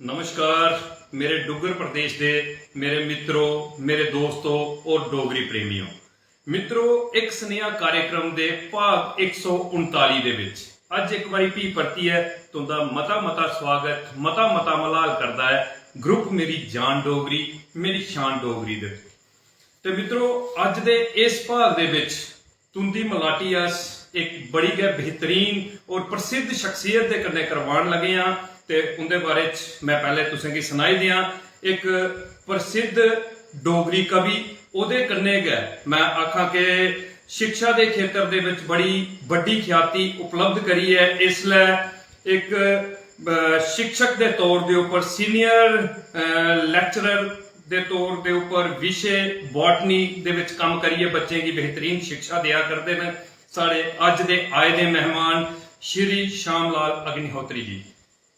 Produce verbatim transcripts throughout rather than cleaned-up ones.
नमस्कार मेरे डुग्गर प्रदेश दे मेरे मित्रो, मेरे दोस्तो और डोगरी प्रेमियो। मित्रो, इक सनेहा कार्यक्रम दे भाग इक सौ उनताली दे विच अज्ज इक बारी भी परतियै तुंदा मता मता स्वागत, मता मता मलाल करदा ऐ ग्रुप मेरी जान डोगरी, मेरी शान डोगरी दे। ते मित्रो, अज्ज दे इस भाग दे विच तुंदी मलाटी अस इक बड़ी गै बेहतरीन और प्रसिद्ध शख्सियत दे कन्नै करवान लगे आं ते उंदे बारे च मैं पैह्ले तुसें गी सनाई देआं। इक प्रसिद्ध डोगरी कवि, ओह्दे कन्नै गै मैं आखां कि शिक्षा दे खेतर दे विच बड़ी बड्डी ख्याति उपलब्ध करियै इसलै इक, अ, शिक्षक दे तौर दे उप्पर, सीनियर, अ, लेक्चरर दे तौर दे उप्पर विशे बॉटनी दे विच कम्म करियै बच्चें गी बेहतरीन शिक्षा देआ करदे न साढ़े अज्ज दे आए दे मेहमान श्री श्याम लाल अग्निहोत्री जी।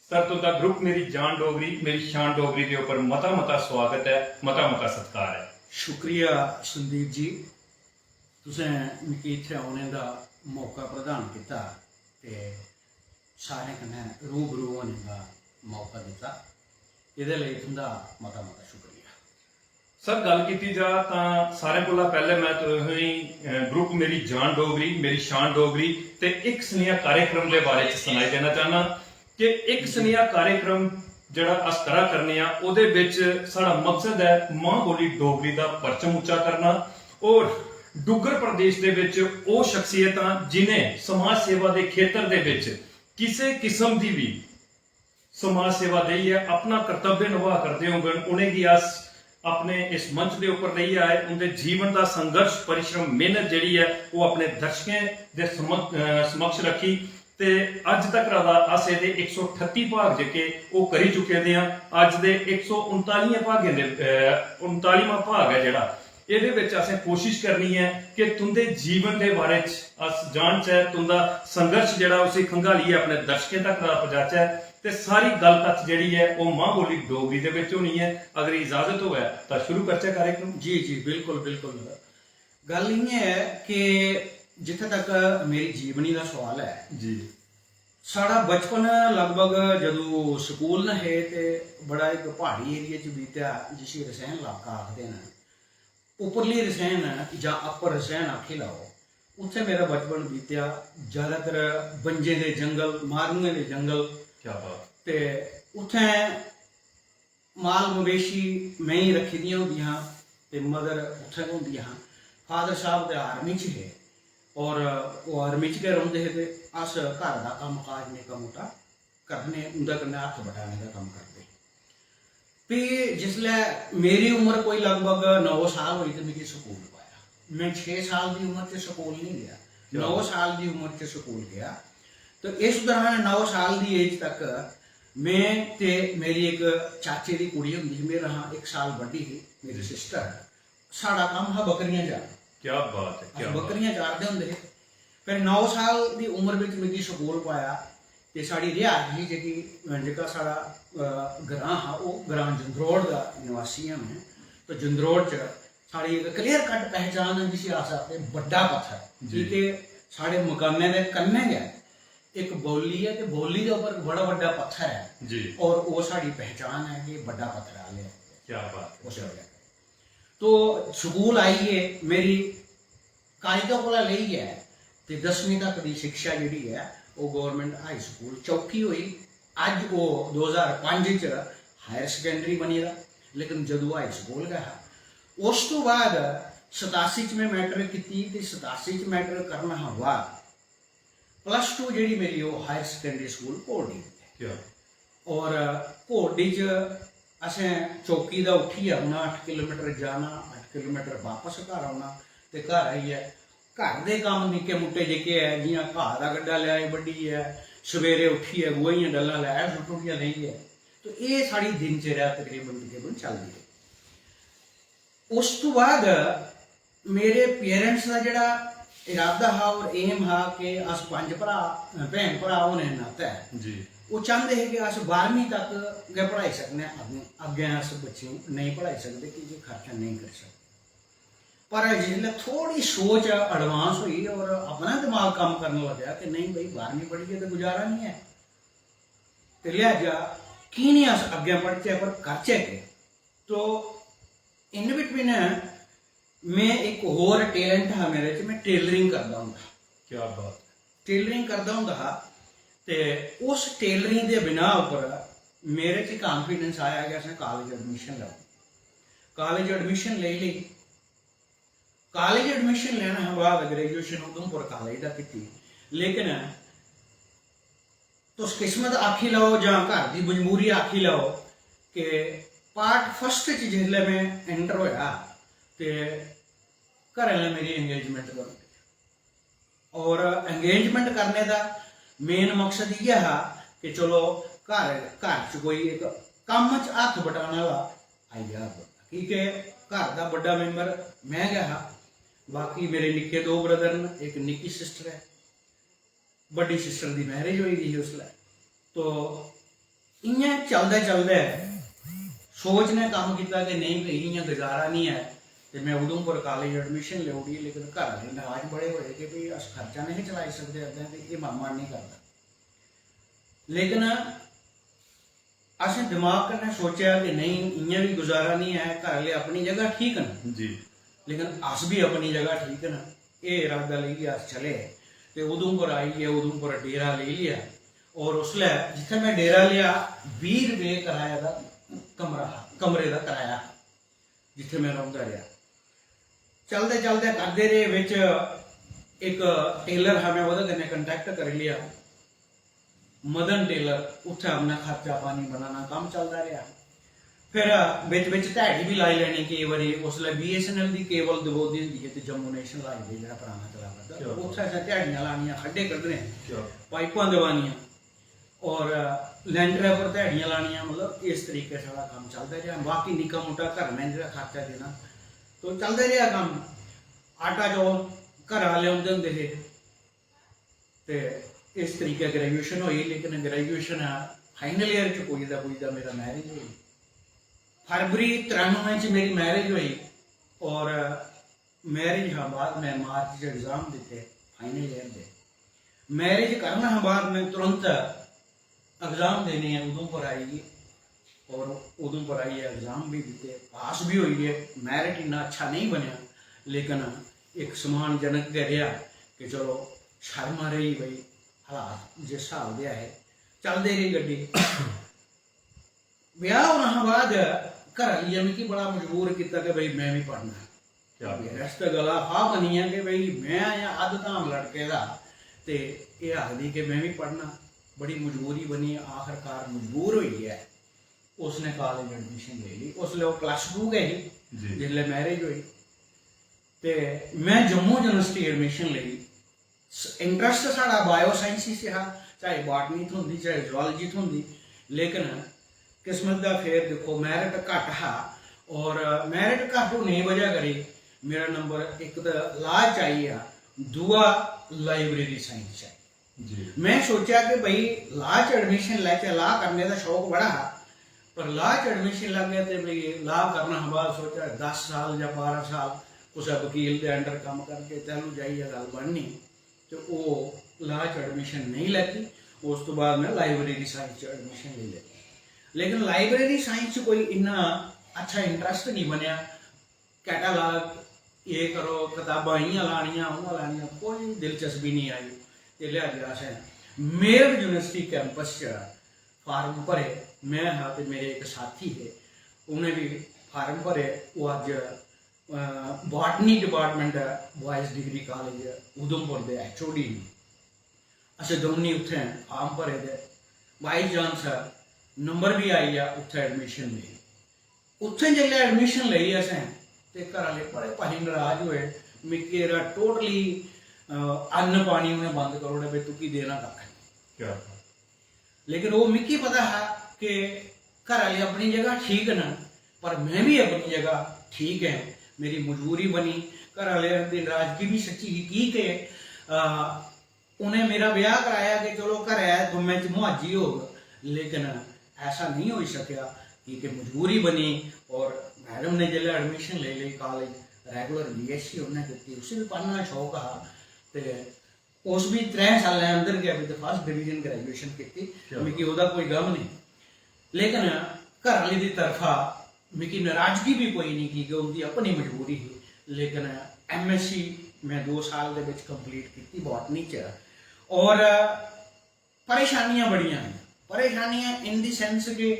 सर, तुंदा ग्रुप मेरी जान डोगरी, मेरी शान डोगरी दे उप्पर मता मता स्वागत ऐ, मता मता सत्कार ऐ। शुक्रिया संदीप जी, तुसें मिगी इत्थै औने दा मौका प्रदान कीता ते सारें कन्नै रूबरू होने दा मौका दित्ता। एह्दे लेई तुंदा मता मता शुक्रिया। सर, गल्ल कीती जा तां सारें कोला पैह्ले मैं तुसेंगी, अ, ग्रुप मेरी जान डोगरी, मेरी शान डोगरी ते इक सनेहा कार्यक्रम दे बारे च सनाई देना चाहना कि इक सनेहा कार्यक्रम जेह्ड़ा अस करा करने आं, ओह्दे बिच साढ़ा मकसद ऐ मां बोली डोगरी दा परचम उच्चा करना और डुग्गर प्रदेश दे बिच ओह् शख्सियतां जिनें समाज सेवा दे खेतर दे बिच किसे किस्म दी बी समाज सेवा देइयै अपना कर्तव्य नभाऽ करदे होङन, उ'नेंगी अस अपने इस मंच दे उप्पर लेइयै आए, उं'दे जीवन दा संघर्ष, परिश्रम, मेहनत जेह्ड़ी ऐ, ओह् अपने दर्शकें दे समक्ष, अ, समक्ष रक्खी। ते अज्ज तक दा अस एह्दे इक सौ ठत्ती भाग जेह्के ओह् करी चुके दे आं। अज्ज दे इक सौ उनतालियें भागें दे, अ, उनतालीवां भाग ऐ जेह्ड़ा, एह्दे बिच असें कोशिश करनी ऐ कि तुं'दे जीवन दे बारे च अस जानचै, तुं'दा संघर्ष जेह्ड़ा उसी खंगालियै अपने दर्शकें तक दा पजाचै ते सारी गल्ल कत्थ जेह्ड़ी ऐ ओह् मां बोली डोगरी दे बिच होनी ऐ। अगर इजाजत होऐ तां शुरू करचै कार्यक्रम। जी, जी, बिल्कुल, बिल्कुल। गल्ल इ'यां ऐ कि जित्थै तक मेरी जीवनी दा सवाल ऐ, जी। साढ़ा बचपन लगभग जदूं स्कूल न हे ते बड़ा इक प्हाड़ी एरिया च बीतेआ, जिसी रसैन लाका आखदे न। उप्परली रसैन जां अप्पर रसैन आखी लैओ, उत्थै मेरा बचपन बीतेआ। ज्यादातर बंजें दे जंगल, मारुएं दे जंगल। क्या बात। ते उत्थै माल मवेशी, मेंही रक्खी दियां होंदियां ते मदर उत्थै गै होंदियां हां। फादर साहब ते आर्मी च हे और ओह् आर्मी च गै रौंह्दे हे ते अस घर दा कम्म काज निक्का मुट्टा करने, उं'दे कन्नै हत्थ बटाने दा कम्म करदे। फ्ही जिसलै मेरी उम्र कोई लगभग नौ साल होई ते मिगी स्कूल पाया। में छे साल दी उम्र च स्कूल निं गेआ, क्या नौ बात। साल दी उम्र च स्कूल गेआ। ते इस दौरान नौ साल दी एज तक में ते मेरी इक चाचे दी कुड़ी होंदी ही, मेरे हा इक साल बड्डी ही मेरी सिस्टर, साढ़ा कम्म हा बकरियां चारना। क्या बात है, अस क्या बात। बकरियां चारदे होंदे हे। फिर नौ साल दी उम्र बिच मिगी स्कूल पाया ते साढ़ी रिहायश ही जेह्की, अ, जेह्का साढ़ा, अ, ग्रांऽ हा, ओह् ग्रांऽ जंदरोड़ दा निवासी आं में। तो जंदरोड़ च साढ़ी इक clear cut पहचान ऐ जिसी अस आखदे बड्डा पत्थर, जी। की के साढ़े मकानै दे कन्नै गै इक बौली ऐ ते बौली दे उप्पर बड़ा बड्डा पत्थर ऐ। जी। और ओह् साढ़ी पहचान ऐ कि बड्डा पत्थर आह्ले। क्या बात है, उस क्या वजह। तो स्कूल आइयै मेरी कायदा कोला लेइयै ते दसमीं तक दी शिक्षा जेह्ड़ी ऐ ओह् गौरमेंट हाई स्कूल चौकी होई। अज्ज ओह् दो ज्हार पंज च हायर सकैंडरी बनी दा, लेकिन जदूं हाई स्कूल गै हा। उस तो बाद सतासी च में मैट्रिक कीती ते सतासी च मैट्रिक करना हा बाद प्लस टू जेह्ड़ी मेरी ओह् हायर सकैंडरी स्कूल घोरडी दी ऐ। क्या? और घोरडी च असें चौकी दा उट्ठियै औना, अट्ठ किलोमीटर जाना, अट्ठ किलोमीटर बापस घर औना ते घर आइयै घर दे कम्म निक्के मुट्टे जेह्के ऐ, जि'यां घाऽ दा गड्डा लेआए बड्ढियै, सवेरे उट्ठियै गोहे दियां डल्लां लै आए सुट्टी ओड़ियां लेइयै। तो एह् साढ़ी दिनचर्या तकरीबन तकरीबन चलदी रेही। उस तो बाद मेरे पेरेंट्स दा जेह्ड़ा इरादा हा और एम हा कि अस पंज भ्राऽ, भैन भ्राऽ होने दे नातै जी। ओह् चांह्दे हे कि अस बारहमीं तक गै पढ़ाई सकने आं, अग्गें, अग्गें अस बच्चें गी नेईं पढ़ाई सकदे की जे खर्चा नेईं करी सकदे। पर जिसलै थोह्ड़ी सोच एडवांस होई और अपना दमाग कम्म करन लग्गेआ कि नेईं भाई, बारहमीं पढ़ियै ते गुजारा निं ऐ, ते लिहाजा की निं अस अग्गें बढ़चै, पर करचै केह्? तो in between में इक होर टैलेंट हा मेरे च, में टेलरिंग करदा होंदा हा। क्या बात। टेलरिंग करदा होंदा हा, ते उस टेलरिंग दे बिना उप्पर मेरे च कॉन्फिडेंस आया कि असें कॉलेज एडमिशन लैओ। कॉलेज एडमिशन लेई लेई। कॉलेज एडमिशन लैने शा बाद ग्रेजुएशन उधमपुर कॉलेज दा कीती, लेकिन तुस किस्मत आखी लैओ जां घर दी मजबूरी आखी लैओ कि पार्ट फर्स्ट च जिसलै में एंटर होया ते घरै आह्लें मेरी एंगेजमेंट करी ओड़ी। और एंगेजमेंट करने दा मेन मकसद इ'यै हा कि चलो घर, घर च कोई इक कम्म च हत्थ बटाने आह्ला आई जाग, की के घर दा बड्डा मैंबर में गै हा। बाकी मेरे निक्के दो ब्रदर न, इक निक्की सिस्टर ऐ, बड्डी सिस्टर दी मैरिज होई दी ही उसलै। तो इ'यां चलदे चलदे सोच ने कम्म कीता कि नेईं भई, इ'यां गुजारा निं ऐ। ते में उधमपुर कॉलेज एडमिशन लेई ओड़ी, लेकिन घर आह्ले नराज बड़े होए कि भई अस खर्चा नेईं चलाई सकदे अग्गें, ते एह् मामा निं करदा। लेकिन असें दिमाग कन्नै सोचेआ कि नेईं, इ'यां बी गुजारा निं ऐ, घर आह्ले अपनी जगह ठीक न, जी। लेकिन अस बी अपनी जगह ठीक न। एह् इरादा लेइयै अस चले ते उधमपुर आई गे, उधमपुर डेरा लेई लेआ। और उसलै जित्थै में डेरा लेआ, बीह् रपेऽ कराया दा कमरा हा, कमरे दा कराया हा, जित्थै में रौंह्दा रेहा। चलदे चलदे करदे रेह्, बिच इक टेलर हा, में ओह्दे कन्नै कंटैक्ट करी लेआ, मदन टेलर, उत्थै अपना खर्चा पानी बनाना, कम्म चलदा रेहा। फिर बिच बिच ध्याड़ी बी लाई लैनी केई बारी, उसलै बीएसएनएल दी केबल दबोदी होंदी ही ते जम्मू नेशनल हाईवे जेह्ड़ा पराना चला करदा, क्या बात। उत्थै असें ध्याड़ियां लानियां, खड्डे कड्ढने, क्या पाइपां दबानियां और लैंटरै पर ध्याड़ियां लानियां, मतलब इस तरीके साढ़ा कम्म चलदा रेहा। बाकी निक्का मुट्टा घरै दा जेह्ड़ा खर्चा देना, तो चलदा रेहा कम्म। आटा चौल घरा लेआंदे होंदे हे ते इस तरीके ग्रेजुएशन होई, लेकिन ग्रेजुएशन फाइनल ईयर च पुजदा पुजदा मेरा मैरिज होई। फरवरी त्रानुए च मेरी मैरिज होई और मैरिज हा बाद में मार्च च एग्जाम दित्ते फाइनल ईयर दे। मैरिज करने हा बाद में तुरंत एग्जाम देने उधमपुर आई गे और उधमपुर आइयै एग्जाम बी दित्ते, पास बी होई गे। मैरिट इन्ना अच्छा नेईं बनेआ, लेकिन इक सम्मानजनक गै रेहा कि चलो शर्मा रेही, भई हालात जिस स्हाब दे ऐ हे, चलदे रेही गड्डी। ब्याह होने शा बाद घर आह्लियै मिगी बड़ा मजबूर कीता कि भई में बी पढ़ना। क्या बात। मेरे आस्तै गला फाह् बनी गेआ कि भई में आं अद्ध धाम लटके दा ते एह् आखदी कि में बी पढ़ना। बड़ी मजबूरी बनी, आखरकार मजबूर होइयै उसने कॉलेज एडमिशन लेई लेई। उसलै ओह् प्लस टू गै ही जी। जिसलै मैरिज होई। ते में जम्मू यूनिवर्सिटी एडमिशन लेई। इंटरस्ट साढ़ा बायो साइंस च हा, चाहे बाटनी थ्होंदी, चाहे जूलॉजी थ्होंदी, लेकिन किस्मत दा फेर दिक्खो, मैरिट घट्ट हा। और मैरिट घट्ट होने दी बजह करी मेरा नंबर इक ते लॉ च आई गेआ, दूआ लाइब्रेरी साइंस च आई। जी। में सोचेआ कि भई लॉ च एडमिशन लैचै, लॉ करने दा शौक बड़ा हा, पर लॉ च एडमिशन लग्गेआ ते भई लॉ करना हा बाद सोचेआ दस साल जां बारां साल कुसै वकील दे अंडर कम्म करगे, तैलूं जाइयै गल्ल बननी। ते ओह् लॉ च एडमिशन नेईं लैती। उस तो बाद में लाइब्रेरी साइंस च एडमिशन लेई लैती, लेकिन लाइब्रेरी साइंस च कोई इन्ना अच्छा इंटरस्ट निं बनेआ। कैटालॉग, एह् करो, कताबां इ'यां लानियां, उ'आं लानियां, कोई दिलचस्पी निं आई। ते लिहाजा असें मेयर यूनिवर्सिटी कैंपस च फार्म भरे। में हा ते मेरे इक साथी हे, उ'नें बी फार्म भरे। ओह् अज्ज बाटनी डिपार्टमेंट ऐ, बॉयज़ डिग्री कॉलेज उधमपुर दे एचओडी न। असें दौनीं उत्थें फार्म भरे दे, बाई चांस नंबर बी आई गेआ, उत्थें एडमिशन लेई। उत्थें जिसलै एडमिशन लेई असें, ते घर आह्ले बड़े भारी नराज होए। मिगी एह्दा टोटली अन्न पानी उ'नें बंद करी ओड़ेआ, भई तुगी देना कक्ख निं। क्या बात। लेकिन ओह् मिगी पता हा कि घर आह्ले अपनी जगह ठीक न, पर में बी अपनी जगह ठीक ऐ। मेरी मजबूरी बनी, घर आह्ले दी नराजगी बी सच्ची ही, की के, अ, उ'नें मेरा ब्याह कराया कि चलो घरै दमें च मुहाजी होग, लेकिन ऐसा नेईं होई सकेआ, की के मजबूरी बनी। और मैडम ने जिसलै एडमिशन लेई लेई कॉलेज, रेगुलर बीएससी उ'न्नै कीती, उसी बी पढ़ने दा शौक हा, ते उस बी त्रै सालें अंदर गै with first division graduation कीती। क्या मिगी ओह्दा कोई गम नेईं। लेकिन घर आह्ली दी तरफा मिगी नाराजगी बी कोई निं, की के उं'दी अपनी मजबूरी ही। लेकिन एमएससी में दो साल दे बिच कंप्लीट कीती बॉटनी च, और परेशानियां बड़ियां आइयां। परेशानियां in the sense कि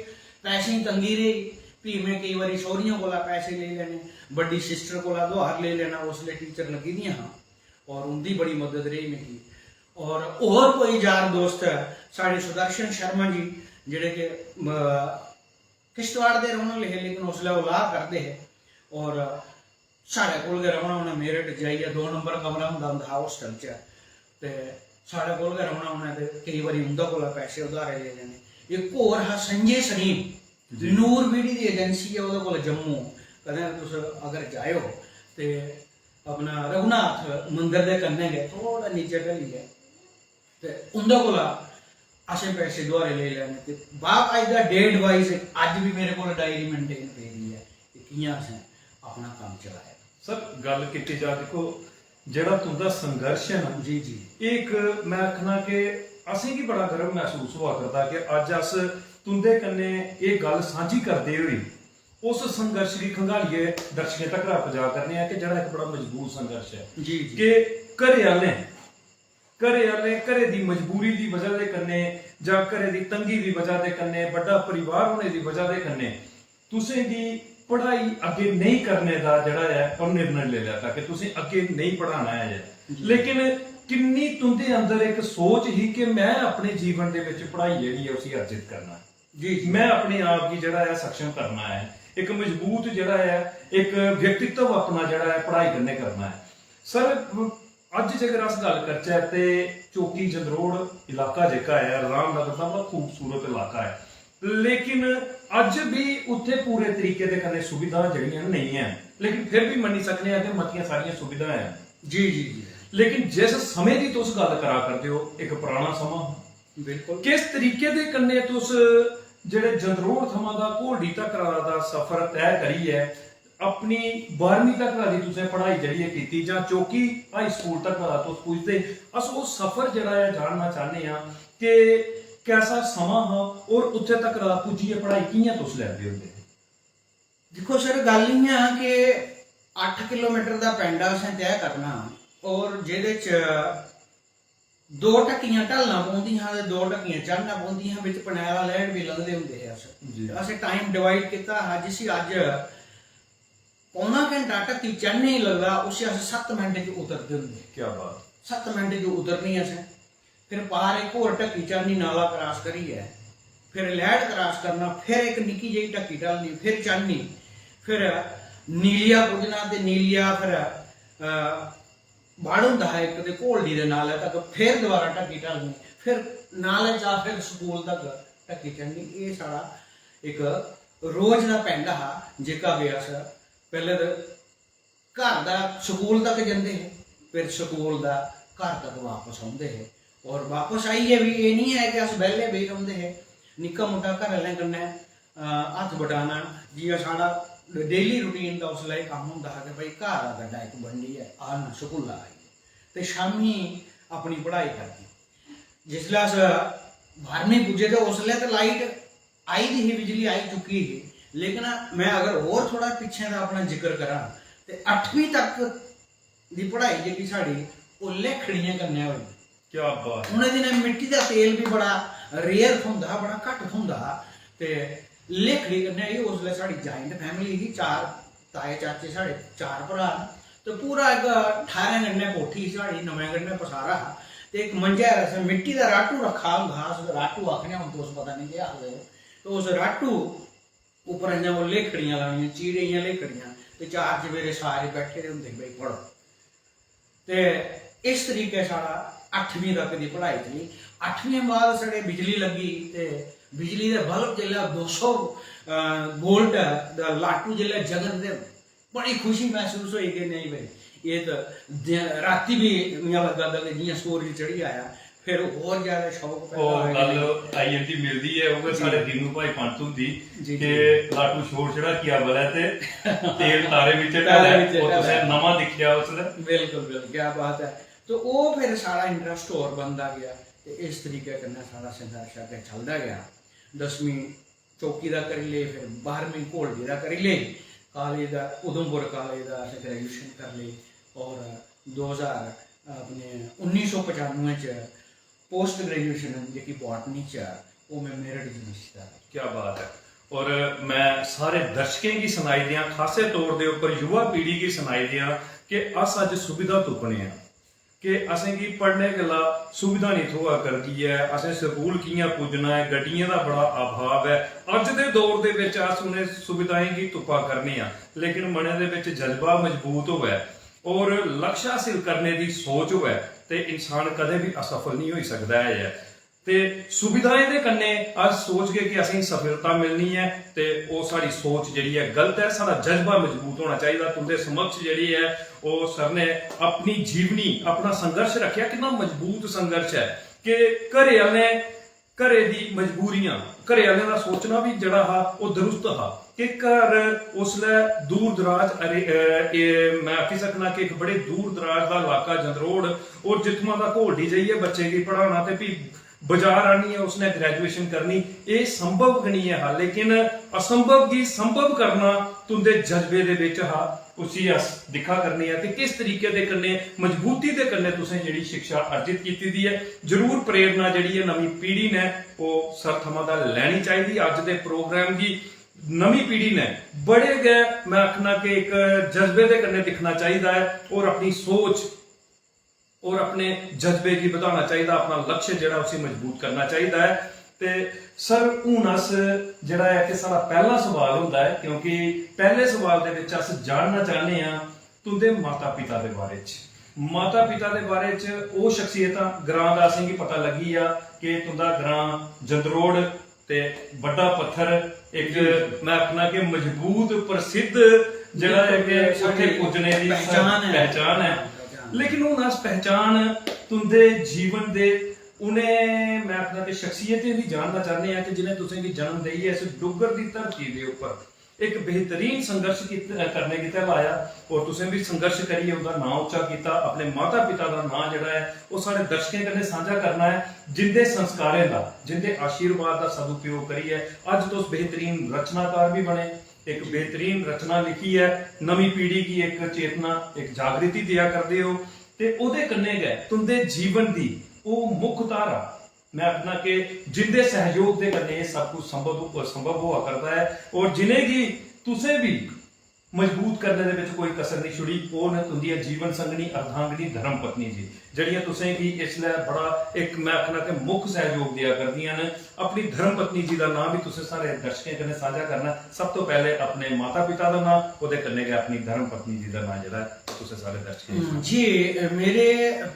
पैसें दी तंगी रेही, फ्ही में केई बारी सौह्रियें कोला पैसे लेई लैने, बड्डी सिस्टर कोला दुहार लेई लैना, उसलै टीचर लग्गी दियां हां, और उं'दी बड़ी मदद रेही मिगी। और होर कोई यार दोस्त ऐ, साढ़े सुदर्शन शर्मा जी, जेह्ड़े कि, अ, किश्तवाड़ दे रौह्ने आह्ले हे, लेकिन उसलै ओह् ला करदे हे, और साढ़े कोल गै रौह्ना उ'नें, मेरठ जाइयै दो नंबर कमरा होंदा, होंदा हा हॉस्टल च, ते साढ़े कोल गै रौह्ना उ'नें, ते केई बारी उं'दे कोला पैसे उधारे लेई लैने। इक होर हा संजय सरीन, जी। नूर बीड़ी दी एजेंसी ऐ ओह्दे कोल जम्मू, कदें तुस अगर जाएओ ते अपना रघुनाथ मंदर दे कन्नै गै थोह्ड़ा नीचे ढलियै ते उं'दे कोला असें पैसे दुहारे लेई लैने। ते बाकायदा डेट वाइज अज्ज बी मेरे कोल डायरी मेंटेन पेदी ऐ कि कि'यां असें अपना कम्म चलाया। सर, गल्ल कीती जा, दिक्खो, जेह्ड़ा तुं'दा संघर्श ऐ ना, जी, जी। एह् इक, में आखना कि असेंगी बड़ा गर्व मसूस होआ करदा कि अज्ज अस तुं'दे कन्नै एह् गल्ल सांझी करदे होई उस संघर्श गी खंगालियै दर्शकें तक्कर पजा करने आं कि जेह्ड़ा इक बड़ा मजबूत संघर्श ऐ जी, जी। कि घरै आह्लें, घरै आह्लें, घरै दी मजबूरी दी बजह दे कन्नै जां घरै दी तंगी दी बजह दे कन्नै, बड्डा परिवार होने दी बजह दे कन्नै तुसें गी पढ़ाई अग्गें नेईं करने दा जेह्ड़ा ऐ, ओह् निर्णय लेई लैता कि तुसें अग्गें नेईं पढ़ाना ऐ। जी। लेकिन किन्नी तुं'दे अंदर इक सोच ही कि में अपने जीवन दे बिच पढ़ाई जेह्ड़ी ऐ, उसी अर्जित करना ऐ। जी, जी। में अपने आप गी जेह्ड़ा ऐ, सक्षम करना ऐ, इक मजबूत जेह्ड़ा ऐ, इक व्यक्तित्व अपना जेह्ड़ा ऐ, पढ़ाई कन्नै करना ऐ। सर, अज्ज जेकर अस गल्ल करचै ते चौकी जंदरोड़ इलाका जेह्का ऐ, रामनगर दा बड़ा खूबसूरत इलाका ऐ, लेकिन अज्ज बी उत्थै पूरे तरीके दे कन्नै सुविधां जेह्ड़ियां नेईं हैन, लेकिन फिर बी मन्नी सकने आं कि मतियां सारियां सुविधां हैन। जी, जी, जी। लेकिन जिस समें दी तुस गल्ल करा करदे ओ, इक पराना समां हा। बिल्कुल। किस तरीके दे कन्नै तुस जेह्ड़े जंदरोड़ थमां दा घोलडी तक्कर दा सफर तय करियै अपनी बारहमीं तक्कर दी तुसें पढ़ाई जेह्ड़ी ऐ कीती जां चौकी हाई स्कूल तक्कर दा तुस पुजदे, अस ओह् सफर जेह्ड़ा ऐ जानना चाह्न्ने आं कि कैसा समां हा और उत्थै तक्कर दा पुज्जियै पढ़ाई कि'यां तुस लैंदे होंदे हे? दिक्खो सर, गल्ल इ'यां कि अट्ठ किलोमीटर दा पैंडा असें तय करना और जेह्दे च दो ढक्कियां ढलना पौंदियां ते दो ढक्कियां चढ़ना पौंदियां, बिच पनैला लैड़ बी लंघदे होंदे हे अस। जी। ते असें टाइम डिवाइड कीता हा, जिसी अज्ज पौना घैंटा ढक्की चढ़ने गी लगदा, उसी अस सत्त मिंट च उतरदे होंदे हे। क्या बात। सत्त मिंट च उतरनी असें, फिर पार इक होर ढक्की चढ़नी, नाला क्रॉस करियै, फिर लैड़ क्रॉस करना, फिर इक निक्की जेही ढक्की ढलनी, फिर चढ़नी, फिर नीलिया पुज्जना ते नीलिया फिर, अ, बड़ होंदा हा इक ते घोलडी दे नाले तक, फिर दोबारा ढक्की ढलनी, फिर नाले चा फिर स्कूल तक ढक्की चढ़नी। एह् साढ़ा इक रोज दा पैंडा हा, जेह्का कि अस पैह्लें ते घर दा स्कूल तक जंदे हे, फिर स्कूल दा घर तक बापस औंदे हे। और बापस आइयै बी एह् निं ऐ कि अस बेह्ले बेही रौंह्दे हे, निक्का मुट्टा घरै आह्लें कन्नै, अ, हत्थ बटाना, जि'यां साढ़ा डेली रूटीन दा उसलै एह् कम्म होंदा हा कि भाई घर दा गड्डा इक बंडियै आह्नना स्कूला आइयै ते शामीं अपनी पढ़ाई करनी। जिसलै अस बारहमीं पुज्जे ते उसलै ते लाइट आई दी ही, बिजली आई चुकी ही, लेकिन में अगर होर थोह्ड़ा पिच्छें दा अपना जिक्र करां ते अठमीं तक दी पढ़ाई जेह्की साढ़ी, ओह् लेखड़ियें कन्नै होई। क्या बात। उ'नें दिनें मिट्टी दा तेल बी बड़ा रेयर थ्होंदा हा, बड़ा घट्ट थ्होंदा हा। ते लेखड़ी कन्नै ही, उसलै साढ़ी ज्वाइंट फैमिली ही, चार ताए चाचे साढ़े, चार भ्राऽ न। ते पूरा इक ठारें कन्नै कोठी ही साढ़ी, नमें कन्नै पसारा हा। ते इक मंजै पर असें मिट्टी दा राटू रक्खा होंदा हा, अस राटू आखने आं, हून तुस पता निं केह् आखदे ओ। ते उस राटू उप्पर इ'यां ओह् लेखड़ियां लानियां, चीड़े दियां लेखड़ियां, ते चार चफेरे सारे बैठे दे होंदे हे, "भाई, पढ़ो।" ते इस तरीके साढ़ा अठमीं तक दी पढ़ाई चली। अठमीं बाद साढ़े बिजली लग्गी ते बिजली दे बल्ब जेल्लै दो सौ, अ, वोल्ट दा लाटू जेल्लै जगदे, बड़ी खुशी मसूस होई कि नेईं भाई, एह् ते दे-, रातीं बी इ'यां लग्गा दा कि जि'यां सूरज चढ़ी आया। फिर होर ज्यादा शौक पैदा होर होएगा। गल्ल आई जंदी, मिलदी ऐ, उ'ऐ जी। साढ़े दीनू भाई पंत हुंदी जी, कि जी। लाटू छोड़ छड़ा किया बलै ते तेल तारे बिच तारे ढलै, बिच ओह् तुसें ढलै। नमां दिक्खेआ उसलै। बिल्कुल, बिल्कुल, क्या बात ऐ। ते ओह् फिर साढ़ा इंटरस्ट होर बनदा गेआ ते इस तरीके कन्नै साढ़ा संघर्श अग्गें चलदा गेआ। दसमीं चौकी दा करी ले, फिर बारहमीं घोलडी दा करी ले, कालेज दा, उधमपुर कालेज दा असें ग्रेजुएशन करी लेई, और दो ज्हार, अपने उन्नी सौ पचानुए च पोस्ट ग्रेजुएशन जेह्की बॉटनी च ऐ, ओह् में मेरिट यूनिवर्सिटी दा। क्या बात ऐ। और मैं सारे दर्शकें गी सनाई देआं, खासे तौर दे उप्पर युवा पीढ़ी गी सनाई देआं कि अस अज्ज सुविधा तुप्पने आं, कि असेंगी पढ़ने गल्ला सुविधा नेईं थ्होआ करदी ऐ, असें स्कूल कि'यां पुज्जना ऐ, गड्डियें दा बड़ा अभाव ऐ। अज्ज दे दौर दे बिच अस उ'नें सुविधाएं गी तुप्पा करने आं, लेकिन मनै दे बिच जज्बा मजबूत होऐ और लक्ष्य हासिल करने दी सोच होऐ ते इंसान कदें बी असफल नेईं होई सकदा ऐ। ते सुविधाएं दे कन्नै अस सोचगे कि असेंगी सफलता मिलनी ऐ, ते ओह् साढ़ी सोच जेह्ड़ी ऐ गलत ऐ। साढ़ा जज्बा मजबूत होना चाहिदा। तुं'दे समक्ष जेह्ड़ी ऐ, ओह् सर ने अपनी जीवनी, अपना संघर्ष रक्खेआ, किन्ना मजबूत संघर्ष ऐ कि घरै आह्लें, घरै दी मजबूरियां, घरै आह्लें दा सोचना बी जेह्ड़ा हा, ओह् दुरुस्त हा कि घर उसलै दूर दराज, अरे, अ, एह् में आखी सकना कि इक बड़े दूर दराज दा इलाका जंदरोड़, और जित्थुआं दा घोलडी जाइयै बच्चे गी पढ़ाना ते फ्ही बाजार आनियै उसने ग्रेजुएशन करनी, एह् संभव गै निं ऐ हा। लेकिन असंभव गी संभव करना तुं'दे जज्बे दे बिच हा, उसी अस दिक्खा करने आं कि किस तरीके दे कन्नै मजबूती दे कन्नै तुसें जेह्ड़ी शिक्षा अर्जित कीती दी ऐ। जरूर प्रेरणा जेह्ड़ी ऐ नमीं पीढ़ी ने ओह् सर थमां दा लैनी चाहिदी। अज्ज दे प्रोग्राम गी नमीं पीढ़ी ने बड़े गै, मैं आखना कि इक जज्बे दे कन्नै दिक्खना चाहिदा ऐ और अपनी सोच और अपने जज्बे गी बधाना चाहिदा, अपना लक्ष्य जेह्ड़ा उसी मजबूत करना चाहिदा ऐ। ते सर, हून अस जेह्ड़ा ऐ कि साढ़ा पैह्ला सवाल होंदा ऐ, क्योंकि पैह्ले सवाल दे बिच अस जानना चाह्न्ने आं तुं'दे माता पिता दे बारे च। माता पिता दे बारे च ओह् शख्सियतां, ग्रां दा असेंगी पता लग्गी गेआ कि तुं'दा ग्रां जंदरोड़ ते बड्डा पत्थर इक, जी, जी। मैं आखना कि मजबूत, प्रसिद्ध जेह्ड़ा ऐ कि साढ़ी उत्थै पुज्जने दी पहचान ऐ। पहचान ऐ। पहचान। लेकिन हून अस पहचान तुं'दे जीवन दे उ'नें, मैं आखना कि शख्सियतें दी जानना चाह्न्ने आं कि जि'नें तुसेंगी जन्म देइयै इस डुग्गर दी धरती दे उप्पर इक बेहतरीन संघर्ष कीत-, करने गितै लाया और तुसें बी संघर्ष करियै उं'दा नांऽ उच्चा कीता, अपने माता पिता दा नांऽ जेह्ड़ा ऐ ओह् साढ़े दर्शकें कन्नै सांझा करना ऐ, जिं'दे संस्कारें दा, जिं'दे आशीर्वाद दा सदुपयोग करियै अज्ज तुस बेहतरीन रचनाकार बी बने, इक बेहतरीन रचना लिखियै नमीं पीढ़ी गी इक चेतना, इक जागृति देआ करदे ओ, ते ओह्दे कन्नै गै तुं'दे जीवन दी ओह् मुक्ख धारा, मैं आखना कि जिं'दे सैहयोग दे कन्नै एह् सब कुछ संभव, संभव होआ करदा ऐ और जि'नेंगी तुसें बी मजबूत करने दे बिच कोई कसर नहीं छुड़ी, ओह् न तुं'दियां जीवन संगनी अर्धांगिनी धर्म पत्नी जी, जेह्ड़ियां तुसें गी इसलै बड़ा इक, मैं आखना कि मुक्ख सैहयोग देआ करदियां न। अपनी धर्म पत्नी जी दा नांऽ बी तुसें सारे दर्शकें कन्नै सांझा करना। सब तो पैह्ले अपने माता पिता दा नांऽ, ओह्दे कन्नै गै अपनी धर्म पत्नी जी दा नांऽ जेह्ड़ा ऐ, ओह् तुसें सारे दर्शकें गी हम्म, सनाना। जी, मेरे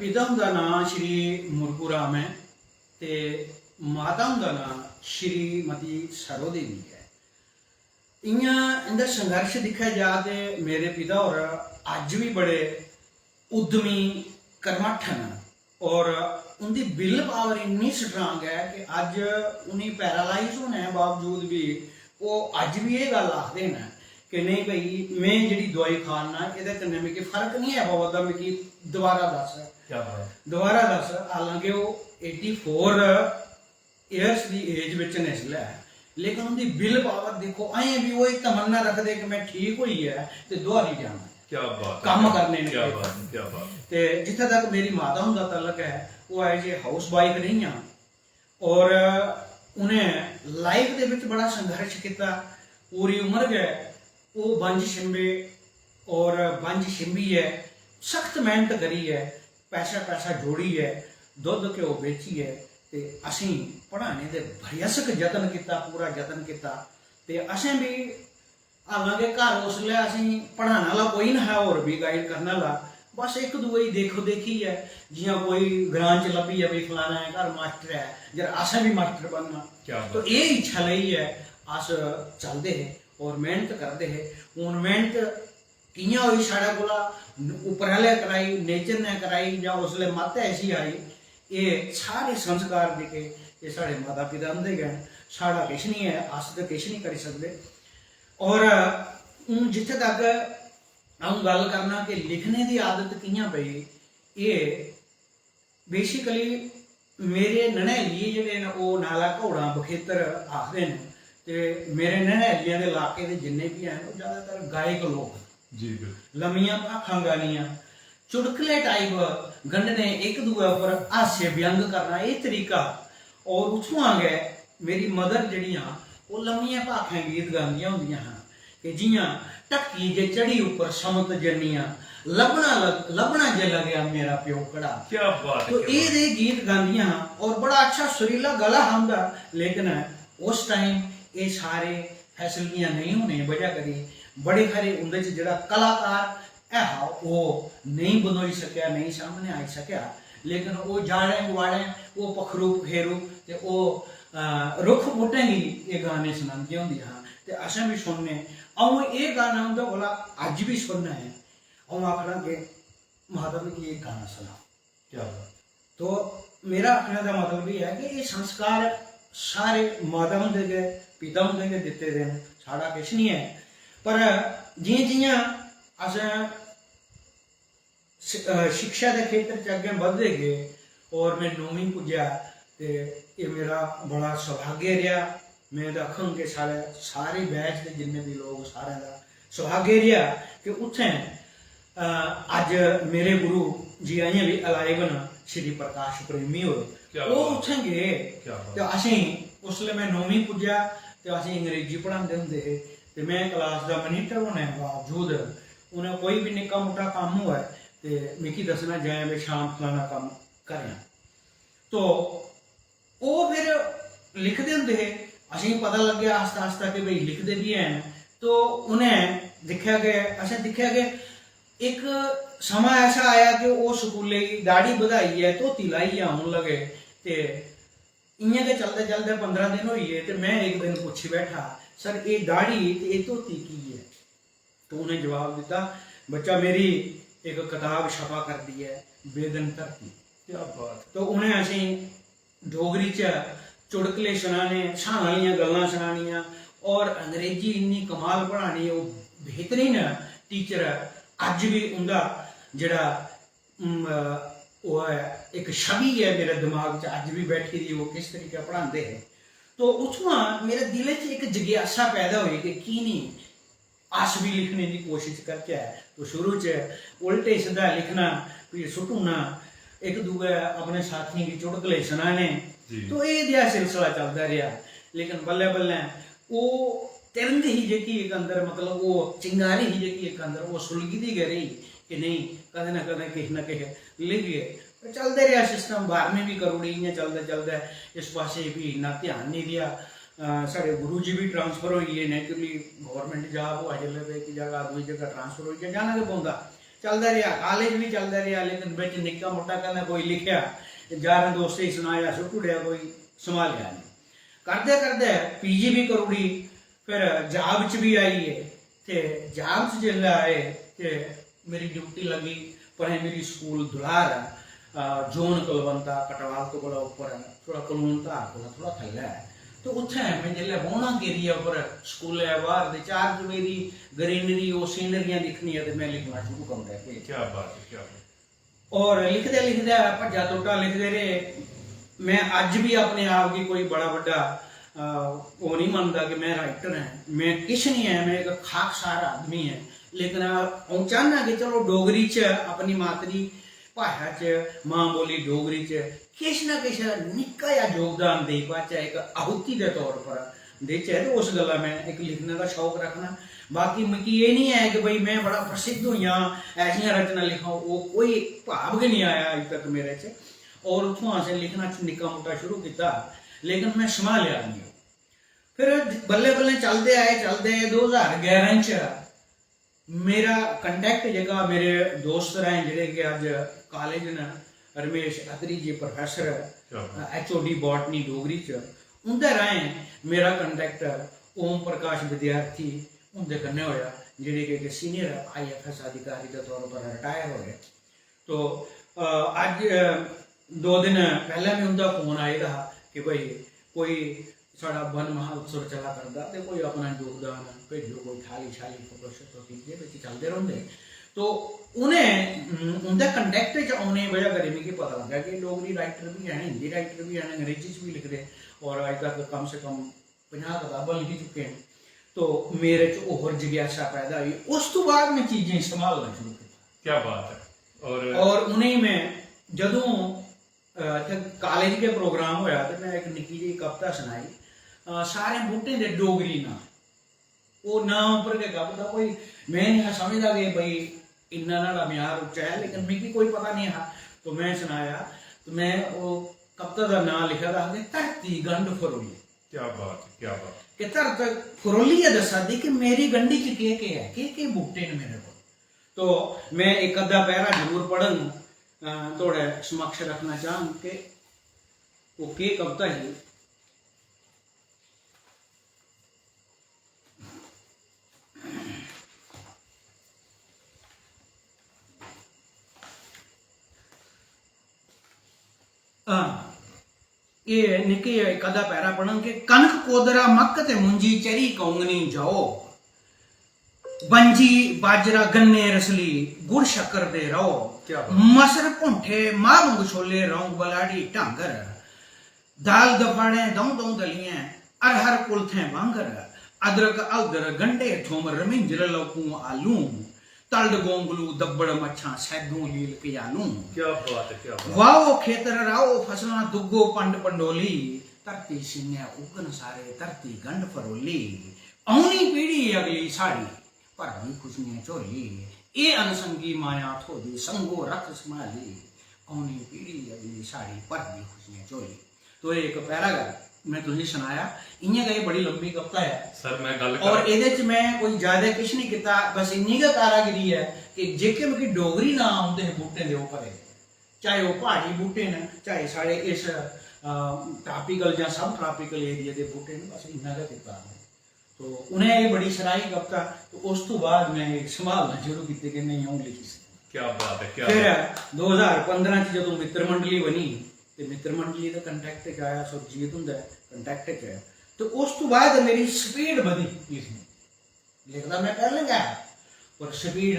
पिता हुंदा नांऽ श्री मुरकू राम ऐ ते माता हुंदा नांऽ श्रीमती सरो देवी ऐ। इ'यां इं'दा संघर्ष दिक्खेआ जा ते मेरे पिता होर अज्ज बी बड़े उद्यमी, कर्मठ न और उं'दी विल पावर इन्नी स्ट्रांग ऐ कि अज्ज उ'नेंगी पैरालाइज होने दे बावजूद बी ओह् अज्ज बी एह् गल्ल आखदे न कि नेईं भाई, में जेह्ड़ी दोआई खा ना, एह्दे कन्नै मिगी फर्क निं ऐ पवा दा, मिगी दोबारा दस्स, क्या बात। दोबारा दस्स। हालांकि ओह् एटी फोर ईयर्स दी एज बिच न इसलै, लेकिन उं'दी विल पावर दिक्खो, अजें बी ओह् इक तमन्ना रखदे कि में ठीक होइयै ते दोहारी जाना। क्या बात है, कम्म क्या, करने न क्या एह्। बात है, क्या बात है। ते जित्थै तक मेरी माता हुंदा तलक ऐ, ओह् एज ए हाउस वाइफ रेहियां और उ'नें लाइफ दे बिच बड़ा संघर्ष कीता। पूरी उम्र गै ओह् बंज छिंबे और बंज छिंबियै सख्त मेहनत करियै पैसा पैसा जोड़ियै दुद्ध घ्यो बेचियै ते असेंगी पढ़ाने दे भरसक जतन कीता, पूरा जतन कीता। ते असें बी, हालांकि घर उसलै असेंगी पढ़ाने आह्ला कोई नेईं हा, होर बी गाइड करने आह्ला, बस इक दूए गी देखो देखी ऐ। जि'यां कोई ग्रां च लब्भी जा, भाई फलाना ऐ घर मास्टर ऐ, जरा असें बी मास्टर बनना। क्या बात। तो एह् इच्छा लेइयै अस चलदे हे और मेहनत करदे हे। हून मेहनत कि'यां होई साढ़े कोला, उप्पर आह्ले कराई, नेचर ने कराई, जां उसलै मत ऐसी आई, एह् सारे संस्कार जेह्के, एह् साढ़े माता पिता हुंदे गै न। साढ़ा किश निं ऐ, अस ते किश निं करी सकदे। और हून जित्थै तक अ'ऊं गल्ल करना कि लिखने दी आदत कि'यां पेई, एह् basically मेरे ननेलिये जेह्ड़े न, ओह् नाला घोड़ा बखेतर आखदे न। ते मेरे ननिहालियां दे लाके दे जिन्ने बी हैन, ओह् ज्यादातर गायक लोक न। जी बिल्कुल। लम्मियां भाखां गानियां, चुटकले टाइप गंढने, इक दूए उप्पर हास्य व्यंग करना, एह् तरीका। और उत्थुआं गै मेरी मदर जेह्ड़ियां, ओह् लम्मियां भाखें गीत गांदियां होंदियां हियां कि जि'यां ढक्की जे चढ़ी उप्पर समत जन्नियां, लब्भना लग-, लब्भना जे लगेआ मेरा प्योकड़ा। क्या बात है, तो क्या एह् बात। दे गीत गांदियां हियां और बड़ा अच्छा सुरीला गला हा उं'दा। लेकिन उस टाइम एह् सारे फैसिलिटियां नेईं होने दी बजह करी बड़े हारे उं'दे च जेह्ड़ा कलाकार ऐ हा, ओह् नेईं बंदोई सकेआ, नेईं सामने आई सकेआ। लेकिन ओह् जाड़ें गुआड़ें, ओह् पक्खरू पखेरू ते ओह्, अ, रुक्ख बूह्टें गी एह् गाने सनांदियां होंदियां हियां ते असें बी सुनने। अ'ऊं एह् गाना उं'दे कोला अज्ज बी सुनना ऐ। अ'ऊं आखना कि माता, मिगी एह् गाना सनाओ। क्या बात। तो मेरा आखने दा मतलब एह् ऐ कि एह् संस्कार सारे माता हुंदे गै, पिता हुंदे गै दित्ते दे न, साढ़ा किश निं ऐ। पर जि'यां जि'यां अस शि-, अ, शिक्षा दे खेतर च अग्गें बधदे गे और में नौमीं पुज्जेआ, ते एह् मेरा बड़ा सौभाग्य रेहा। में ते आखङ कि साढ़े सारे बैच दे जिन्ने बी लोक, सारें दा सौभाग्य रेहा कि उत्थें, अ, अज्ज मेरे गुरु जी अजें बी alive न, श्री प्रकाश प्रेमी होर, क्या ओह् बात। उत्थें गे। क्या बात। ते असें, उसलै में नौमीं पुज्जेआ ते असें अंग्रेजी पढ़ांदे होंदे हे, ते में क्लास दा मनीटर होने दे बावजूद उ'नें कोई बी निक्का मुट्टा कम्म होऐ ते मिगी दस्सना, "जायां बे शाम फलाना कम्म करेआं।" तो ओह् फिर लिखदे होंदे हे। असेंगी पता लग्गेआ आस्ता आस्ता कि भाई लिखदे बी हैन। तो उ'नें दिक्खेआ कि, असें दिक्खेआ कि इक समां ऐसा आया कि ओह् स्कूलै गी दाढ़ी बधाइयै, धोती लाइयै औन लगे। ते इ'यां गै चलदे चलदे पंदरां दिन होई गे ते में इक दिन पुच्छी बैठा, "सर, एह् दाढ़ी ते एह् धोती की ऐ?" तो उ'नें जवाब दित्ता, "बच्चा, मेरी इक कताब छपा करदी ऐ, बेदन धरती।" क्या बात। तो उ'नें असेंगी डोगरी च चुटकले सनाने, स्हाने आह्लियां गल्लां सनानियां, और अंग्रेजी इन्नी कमाल पढ़ानी, ओह् बेहतरीन टीचर अज्ज बी उं'दा जेह्ड़ा, उम, ओह् ऐ, इक छवि ऐ मेरे दिमाग च अज्ज बी बैठी दी, ओह् किस तरीके पढ़ांदे हे। तो उत्थुआं मेरे दिलै च इक जिज्ञासा पैदा होई कि की निं अस बी लिखने दी कोशश करचै। तो शुरू च उल्टे सिद्धा लिखना, फ्ही सुट्टुना, इक दूए अपने साथियें गी चुटकले सनाने। जी। तो एह् जेहा सिलसिला चलदा रेहा। लेकिन बल्लें बल्लें ओह् तिरंग ही जेह्की इक अंदर, मतलब ओह् चिंगारी ही जेह्की इक अंदर, ओह् सुलगदी गै रेही कि नेईं, कदें ना कदें किश ना किश लिखगे। ते चलदे रेहा सिस्टम, बारहमीं बी करी ओड़ी। इ'यां चलदे चलदे इस पासै बी इन्ना ध्यान निं रेहा। अ, साढ़े गुरु जी बी ट्रांसफर होई गे, नेचुरली गौरमेंट जाब होऐ जिसलै ते इक जगह दूई जगह ट्रांसफर होई गेआ, जाना गै पौंदा। चलदा रेहा, कालेज बी चलदा रेहा, लेकिन बिच निक्का मुट्टा कदें कोई लिखेआ, यारें दोस्तें गी सनाया, सुट्टी ओड़ेआ, कोई संभालेआ नेईं। करदे करदे पीजी बी करी ओड़ी, फिर जाब च बी आई गे। ते जाब च जिसलै आए ते मेरी ड्यूटी लग्गी प्राइमरी स्कूल दुलार ऐ, अ, जोन कलवंता कटवाल तो कोला उप्पर ऐ, थोड़ा कलून धार कोला थोड़ा थल्लै ऐ। तो उत्थें में जिसलै बौह्ना एरिया उप्पर, स्कूलै बाह्र ते चार चबेरी ग्रीनरी, ओह् सीनरियां दिक्खनियां ते में लिखना शुरू करी ओड़ेआ कि क्या बात है, क्या बात। और लिखदे लिखदे भज्जा त्रुट्टा लिखदे रेह्। में अज्ज बी अपने आप गी कोई बड़ा बड्डा, अ, ओह् निं मनदा कि में राइटर ऐं, में किश निं ऐ, में इक खाकसार आदमी ऐं। लेकिन अ'ऊं चाह्न्नां कि चलो डोगरी च, अपनी मातरी भाशा च, मां बोली डोगरी च किश ना किश निक्का जेहा योगदान देई पाचै, इक आहुति दे तौर पर देचै, ते उस गल्ला में इक लिखने दा शौक रक्खना। बाकी मिगी एह् निं ऐ कि भई में बड़ा प्रसिद्ध होई जां, ऐसियां रचनां लिखां, ओह् कोई भाव गै निं आया अज्ज तक मेरे च। और उत्थुआं असें लिखना निक्का मुट्टा शुरू कीता, लेकिन में संभालेआ निं। फिर बल्लें बल्लें चलदे आए, चलदे आए, दो ज्हार ग्यारह च मेरा contact जेह्का मेरे दोस्त राहें, जेह्ड़े कि अज्ज कालेज न, रमेश अत्री जी प्रोफेसर, क्या बात। H O D botany Dogri च, उं'दे राहें मेरा contact ओम प्रकाश विद्यार्थी उं'दे कन्नै होएआ, जेह्ड़े कि इक senior I F S अधिकारी दे तौर पर रिटायर होए। तो, अ, अज्ज, अ, दो दिन पैह्लें बी उं'दा फोन आए दा हा कि भाई कोई साढ़ा वन महोत्सव चला करदा ते कोई अपना योगदान भेजो, कोई थाली शाली, फोटो शोटो, चीजें बिच चलदे रौंह्दे। तो उ'नें, उम, उं'दे contact च औने दी बजह करी मिगी पता लग्गा कि डोगरी राइटर बी हैन, हिंदी राइटर बी हैन, अंग्रेजी च बी लिखदे, और अज्ज तक कम से कम पंजाह कताबां लिखी चुके न। तो मेरे च होर जिज्ञासा पैदा होई। उस तो बाद में चीजें गी संभालना शुरू किया। क्या बात है। और और उ'नेंगी में जदूं अ, इत्थै कालेज गै प्रोग्राम होया ते में इक निक्की जेही कविता सनाई, अ, सारें बूह्टें दे डोगरी नांऽ। ओह् नांऽ उप्पर गै गप्प था, कोई में नेईं हा समझदा कि भई इन्ना न्हाड़ा म्यार उच्चा ऐ, लेकिन मिगी कोई पता नेईं हा। तो में सनाया, तो में ओह् कविता दा नांऽ लिखे दा हा कि धरती गंढ फरोली। क्या बात है, क्या बात। कि धरत फरोलियै दस्सा दी कि मेरी गंढी च केह् केह् ऐ, केह् केह् बूह्टे न मेरे कोल। तो में इक अद्धा पैरा जरूर पढ़ङ, अ, थुआढ़े समक्ष रक्खना चाहङ कि ओह् केह् कविता ही। हां, एह् निक्के जेहा इक अद्धा पैरा पढ़ङ कि कनक कोदरा मक्क ते मुंजी चरी कौंगनी जौ, बंजी बाजरा गन्ने रसली गुड़ शक्कर दे रौ, क्या बात। मसर भुंठे मां मुंग छोले रौंग बलाड़ी ढांगर, दाल दफाड़ें दौं दौं दलियें अरहर कुल्थें बांगर, अदरक हल्दर गंढे थुम रमिंजर लौकूं आलू, तलड गोंगलू दब्बड़ मच्छां सैदूं लील कयालू। क्या बात है, क्या बात। वाहो खेतर राहो फसलां दुग्गो पंड पंडोली, धरती सिंगै उगन सारे धरती गंढ फरोली, औनी पीढ़ी अगली साढ़ी भरदी खुशियें झोली, एह् अनसंगी माया थोदी संगो रख संभाली, औनी पीढ़ी अगली साढ़ी भरदी खुशियें झोली। तो एह् इक पैरा गै में तुसेंगी सनाया, इ'यां गै एह् बड़ी लंबी कविता ऐ। सर, मैं गल्ल और करां। एह्दे च में कोई ज्यादा किश नहीं कीता, बस इन्नी गै कारागिरी ऐ कि जेह्के मिगी डोगरी नांऽ औंदे हे बूह्टें दे, ओह् भरे। चाहे ओह् प्हाड़ी बूह्टे न, चाहे साढ़े इस, अ, ट्रापिकल जां सब ट्रापिकल एरिया दे बूह्टे न, बस इन्ना गै कीता। तो उ'नें एह् बड़ी सराही कविता, तो उस तो बाद में एह् संभालना शुरू कीते कि नेईं, अ'ऊं लिखी सकदा। क्या बात है, क्या फिर बात। दो हज़ार पंद्रह च जदूं मित्र मंडली बनी, ते मित्र मंडली दे contact च आया, सुरजीत हुंदे contact च आया, तो उस तो बाद मेरी speed बधी लिखने दी। लिखदा में पैह्लें गै हा, पर speed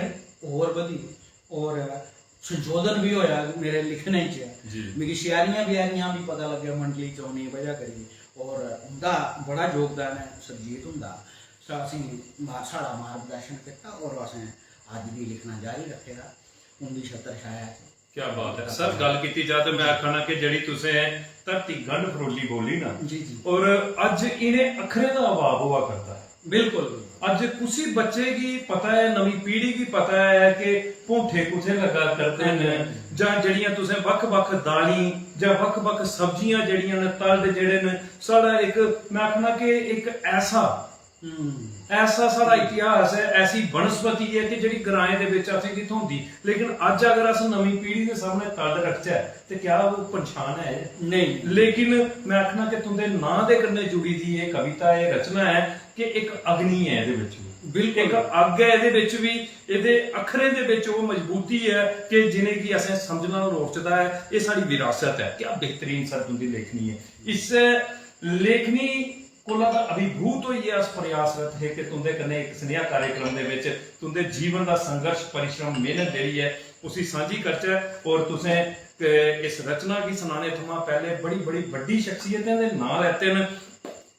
होर बधी और संशोधन भी होया मेरे लिखने च। जी। मिगी शैरियां ब्यारियां भी पता लग्गेआ मंडली च होने दी बजह करी, और उंदा बड़ा योगदान ऐ सुरजीत हुंदा। सा-, असें मा-, साढ़ा मार्गदर्शन कीता और असें अज्ज भी लिखना जारी रक्खे दा। उंदी छत्तर छाया च। क्या बात है सर, गल्ल कीती जा ते मैं आखना कि जेह्ड़ी तुसें धरती गंढ फरोली बोली ना, जी, जी। और अज्ज इ'नें अक्खरें दा अभाव होआ करदा ऐ। बिल्कुल, बिल्कुल। अज्ज कुसी बच्चे गी पता ऐ, नमीं पीढ़ी गी पता ऐ कि भोंठे कुत्थै लग्गा करदे न, जां जेह्ड़ियां तुसें बक्ख-बक्ख दालीं जां बक्ख-बक्ख सब्जियां जेह्ड़ियां न, तलड जेह्ड़े न, साढ़ा इक, मैं आखना कि इक ऐसा, हम्म। ऐसा साढ़ा इतिहास ऐ, ऐसी बनस्पति ऐ कि जेह्ड़ी ग्राएं दे बिच असेंगी थ्होंदी, लेकिन अज्ज अगर अस नमीं पीढ़ी दे सामने तलड रखचै ते क्या ओह् पंछान ऐ? नेईं। लेकिन मैं आखना कि तुंदे नांऽ दे कन्नै जुड़ी दी एह् कविता, एह् रचना ऐ कि इक अग्नि ऐ एह्दे बिच बी। बिल्कुल। इक अग्ग ऐ एह्दे बिच बी, एह्दे अक्खरें दे बिच ओह् मजबूती ऐ कि जि'नेंगी असें समझना लोड़चदा ऐ। एह् साढ़ी विरासत ऐ। क्या बेहतरीन सर तुंदी लेखनी ऐ। इस्सै लेखनी कोला दा अभिभूत होइयै अस प्रयासरत हे कि तुंदे कन्नै इक सनेहा कार्यक्रम दे बिच तुंदे जीवन दा संघर्ष, परिश्रम, मेहनत जेह्ड़ी ऐ उसी सांझी करचै। और तुसें, अ, इस रचना गी सनाने थमां पैह्ले बड़ी, बड़ी बड्डी शख्सियतें दे नांऽ लैते न,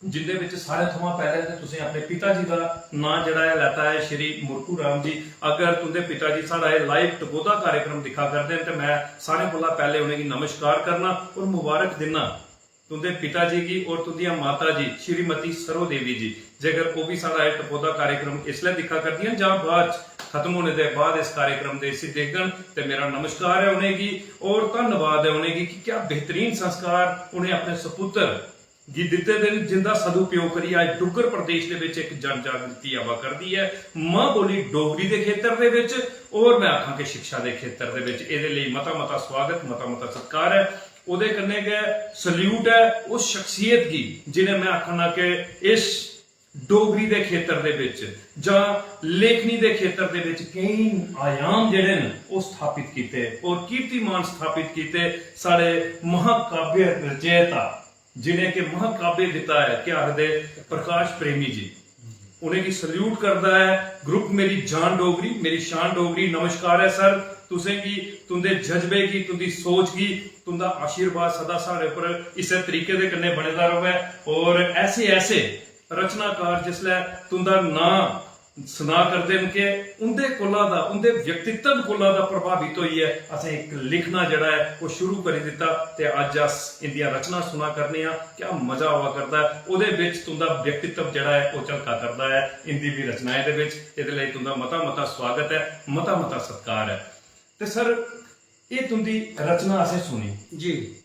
जिंदे बिच सारें थमां पैह्ले ते तुसें अपने पिता जी दा नांऽ जेह्ड़ा ऐ लैता ऐ, श्री मुरकू राम जी। अगर तुंदे पिता जी साढ़ा एह् live टकोह्दा कार्यक्रम दिक्खा करदे न ते मैं सारें कोला पैह्ले उ'नेंगी नमस्कार करना और मुबारक दिन्ना तुंदे पिता जी गी और तुंदियां माता जी श्रीमती सरो देवी जी, जेकर ओह् बी साढ़ा एह् टकोह्दा कार्यक्रम इसलै दिक्खा करदियां न जां बाद च खत्म होने दे बाद इस कार्यक्रम दे इसी दिखङन, ते मेरा नमस्कार ऐ उ'नेंगी और धन्नवाद ऐ उ'नेंगी कि क्या बेहतरीन संस्कार उ'नें अपने सपुत्तर गी दित्ते दे न, जिंदा सदुपयोग करियै अज्ज डुग्गर प्रदेश दे बिच इक जन जागृति आवा करदी ऐ मां बोली डोगरी दे खेतर दे बिच, और मैं आखां कि शिक्षा दे खेतर दे बिच। एह्दे लेई मता मता स्वागत, मता मता सत्कार ऐ। ओह्दे कन्नै गै salute ऐ उस शख्सियत गी जि'नें, मैं आखना कि इस डोगरी दे खेतर दे बिच जां लेखनी दे खेतर दे बिच केईं आयाम जेह्ड़े न ओह् स्थापित कीते और कीर्तिमान स्थापित कीते साढ़े महाकाव्य रचयिता, जि'नें कि महाकाव्य दित्ता ऐ, केह् आखदे, प्रकाश प्रेमी जी। उ'नेंगी सल्यूट करदा ऐ ग्रुप मेरी जान डोगरी, मेरी शान डोगरी। नमस्कार ऐ सर तुसें गी, तुं'दे जज्बे गी, तुं'दी सोच गी। तुं'दा आशीर्वाद सदा साढ़े उप्पर इस्सै तरीके दे कन्नै बने दा र'वै। और ऐसे ऐसे रचनाकार जिसलै तुं'दा नांऽ सना करदे न कि उं'दे कोला दा, उं'दे व्यक्तित्व कोला दा प्रभावित होइयै असें इक लिखना जेह्ड़ा ऐ ओह् शुरू करी दित्ता ते अज्ज अस इं'दियां रचनां सुना करने आं। क्या मजा आवा करदा ऐ, ओह्दे बिच तुं'दा व्यक्तित्व जेह्ड़ा ऐ ओह् झलका करदा ऐ इं'दी बी रचनाएं दे बिच। एह्दे लेई तुं'दा मता मता स्वागत ऐ, मता मता सत्कार ऐ। ते सर, एह् तुं'दी रचना असें सुनी जी।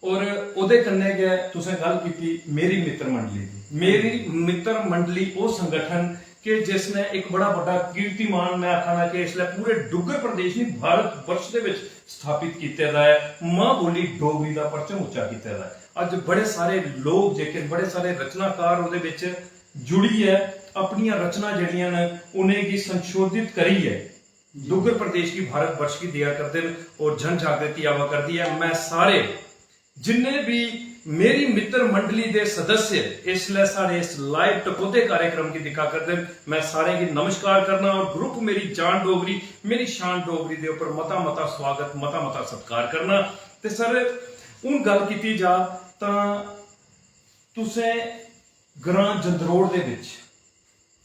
और ओह्दे कन्नै गै तुसें गल्ल कीती मेरी मित्र मंडली दी। मेरी मित्र मंडली ओह् संगठन कि जिसने इक बड़ा बड्डा कीर्तिमान, मैं आखना कि इसलै पूरे डुग्गर प्रदेश नहीं, भारत वर्ष दे विच स्थापित कीते दा ऐ, मां बोली डोगरी दा परचम उच्चा कीते दा ऐ। अज्ज बड़े सारे लोक जेह्के न, बड़े सारे रचनाकार ओह्दे बिच जुड़ियै अपनियां रचनां जेह्ड़ियां न उ'नेंगी संशोधित करियै डुग्गर प्रदेश गी, भारत वर्ष गी देआ करदे न और जन जागृति आवा करदी ऐ। मैं सारे जिन्ने भी मेरी मित्र मंडली दे सदस्य इसलै साढ़े इस लाइव टकोह्दे कार्यक्रम गी दिक्खा करदे न, मैं सारें गी नमस्कार करना और ग्रुप मेरी जान डोगरी, मेरी शान डोगरी दे उप्पर मता मता स्वागत, मता मता सत्कार करना। ते सर, हून गल्ल कीती जा तां तुसें ग्रां जंदरोड़ दे बिच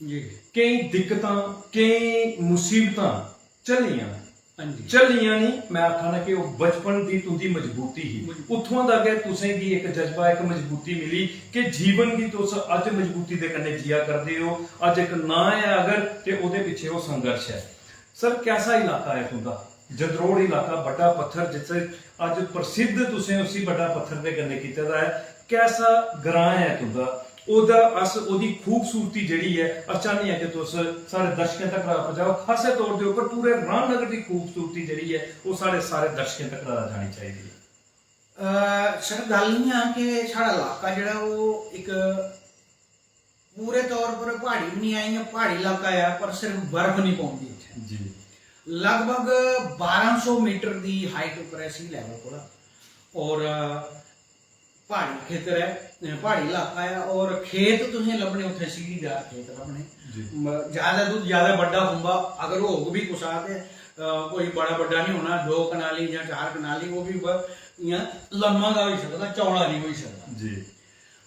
जी। केईं दिक्कतां, केईं मुसीबतां झल्लियां। हां जी। झल्लियां नहीं, मैं आखा ना कि ओह् बचपन दी तुं'दी मजबूती ही। मजबूती। उत्थुआं दा गै तुसें गी इक जज्बा, इक मजबूती मिली कि जीवन गी तुस अज्ज मजबूती दे कन्नै जिया करदे ओ। अज्ज इक नांऽ ऐ अगर, ते ओह्दे पिच्छे ओह् संघर्श ऐ। सर, कैसा इलाका ऐ तुं'दा? जंदरोड़ इलाका, बड्डा पत्थर, जित्थै अज्ज प्रसिद्ध तुसें उसी बड्डा पत्थर दे कन्नै कीते दा ऐ, कैसा ग्रां ऐ तुं'दा? ओह्दा अस, ओह्दी खूबसूरती जेह्ड़ी ऐ, अस चाह्न्ने आं कि तुस साढ़े दर्शकें तक्कर पजाओ। खासै तौर दे उप्पर पूरे रामनगर दी खूबसूरती जेह्ड़ी ऐ, ओह् साढ़े सारे दर्शकें तक्कर जानी चाहिदी ऐ। अ, सर, गल्ल इ'यां कि साढ़ा इलाका जेह्ड़ा ओह् इक पूरे तौर पर प्हाड़ी बी निं ऐ, इ'यां प्हाड़ी इलाका ऐ, पर सिर्फ बर्फ निं पौंदी इत्थै। जी। लगभग बारां सौ मीटर दी हाइट उप्पर ऐ सी लेवल कोला। और प्हाड़ी खेतर ऐ, प्हाड़ी इलाका ऐ। और खेत तुसें लब्भने उत्थै सीढ़ीदार खेत लब्भने। जी। म-, ज्यादा तो ज्यादा बड्डा खुंबा अगर होग बी कुसा ते, अ, कोई बड़ा बड्डा निं होना, दो कनाली जां चार कनाली, ओह् बी ब-, इ'यां लम्मा गै होई सकदा, चौड़ा निं होई सकदा। जी।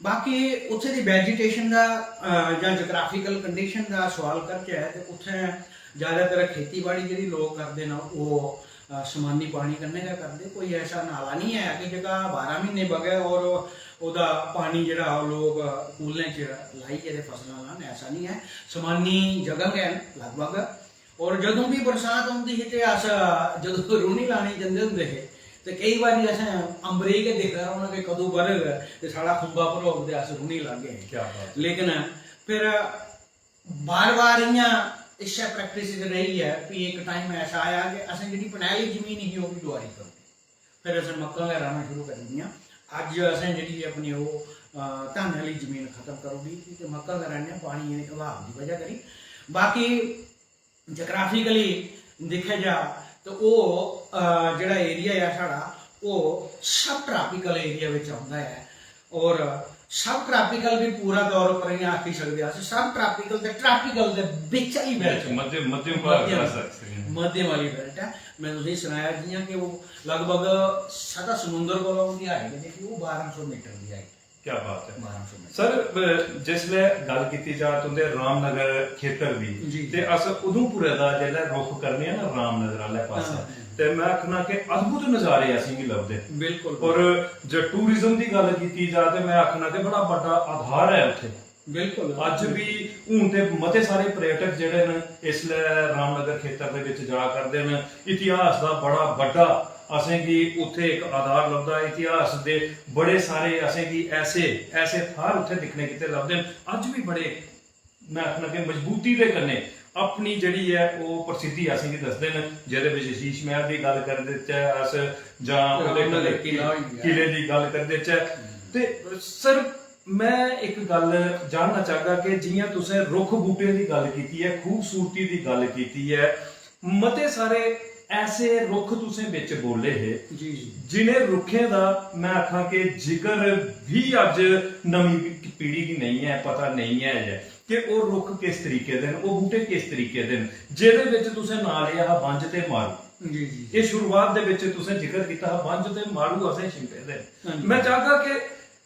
बाकी उत्थै दी वेजीटेशन दा, अ, जां जोग्राफिकल कंडीशन दा सवाल करचै ते उत्थै ज्यादातर खेतीबाड़ी जेह्ड़ी लोक करदे न ओह्, अ, समानी पानी कन्नै गै करदे। कोई ऐसा नाला निं ऐ कि जेह्का बारां म्हीने बगै और ओह्दा पानी जेह्ड़ा ओह् लोक कूह्लें च लाइयै ते फसलां लान, ऐसा निं ऐ। समानी जगह गै न लगभग। और जदूं बी बरसात औंदी ही ते अस जदूं रूह्नी लाने गी जंदे होंदे हे ते केई बारी असें अंबरै गी गै दिखदे रौह्ना कि कदूं बरग ते साढ़ा खुंबा भरोग ते अस रूह्नी लागे। क्या बात ऐ। लेकिन फिर बार बार इ'यां इस्सै प्रैक्टिस च रेहियै फ्ही इक टाइम ऐसा आया कि असें जेह्ड़ी पनैली जमीन ही ओह् बी डुआरी करी ओड़ी। फिर असें मक्कां गै राह्ना शुरू करी दियां। अज्ज असें जेह्ड़ी अपनी ओह्, अ, धानै आह्ली जमीन खत्म करी ओड़ी ते मक्कां गै राह्ने आं, पानी दे अभाव दी बजह करी। बाकी जोग्राफिकली दिक्खेआ जा ते ओह्, अ, जेह्ड़ा एरिया ऐ साढ़ा, ओह् सब ट्रापिकल एरिया बिच औंदा ऐ। और सब ट्रापिकल बी पूरा तौर उप्पर इ'यां आखी सकदे अस, सब ट्रापिकल ते ट्रापिकल दे बिच आह्ली बेल्ट ऐ। मध्यम, मध्यम भाग मध्यम, आखी सकदे न। मध्यम आह्ली बेल्ट ऐ। में तुसेंगी सनाया जि'यां कि ओह् लगभग सतह समुंदर कोला ओह्दी हाइट जेह्की ओह् बारां सौ मीटर दी हाइट। क्या बात ऐ। बारां सौ मीटर। सर, अ, जिसलै गल्ल कीती जा तुं'दे रामनगर खेतर दी, जी। ते अस उधमपुरै दा जिसलै रुख करने आं ना रामनगर आह्ले पासै, हां। ते में आखना कि अद्भुत नज़ारे असेंगी लभदे। बिल्कुल। और जे टूरिज्म दी गल्ल कीती जा ते में आखना कि बड़ा बड्डा आधार ऐ उत्थै। बिल्कुल। अज्ज बी हून ते मते सारे पर्यटक जेह्ड़े न इसलै रामनगर खेतर दे बिच जा करदे न। इतिहास दा बड़ा बड्डा असेंगी उत्थै इक आधार लभदा ऐ। इतिहास दे बड़े सारे असेंगी ऐसे, ऐसे थाह्र उत्थै दिक्खने गित्तै लभदे न। अज्ज बी बड़े, में आखना कि मजबूती दे कन्नै अपनी जेह्ड़ी ऐ ओह् प्रसिद्धि असेंगी दसदे न। जेह्दे बिच शीश मैह्ल दी गल्ल करी देचै अस जां ओह्दे रामनगर कन्नै किला होई गेआ। किले दी गल्ल करी देचै। हम्म। ते सर, में इक गल्ल जानना चाहगा कि जि'यां तुसें रुक्ख बूह्टें दी गल्ल कीती ऐ, खूबसूरती दी गल्ल कीती ऐ, मते सारे ऐसे रुक्ख तुसें बिच बोले हे, जी, जी। जिनें रुक्खें दा में आखां कि जिक्र बी अज्ज नमीं पीढ़ी गी नेईं ऐ, पता नेईं ऐ जे। कि ओह् रुक्ख किस तरीके दे न, ओह् बूह्टे किस तरीके दे न, जेह्दे बिच तुसें नांऽ लेआ हा बंज ते मारू। जी जी एह् शुरुआत दे बिच तुसें जिक्र कीता हा बंज ते मारू असें छिंबे दे न। हां जी। मैं चाहगा कि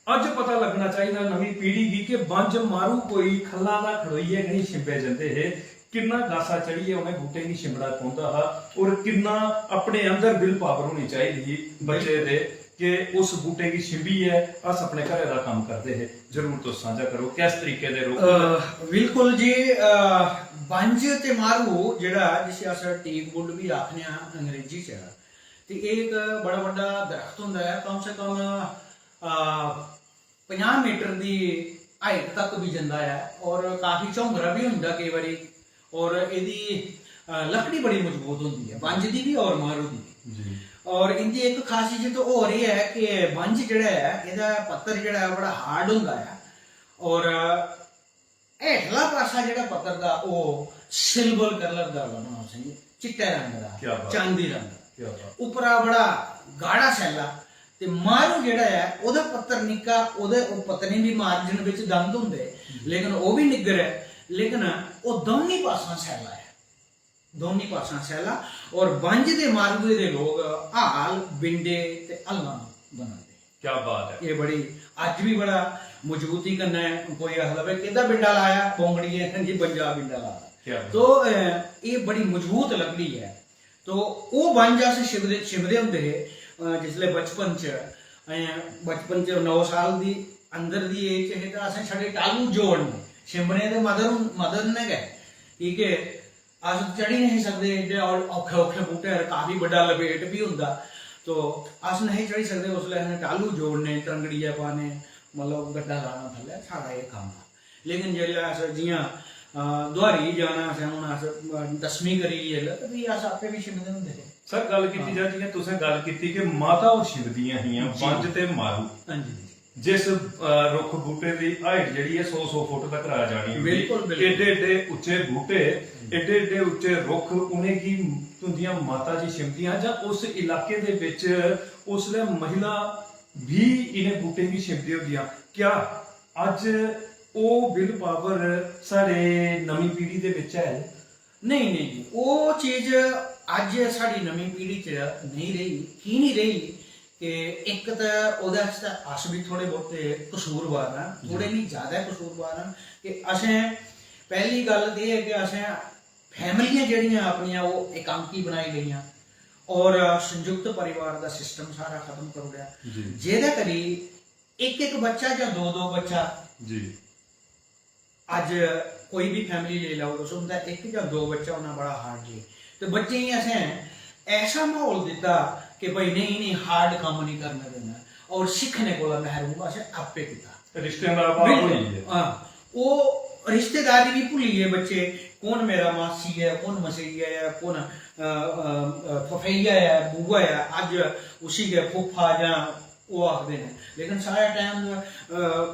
अज्ज पता लगना चाहिदा नमीं पीढ़ी गी कि बंज मारू कोई खल्ला दा खड़ोइयै नहीं छिंबे जंदे हे, किन्ना गासा चढ़ियै उ'नें बूह्टें गी छिंबना पौंदा हा और किन्ना अपने अंदर विल पावर होनी चाहिदी ही बच्चे दे कि उस बूह्टे गी छिंबियै अस अपने घरै दा कम्म करदे हे। जरूर तुस सांझा करो किस तरीके दे रुख अ, बिल्कुल जी। अ, बंज ते मारू जेह्ड़ा, जिसी अस टीक वुड बी आखने आं अंग्रेजी च, ते एह् इक बड़ा बड्डा दरख्त होंदा ऐ। कम से कम अ, पंजाह् मीटर दी हाइट तक बी जंदा ऐ और काफी झौंगरा बी होंदा केई बारी। और एह्दी अ, लकड़ी बड़ी मजबूत होंदी ऐ, बंज दी बी और मारू दी बी। जी और इंदी इक खासियत होर एह् ऐ कि बंज जेह्ड़ा ऐ, एह्दा पत्तर जेह्ड़ा ऐ, बड़ा हार्ड होंदा ऐ। और हेठला पासा जेह्ड़ा पत्तर दा, ओह् सिल्वर कलर दा लब्भना तुसेंगी, चिट्टे रंग दा, क्या बात। चांदी रंग। क्या बात। उप्परा बड़ा गाढ़ा सैल्ला। ते मारू जेह्ड़ा ऐ, ओह्दा पत्तर निक्का, ओह्दे, ओह् पत्तरें बी मार्जिन बिच दंद होंदे, लेकिन ओह् बी निग्गर ऐ। लेकिन ओह् दौनीं पासां सैल्ला ऐ, दौनीं पासां सैल्ला। और बंज दे मारुए दे लोग हाल, बिंडे ते हल्लां बनांदे। क्या बात है। एह् बड़ी, अज्ज बी बड़ा मजबूती कन्नै कोई आखदा, "भाई, केह्दा बिंडा लाया?" "बौंगड़िये।" "जी, बंजा बिंडा लाया।" क्या बात। तो अ, एह् बड़ी मजबूत लकड़ी ऐ। तो ओह् बंज अस छिबदे छिबदे होंदे हे अ, जिसलै बचपन च। अजें बचपन च नौ साल दी अंदर दी एज च हे, ते असें छड़े टालू जोड़ने, छिंबने ते मदर हुन-, मदर ने गै, की के अस चढ़ी नेईं सकदे एड्डे औ-, औखे औखे बूह्टे पर, काफी बड्डा लपेट बी होंदा। तो अस नेईं चढ़ी सकदे, उसलै असें टालू जोड़ने, त्रंगड़ियै पाने, मतलब गड्डा लाना थल्लै, साढ़ा एह् कम्म हा। लेकिन जिसलै अस जि'यां, अ, दुआरी जाना असें, हून अस, अ, दसमीं करी गे जिसलै, ते फ्ही अस आपे बी छिंबदे होंदे हे। सर, गल्ल कीती जा, जि'यां तुसें गल्ल कीती कि माता होर छिंबदियां हियां, जी। बंज ते मारू। हां जी। जिस, अ, रुक्ख बूह्टे दी हाइट जेह्ड़ी ऐ, सौ सौ फुट तक आ जानी होंदी। बिल्कुल, बिल्कुल। एड्डे एड्डे उच्चे बूह्टे, एड्डे एड्डे उच्चे रुक्ख, उ'नेंगी तुं'दियां माता जी छिंबदियां जां उस इलाके दे बिच उसलै महिला बी इ'नें बूह्टें गी छिंबदी होंदियां। क्या अज्ज ओह् विल पावर साढ़े नमीं पीढ़ी दे बिच है? नेईं, नेईं, नेईं। ओह् चीज अज्ज साढ़ी नमीं पीढ़ी च नेईं रेही। की निं रेही? कि इक ते ओह्दे आस्तै अस बी थोह्ड़े बहुते कसूरवार आं, थोह्ड़े निं, जैदा कसूरवार आं। कि असें, पैह्ली गल्ल ते एह् ऐ कि असें फैमिलियां जेह्ड़ियां अपनियां, ओह् एकांकी बनाई लेइयां और संयुक्त परिवार दा सिस्टम सारा खत्म करी ओड़ेआ। जी। जेह्दे करी इक इक बच्चा जां दो दो बच्चा जी। अज्ज कोई बी फैमिली लेई लैओ तुस, उं'दा इक जां दो बच्चा होना बड़ा हार्ड जे। ते बच्चें गी असें ऐसा म्हौल दित्ता कि भाई, नेईं, इ'नें हार्ड कम्म निं करन देना और सिक्खने कोला महरूम असें आपे कीता। रिश्तें दा अभाव होई गेआ। हां, ओह् रिश्तेदारी बी भुल्ली गे बच्चे, कौन मेरा मासी ऐ, कौन मसेइया ऐ, कौन, अ, अ, अ, फफेइया ऐ, बुआ ऐ, अज्ज उसी गै फुफ्फा जां ओह् आखदे न। लेकिन साढ़े टाइम, अ,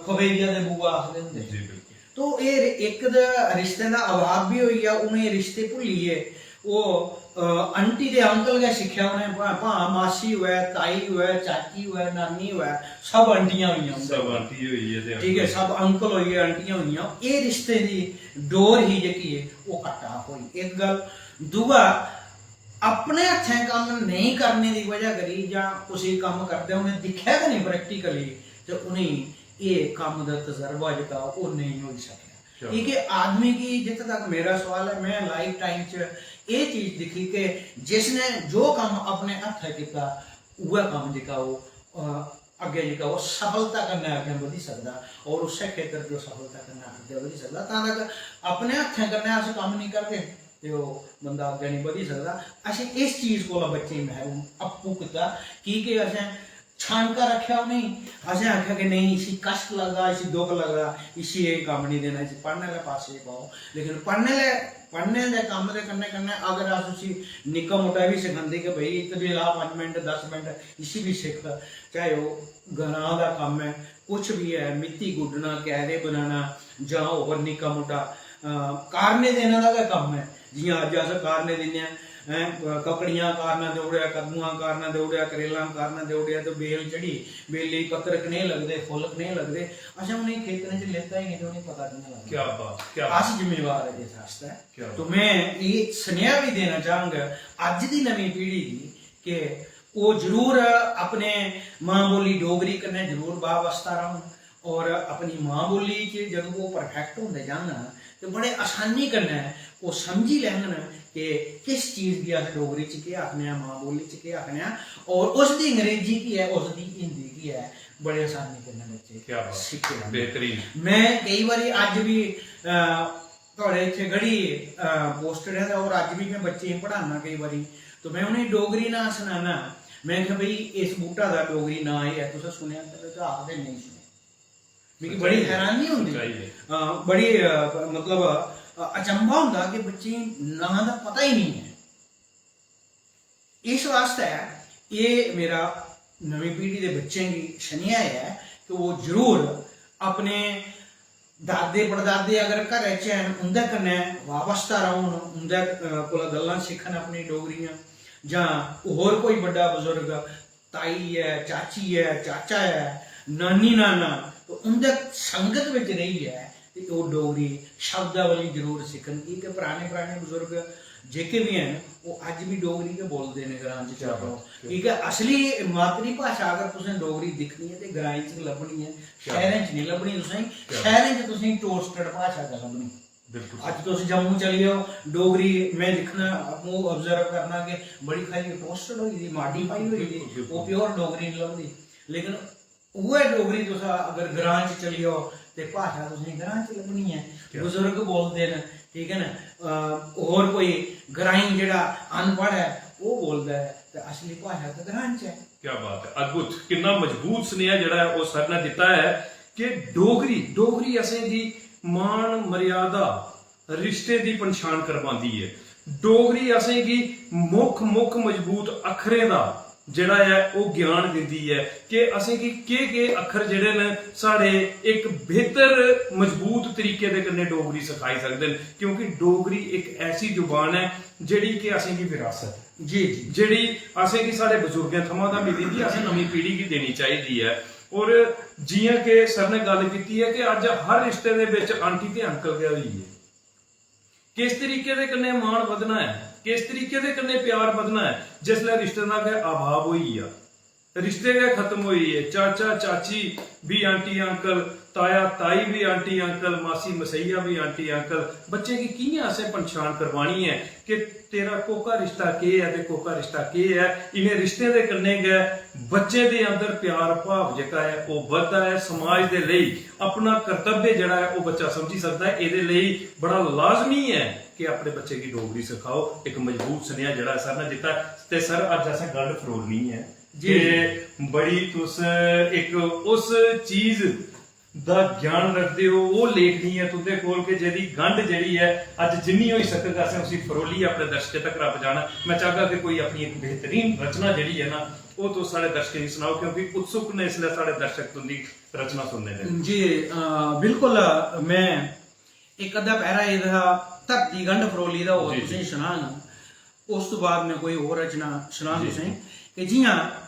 फफेइया ते बुआ आखदे होंदे हे। जी, बिल्कुल। तो एह् इक ते रिश्तें दा अभाव बी होई गेआ, उ'नें रिश्ते भुल्ली गे। ओह्, अ, आंटी ते अंकल गै सिक्खेआ उ'नें, भां, भां मासी होऐ, ताई होऐ, चाची होऐ, नानी होऐ, सब आंटियां होई गेइयां उं'दे। सब आंटी होई गे ते ठीक ऐ, सब अंकल होई गे, आंटियां होई गेइयां। एह् रिश्ते दी डोर ही जेह्की ऐ, ओह् कट ऑफ होई। इक गल्ल। दूआ, अपने हत्थें कम्म नेईं करने दी बजह करी जां कुसै गी कम्म करदे उ'नें दिक्खेआ गै नेईं प्रैक्टिकली, ते उ'नेंगी एह् कम्म दा तजर्बा जेह्का ओह् नेईं होई सकेआ। क्या की के आदमी गी, जित्थै तक मेरा सवाल ऐ, में लाइफ टाइम च एह् चीज दिक्खी कि जिसने जो कम्म अपने हत्थै कीता, उ'ऐ कम्म जेह्का ओह्, अ, अग्गें जेह्का ओह् सफलता कन्नै अग्गें बधी सकदा, और उस्सै खेतर जो सफलता कन्नै अग्गें बधी सकदा। तां तक अपने हत्थें कन्नै अस कम्म नेईं करगे ते ओह् बंदा अग्गें नेईं बधी सकदा। असें इस चीज कोला बच्चें गी महरूम आपूं कीता, की के असें छानका रक्खेआ उ'नेंगी। असें आखेआ कि नेईं, इसी कश्ट लगदा, इसी दुख लगदा, इसी एह् कम्म नेईं देना, इसी पढ़ने आह्ले पासै पाओ। लेकिन पढ़ने आह्ले, पढ़ने दे कम्म दे कन्नै कन्नै अगर अस उसी निक्का मुट्टा बी सखांदे कि भाई, इक बी ला पंज मिंट, दस मिंट, इसी बी सिक्ख, चाहे ओह् ग्रां दा कम्म ऐ, कुछ बी ऐ, मित्ती गुड्डना, क्यारे बनाना, जां होर निक्का मुट्टा, अ, कारने देने दा गै कम्म ऐ। जि'यां अज्ज अस कारने दिन्ने आं, हैं, ककड़ियां कारणा देई ओड़ेआ, कद्दूआं कारणा देई ओड़ेआ, करेलां कारणा देई ओड़ेआ, ते बेल चढ़ी, बेली पत्तर कनेह् लगदे, फुल्ल कनेह् लगदे। असें उ'नें खेतरें च लेता ही नेईं ते उ'नेंगी पता कि'यां लगदा? क्या बात, क्या बात। अस जिम्मेवार आं इस आस्तै। क्या तो बात। मैं एह् सनेहा बी देना चाहंग अज्ज दी नमीं पीढ़ी गी कि ओह् जरूर अपने मां बोली डोगरी कन्नै जरूर बाबस्ता रौह्न और अपनी मां बोली च जदूं ओह् परफेक्ट होंदे जाङन ते बड़े आसानी कन्नै ओह् समझी लैङन कि किस चीज गी अस डोगरी च केह् आखने आं, मां बोली च केह् आखने आं, और उस दी अंग्रेजी की ऐ, उस दी हिंदी की ऐ, बड़े आसानी कन्नै बच्चे क्या बात। सिक्खी लैंदे। बेहतरीन। मैं केई बारी अज्ज बी, अ, थुआढ़े इत्थै गढ़ी, अ, पोस्टर ऐ ते और अज्ज बी मैं बच्चें गी पढ़ाना केई बारी, तो मैं उ'नेंगी डोगरी नांऽ सनाना। मैं आखेआ, "भई, इस बूह्टा दा डोगरी नांऽ एह् ऐ, तुसें सुनेआ?" ते आखदे, "नेईं सुनेआ।" मिगी सच्चाई बड़ी ऐ। हैरानी होंदी, सच्चाई ऐ। अ, बड़ी, अ, मतलब, अ, अचंभा होंदा कि बच्चें गी नांऽ दा पता ही नेईं ऐ। इस वास्तै एह् मेरा नमीं पीढ़ी दे बच्चें गी सनेहा ऐ कि ओह् जरूर अपने दादे पड़दादे अगर घरै च हैन, उं'दे कन्नै वाबस्ता रौह्न, उं'दे, अ, कोला गल्लां सिक्खन अपनी डोगरियां, जां होर कोई बड्डा बजुर्ग, ताई ऐ, चाची ऐ, चाचा ऐ, नानी नाना, ते उं'दे संगत बिच रेहियै ते ओह् डोगरी शब्दावली जरूर सिक्खन, की के पराने, पराने बजुर्ग जेह्के बी हैन, ओह् अज्ज बी डोगरी गै बोलदे न ग्रां च क्या चलो। बात, क्या की के असली मातृभाशा अगर तुसें डोगरी दिक्खनी ऐ ते ग्राएं च गै लब्भनी ऐ, क्या शैह्रें च नेईं लब्भनी तुसें, क्या शैह्रें च तुसें टोस्टड भाशा गै लब्भनी। बिल्कुल। अज्ज तुस जम्मू चली जाओ, डोगरी में दिक्खना, आपूं ऑब्जर्व करना कि बड़ी खाई टोस्टड होई दी, मॉडिफाई होई दी, बिल्कुल, बिल्कुल। ओह् प्योर डोगरी निं लभदी। लेकिन उ'ऐ डोगरी तुस अगर ग्रां च चली जाओ ते भाशा तुसेंगी ग्रां च लब्भनी ऐ। क्या? बजुर्ग बोलदे न, ठीक ऐ ना, अ, होर कोई ग्राईं जेह्ड़ा अनपढ़ ऐ, ओह् बोलदा ऐ, ते असली भाशा ते ग्रां च ऐ। क्या बात है, अद्भुत, किन्ना मजबूत सनेहा जेह्ड़ा ऐ ओह् सर ने दित्ता ऐ कि डोगरी, डोगरी असेंगी मान मर्यादा, रिश्ते दी पंछान करवांदी ऐ। डोगरी असेंगी मुक्ख, मुक्ख मजबूत अक्खरें दा जेह्ड़ा ऐ ओह् ज्ञान दिंदी ऐ कि असेंगी केह्-केह् अक्खर जेह्ड़े न साढ़े इक बेहतर मजबूत तरीके दे कन्नै डोगरी सखाई सकदे न, क्योंकि डोगरी इक ऐसी जुबान ऐ जेह्ड़ी कि असेंगी विरासत ऐ। जी, जी। जेह्ड़ी असेंगी साढ़े बजुर्गें थमां दा मिली दी, असें नमीं पीढ़ी गी देनी चाहिदी ऐ। और जियां कि सर ने गल्ल कीती ऐ कि अज्ज हर रिश्ते दे बिच आंटी ते अंकल गै होई गे। किस तरीके दे कन्नै मान बधना ऐ, किस तरीके दे कन्नै प्यार बधना ऐ, जिसलै रिश्ते दा गै अभाव होई गेआ, रिश्ते गै खत्म होई गे, चाचा चाची बी आंटी अंकल, ताया ताई बी आंटी अंकल, मासी मसैया बी आंटी अंकल, बच्चें गी कि'यां असें पंछान करवानी ऐ कि तेरा कोह्का रिश्ता केह् ऐ ते कोह्का रिश्ता केह् ऐ? इ'नें रिश्तें दे कन्नै गै बच्चे दे अंदर प्यार भाव जेह्का ऐ ओह् बधदा ऐ। समाज दे लेई अपना कर्तव्य जेह्ड़ा ऐ ओह् बच्चा समझी सकदा ऐ। एह्दे लेई बड़ा लाजमी ऐ कि अपने बच्चे गी डोगरी सखाओ। इक मजबूत सनेहा जेह्ड़ा सर ने दित्ता, ते सर अज्ज असें गंढ फरोलनी ऐ जी। कि बड़ी तुस इक उस चीज दा ज्ञान रखदे ओ, ओह् लेखनी ऐ तुं'दे कोल कि जेह्दी गंढ जेह्ड़ी ऐ अज्ज जिन्नी होई सकग असें उसी फरोलियै अपने दर्शकें तक्कर पजाना। मैं चाहगा कि कोई अपनी इक बेहतरीन रचना जेह्ड़ी ऐ ना, ओह् तुस साढ़े दर्शकें गी सनाओ, क्योंकि उत्सुक न इसलै साढ़े दर्शक तुं'दी रचना सुनने दे। जी, अ, बिल्कुल, अ, मैं इक अद्धा पैरा एह्दा धरती गंढ फरोली दा होर जी, जी। तुसेंगी सनाङ। उस तो बाद मैं कोई होर रचना सनाङ जी, तुसेंगी जी। कि जियां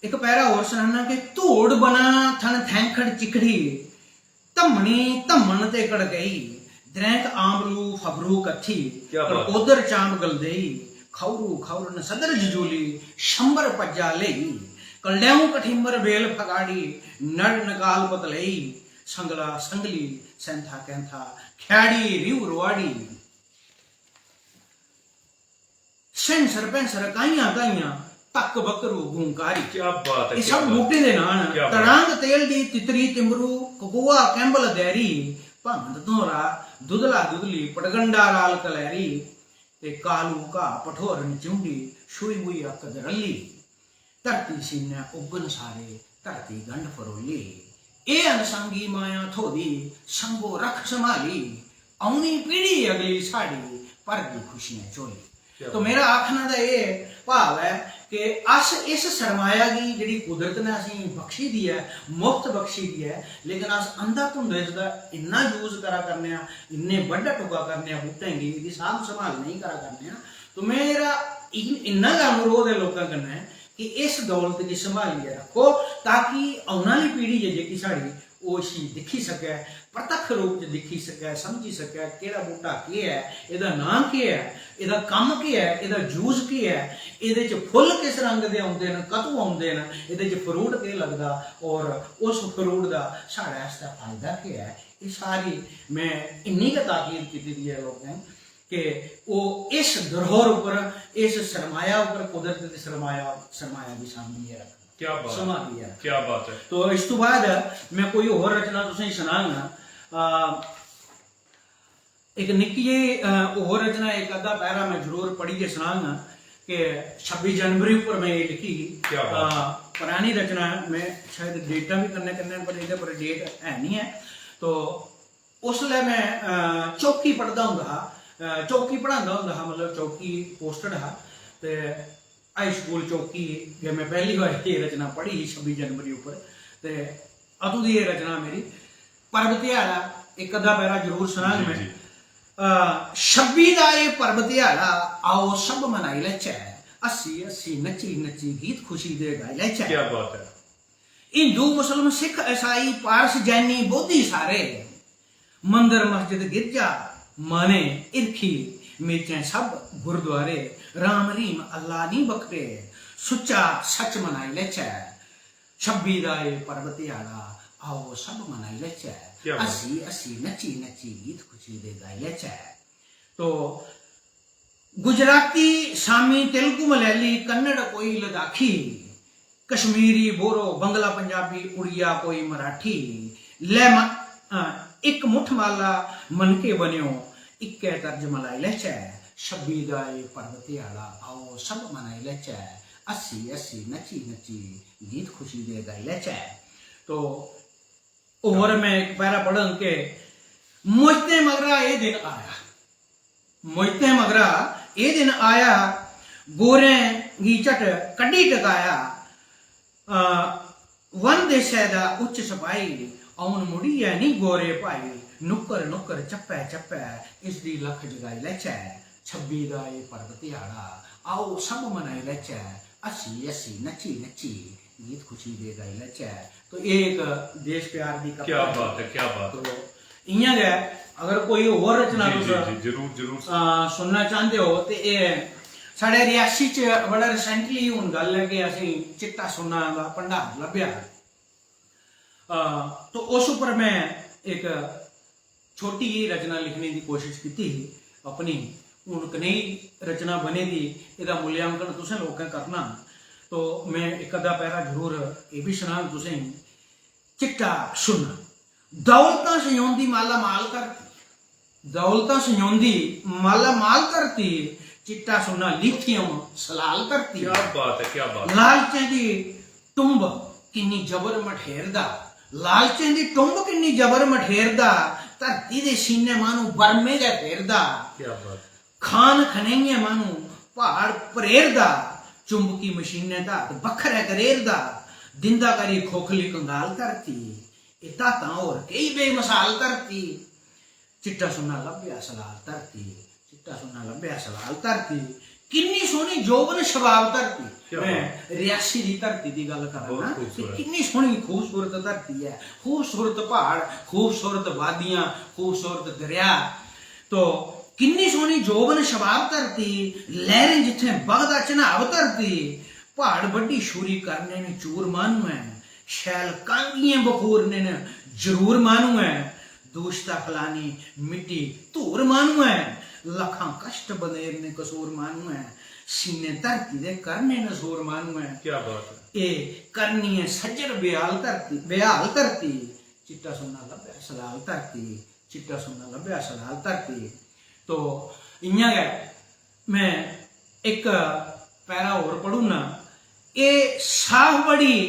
इक पैरा होर सनाना कि धूड़ बना थन थैंखड़ चिकड़ी, धम्मनी धम्मन ते कड़कई, द्रैंक आंबलू फबरू कत्थी, क्या बात। कड़कोदर चांप गलदेई, खौरू खौर नसदर जजूली, शंबर पज्जा लेई, कलडैऊ कठिंबर बेल फगाड़ी, नड़ नकाल पतलेई, संगला संगली, सैंथा कैंथा, खैड़ी रिऊ रुआड़ी, सैंसर पैंसर काइयां काइयां, तक बकरू गूंकारी। क्या बात है, एह् क्या सब बात। बूह्टे दे नांऽ न। क्या बात। तड़ांग तेल दी तितरी तिंबरू, ककोआ कैंबल दैरी, भंग धोरा, दुधला दुधली, पटगंडा लाल कलैरी, ते कालू घाऽ पठोर नचुंडी, छुई बुई अक्क दरल्ली। धरती सीनै उग्गन सारे, धरती गंढ फरोली। एह् अनसंगी माया थ्होदी, संगो रक्ख सम्हाली। औनी पीढ़ी अगली साढ़ी, भरदी खुशियां झोली। तो मेरा आखना दा एह् भाव ऐ कि अस इस सरमाया गी जेह्ड़ी कुदरत ने असेंगी बख्शी दी ऐ, मुफ्त बख्शी दी ऐ, लेकिन अस अंधाधुंध इसदा इन्ना यूज करा करने आं, इन्ने बड्डा टुका करने आं बूह्टें गी, एह्दी साम्भ संभाल नेईं करा करने आं। तो मेरा इन-, इन्ना गै अनुरोध ऐ लोकें कन्नै कि इस दौलत गी संभालियै रक्खो, ताकि औने आह्ली पीढ़ी ऐ जेह्की साढ़ी, ओह् इसी दिक्खी सकै, परतक्ख रूप च दिक्खी सकै, समझी सकै, केह्ड़ा बूह्टा केह् ऐ, एह्दा नांऽ केह् ऐ, एह्दा कम्म केह् ऐ, एह्दा यूज केह् ऐ, एह्दे च फुल्ल किस रंग दे औंदे न, कदूं औंदे न, एह्दे च फ्रूट केह् लगदा और उस फ्रूट दा साढ़े आस्तै फायदा केह् ऐ, एह् सारी में इन्नी गै ताकीद कीती दी ऐ लोकें कि ओह् इस धरोहर उप्पर, इस सरमाया उप्पर, कुदरत दे सरमाया, सरमाया गी सांभियै रक्खन। क्या बात है। संभालियै रक्खन। क्या बात है। तो इस तो बाद में कोई होर रचना तुसेंगी सनांग। अ, इक निक्की जेही, अ, होर रचना, इक अद्धा पैरा में जरूर पढ़ियै सनांग कि छब्बी जनवरी उप्पर में एह् लिखी ही। क्या बात है। अ, परानी रचना ऐ, में शायद डेटां बी कन्नै कन्नै, पर एह्दे पर डेट है निं ऐ। तो उसलै में, अ, चौकी पढ़दा होंदा हा, अ, चौकी पढ़ांदा होंदा हा, मतलब चौकी पोस्टड हा। ते हाई स्कूल चौकी गै में पैह्ली बारी एह् रचना पढ़ी ही छब्बी जनवरी उप्पर। ते अदूं दी एह् रचना मेरी, पर्व ध्याड़ा, इक अद्धा पैरा जरूर सनांग जी, में। जी। अ, छब्बी दा एह् पर्व ध्याड़ा, आओ सब मनाई लैचै, हस्सी हस्सी नच्ची नच्ची गीत खुशी दे गाई लैचै। क्या बात है। हिंदू मुस्लिम सिख ईसाई पारस जैनी बोधी सारे, मंदर मस्जिद गिरजा माने हिरखी, मेचें सब गुरुद्वारे, राम रहीम अल्लाह निं बक्खरे, सुच्चा सच मनाई लैचै, छब्बी दा एह् पर्व ध्याड़ा, आओ सब मनाई लैचै, क्या बात। हस्सी हस्सी नच्ची नच्ची गीत खुशी दे गाई लैचै। तो गुजराती, सामी, तेलुगु, मलयाली, कन्नड़, कोई लद्दाखी, कश्मीरी, बोरो, बंगला, पंजाबी, उड़िया, कोई मराठी, लै म-, अ, इक मुट्ठ माला मनके बनेओ, इक्कै तर्ज मलाई लैचै, छब्बी दा एह् पर्व ध्याड़ा, आओ सब मनाई लैचै, हस्सी हस्सी नच्ची नच्ची गीत खुशी दे गाई लैचै। तो होर में इक पैरा पढ़ङ के, मुश्तें मगरा एह् दिन आया, मुश्तें मगरा एह् दिन आया, गोरें गी झट कड्ढी टकाया। अ, वन देशै दा उच्च सपाही, औन मुड़ियै निं गोरे भाई, नुक्कर नुक्कर चप्पै चप्पै इसदी लक्ख जगाई लैचै। छब्बी दा एह् पर्व ध्याड़ा, आओ सब मनाई लैचै, हस्सी हस्सी नच्ची नच्ची गीत खुशी दे गाई लैचै। तो एह् इक देश प्यार दी कविता क्या ऐ। बात है, क्या बात है। तो इ'यां गै अगर कोई होर रचना जी, तुस, जी, जी, जरूर, जरूर। अ, सुनना चांह्दे ओ ते एह् साढ़े रियासी च बड़ा recently हून गल्ल ऐ कि असेंगी चिट्टा सुन्ना दा भंडार लब्भेआ। अ, तो उस उप्पर में इक छोटी जेही रचना लिखने दी कोशश कीती ही अपनी। हून कनेही रचना बनी दी, एह्दा मूल्यांकन तुसें लोकें करना। तो में इक अद्धा पैरा जरूर एह् बी सनाङ तुसेंगी। चिट्टा सुन्ना, दौलतां संजोंदी माला माल धरती, दौलतां संजोंदी माला माल धरती, चिट्टा सुन्ना लिथियम सलाल धरती। क्या बात है, क्या बात है। लालचें दी टुंब किन्नी जबर मठेरदा, लालचें दी टुंब किन्नी जबर मठेरदा, धरती दे सीने माह्नू बर्मे गै फेरदा। क्या बात है। खान खनेइयें माह्नू प्हाड़ परेरदा, चुंबकी मशीनें दा हत्थ बक्खरै करेरदा, दिंदा करी खोखली कंगाल धरती, एह् धातां होर केई बेमसाल धरती। चिट्टा सुन्ना लब्भेआ सलाल धरती, चिट्टा सुन्ना लब्भेआ सलाल धरती, किन्नी सोह्नी जोबन शबाब धरती। क्या में बात। रियासी दी धरती दी गल्ल करा बहुत ना, खूबसूरत। कि किन्नी सोह्नी खूबसूरत धरती ऐ, खूबसूरत प्हाड़, खूबसूरत वादियां, खूबसूरत दरेआ। तो किन्नी सोह्नी जोबन शबाब धरती, लैह्रें जित्थें बगदा चन्हाब धरती, प्हाड़ बड्डी छुरी करने न चूर माह्नू ऐ, शैल कांगियें बखूरने न जरूर माह्नू ऐ, दूशता फलानी मिट्टी धूर माह्नू ऐ, लक्खां कश्ट बनेरने कसूर माह्नू ऐ, सीने धरती दे करने न जोर माह्नू ऐ। क्या बात है। एह् करनी ऐ सज्जर बेहाल धरती, बेहाल धरती, चिट्टा सुन्ना लब्भै सलाल धरती, चिट्टा सुन्ना लब्भै सलाल धरती। तो इ'यां गै में इक पैरा होर पढ़ूना। एह् साफ बड़ी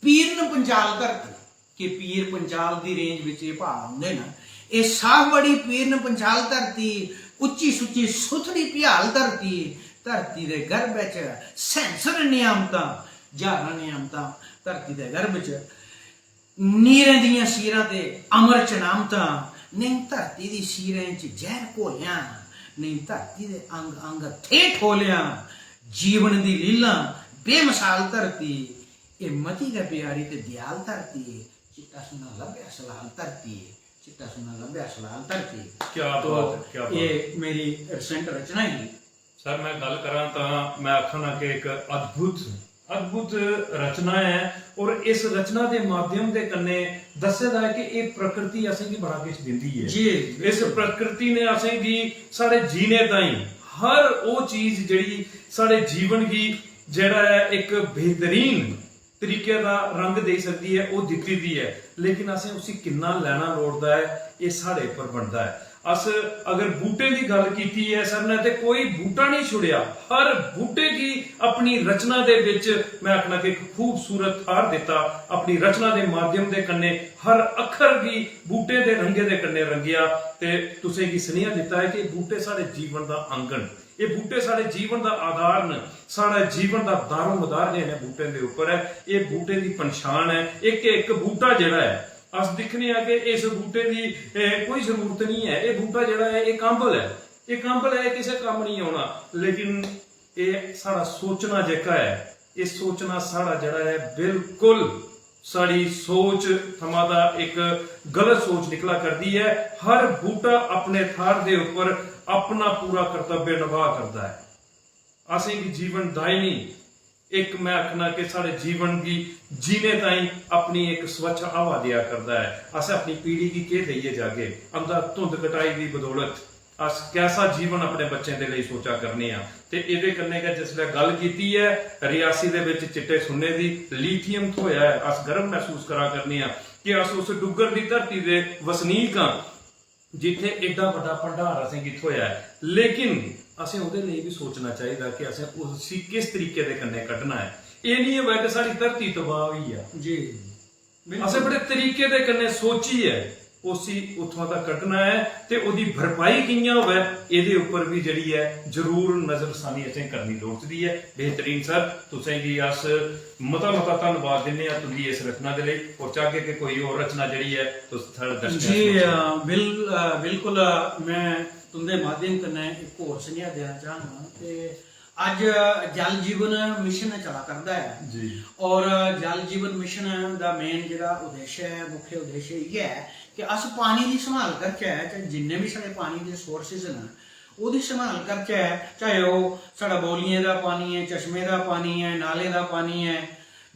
पीर न पंचाल धरती, कि पीर पंचाल दी रेंज बिच एह् प्हाड़ औंदे न। एह् साह बड़ी पीर न पंछाल धरती, उच्ची सुच्ची सुथरी भ्याल धरती। धरती दे गर्भ च सैंसर नियामतां, ज्हारां नियामतां धरती दे गर्भ च। नीरें दियां सीरां ते अमर चनामतां। नेईं धरती दी सीरें च जैह्र घोलेआं, नेईं धरती दे अंग अंग थे ठोलेआं। जीवन दी लीलां बेमसाल धरती, एह् मती गै प्यारी ते दयाल धरती। चिट्टा सुन्ना लब्भेआ सलाल धरती, चिट्टा सुन्ना लब्भेआ सलाल धरती। क्या तो बात है, क्या बात है। एह् मेरी recent रचना ही। सर, मैं गल्ल करां तां मैं आखना कि इक अद्भुत, अद्भुत रचना ऐ। और इस रचना दे माध्यम दे कन्नै दस्से दा ऐ कि एह् प्रकृति असेंगी बड़ा किश दिंदी ऐ। जी, इस बिल्कुल। प्रकृति ने असेंगी साढ़े जीने ताईं हर ओह् चीज जेह्ड़ी साढ़े जीवन गी जेह्ड़ा ऐ इक बेहतरीन तरीके दा रंग देई सकदी ऐ, ओह् दित्ती दी ऐ, लेकिन असें उसी किन्ना लैना लोड़दा ऐ, एह् साढ़े उप्पर बनदा ऐ। अस अगर बूह्टें दी गल्ल कीती ऐ सर ने, ते कोई बूह्टा निं छुड़ेआ, हर बूह्टे गी अपनी रचना दे बिच, मैं आखना कि इक खूबसूरत थाह्र दित्ता, अपनी रचना दे माध्यम दे कन्नै हर अक्खर गी बूह्टे दे रंगे दे कन्नै रंगेआ ते तुसें गी सनेहा दित्ता ऐ कि बूह्टे साढ़े जीवन दा अंग न। एह् बूह्टे साढ़े जीवन दा आधार न, साढ़े जीवन दा दारोमदार गै इ'नें बूह्टें दे उप्पर ऐ। एह् बूह्टें दी पंछान ऐ। इक इक बूह्टा जेह्ड़ा ऐ, अस दिक्खने आं कि इस बूह्टे दी, ए, कोई जरूरत निं ऐ। एह् बूह्टा जेह्ड़ा ऐ, एह् कांबल ऐ, एह् कांबल ऐ, एह् किसै कम्म निं औना। लेकिन एह् साढ़ा सोचना जेह्का ऐ, एह् सोचना साढ़ा जेह्ड़ा ऐ, बिल्कुल साढ़ी सोच थमां दा इक गलत सोच निकला करदी ऐ। हर बूह्टा अपने थाह्र दे उप्पर अपना पूरा कर्तव्य नभाऽ करदा ऐ। असेंगी जीवन दायनी इक, मैं आखना कि साढ़े जीवन गी जीने ताईं अपनी इक स्वच्छ हवा देआ करदा ऐ। अस अपनी पीढ़ी गी केह् देइयै जागे? अंधा धुंध कटाई दी बदौलत अस कैसा जीवन अपने बच्चें दे लेई सोचा करने आं? ते एह्दे कन्नै गै जिसलै गल्ल कीती ऐ रियासी दे बिच चिट्टे सुन्ने दी, lithium थ्होएआ ऐ, अस गर्व मसूस करा करने आं कि अस उस डुग्गर दी धरती दे वसनीक आं, जित्थै एड्डा बड्डा भंडार असेंगी थ्होएआ ऐ। लेकिन असें ओह्दे लेई बी सोचना चाहिदा कि असें उसी किस तरीके दे कन्नै कड्ढना ऐ। एह् निं होऐ कि साढ़ी धरती तबाह होई जा। जी, बिल्कुल। असें बड़े तरीके दे कन्नै सोचियै उसी उत्थुआं दा कड्ढना ऐ ते ओह्दी भरपाई कि'यां होऐ, एह्दे उप्पर बी जेह्ड़ी ऐ जरूर नजरसानी असें करनी लोड़चदी ऐ। बेहतरीन सर, तुसें गी अस मता मता धन्नवाद दिन्ने आं तुं'दी इस रचना दे लेई, और चाहगे कि कोई होर रचना जेह्ड़ी ऐ तुस साढ़े दर्शकें जी, आस्तै अ, बिल-, अ, बिल्कुल, अ, मैं तुं'दे माध्यम कन्नै इक होर सनेहा देना चाह्ङ ते अज्ज जल जीवन मिशन चला करदा ऐ जी। और जल जीवन मिशन दा main जेह्ड़ा उद्देश्य ऐ, मुख्य उद्देश्य इ'यै ऐ कि अस पानी दी संभाल करचै, ते जिन्ने बी साढ़े पानी दे sources न, ओह्दी संभाल करचै, चाहे ओह् साढ़ा बौलियें दा पानी ऐ, चश्मे दा पानी ऐ, नालें दा पानी ऐ,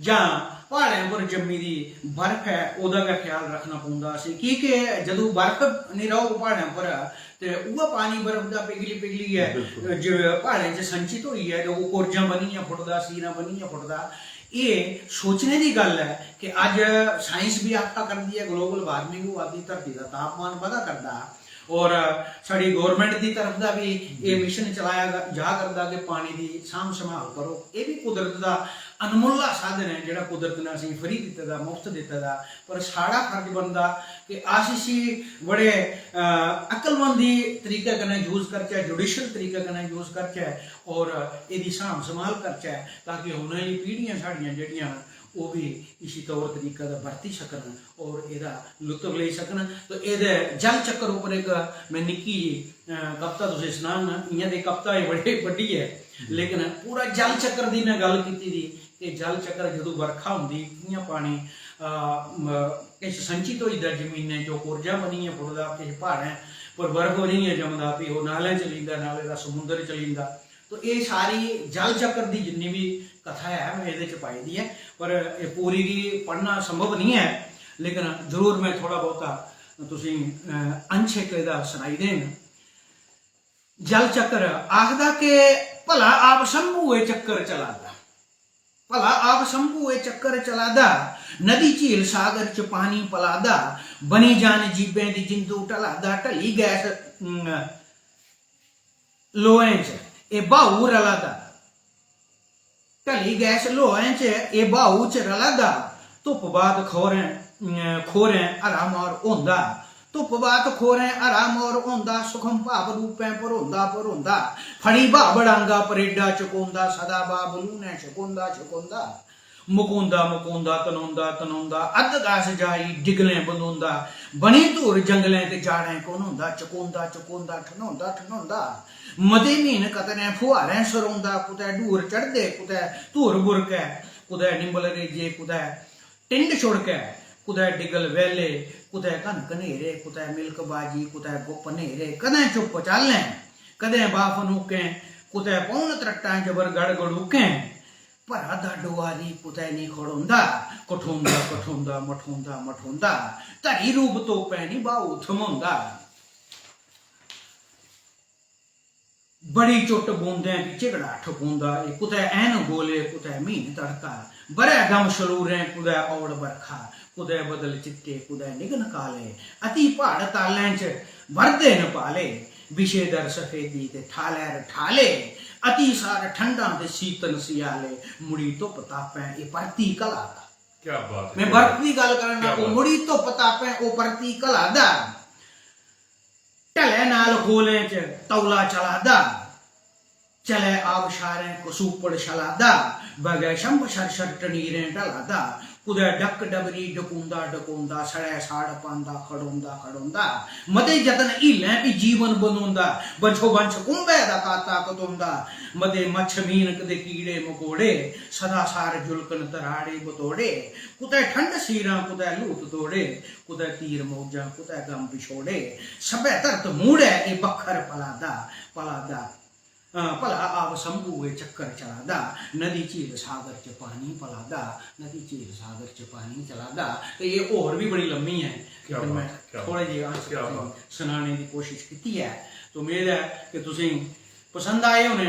जां प्हाड़ें पर जम्मी दी बर्फ ऐ, ओह्दा गै ख्याल रक्खना पौंदा असें, की के जदूं बर्फ निं रौह्ग प्हाड़ें पर, ते उ'ऐ पानी बर्फ दा पिघली पिघलियै बिल्कुल। ज-, प्हाड़ें च संचित होइयै ते ओह् कोरजां बनियै फुटदा, सीरां बनियै फुटदा। एह् सोचने दी गल्ल ऐ कि अज्ज science बी आखा करदी ऐ, global warming होआ दी, धरती दा तापमान बधा करदा। और साढ़ी government दी तरफ दा बी एह् मिशन चलाया ग-, जा करदा कि पानी दी सांभ संभाल करो। एह् बी कुदरत दा अनमुल्ला साधन ऐ, जेह्ड़ा कुदरत ने असेंगी free दित्ते दा, मुफ्त दित्ते दा। पर साढ़ा फर्ज बनदा कि अस इसी बड़े, अ, अक्लमंदी तरीके कन्नै use करचै, judicial तरीके कन्नै use करचै और एह्दी सांभ संभाल करचै, ताकि औने आह्ली पीढ़ियां साढ़ियां जेह्ड़ियां न, ओह् बी इसी तौर तरीके दा बरती सकन और एह्दा लुत्फ लेई सकन। तो एह्दे जल चक्कर उप्पर इक में निक्की, अ, कविता तुसें सनाङ। इ'यां ते कविता एह् बड़ी बड्डी ऐ, लेकिन पूरा जल चक्कर दी में गल्ल कीती दी कि जल चक्कर, जदूं बरखा होंदी, कि'यां पानी, अ, म-, किश संचित होई जंदा जमीनै च, ओह् कोरजा बनियै फुटदा, किश प्हाड़ें पर बर्फ बनियै जमदा, फ्ही ओह् नालें चली जंदा, नाले दा समुंदर चली जंदा। तो एह् सारी जल चक्कर दी जिन्नी बी कथा ऐ, में एह्दे च पाई दी ऐ, पर एह् पूरी गी पढ़ना संभव निं ऐ, लेकिन जरूर में थोह्ड़ा बहुता तुसेंगी, अ, अंश इक एह्दा सनाई देङ। जल चक्कर आखदा कि भला आप शंभू एह् चक्कर चला दा, भला आप शंभू एह् चक्कर चला दा, नदी झील सागर च पानी पला दा, बनी जान जीबें दी जिंदू ढला दा, ढली गैस, अम, लोएं च एह् ब्हाऊ रला दा, ढली गैस लोएं च एह् ब्हाऊ च रला दा, धुप्प बाद खौरें, अं, खोरें हरा मार होंदा, धुप्प बात खोरें हरा मोर होंदा, सुखम भाव रूपें भरोंदा भरोंदा, फड़ी भाव डांगा परेडा चकोंदा, सदा बाबलू ने छकोंदा छकोंदा, मकोंदा मकोंदा, तनोंदा तनोंदा, अद्ध गास जाई डिगलें बंदोंदा, बनी धूर जंगलें ते जाड़ें घनोंदा, चकोंदा चकोंदा, ठनोंदा ठनोंदा, मते म्हीन कतरें फुहारें सरोंदा, कुतै ढूर चढ़दे, कुतै धूर बुरकै, कुतै निंबल रेजे, कुतै टिंड छुड़कै, कुतै डिगल वैले, कुतै घन घनेरे, कुतै मिल्क बाजी, कुतै गुप्प न्हेरे, कदें चुप्प चालें, कदें बाफनूकें, कुतै पौन त्रट्टां जबर गड़ गड़ूकें, भरा दा डोआरी कुतै निं खड़ोंदा, कठोंदा कठोंदा, मठोंदा मठोंदा, धरी रूप तोपै निं बाहू थमोंदा। बड़ी चुट्ट बूंदें दी झिगड़ा ठकोंदा, एह् कुतै ऐन गोले, कुतै म्हीन तड़का, बरै दम शलूरें, कुतै औड़ बरखा, कुतै बदल चिट्टे, कुतै निगन काले, अति प्हाड़ तालें च बरदे न पाले, विशेदर सफेदी ते ठालै रठाले, अति सार ठंडां ते शीतल सियाले, मुड़ी धुप्प तापें एह् परती घला दा। क्या बात है, में क्या बर्फ दी गल्ल करा ना, क्या ओह् बात। मुड़ी धुप्प तापें ओह् परती घला दा। ढलै नाल कोलें च तौला चला दा, चलै आबशारें कसूपड़ छला दा, बगै शंभ शर शर टनीरें ढला दा, कुतै डक डबरी डकूंदा डकूंदा, सड़ै साड़ पांदा खड़ोंदा खड़ोंदा, मते जतन हीलें भी जीवन बनोंदा, बंशो बंश कुंभै दा काता कतोंदा, मते मच्छ मीनक दे कीड़े मकोड़े, सदा सार जुलकन तराड़े बतोड़े, कुतै ठंड सीरां कुतै लूत तोड़े, कुतै तीर मौजां कुतै गम बिछोड़े, सब्भै धरत मूड़ै एह् बक्खर पला दा, पला दा, हां, भला आप शंभू एह् चक्कर चला दा, नदी झील सागर च पानी पला दा, नदी झील सागर च पानी चला दा। ते एह् होर बी बड़ी लम्मी ऐ, क्या लेकिन बात, मैं क्या थोह्ड़ा बात, जेहा अंश क्या तुसेंगी बात। सनाने दी कोशिश कीती ऐ। ते उम्मीद ऐ कि तुसेंगी पसंद आए होने,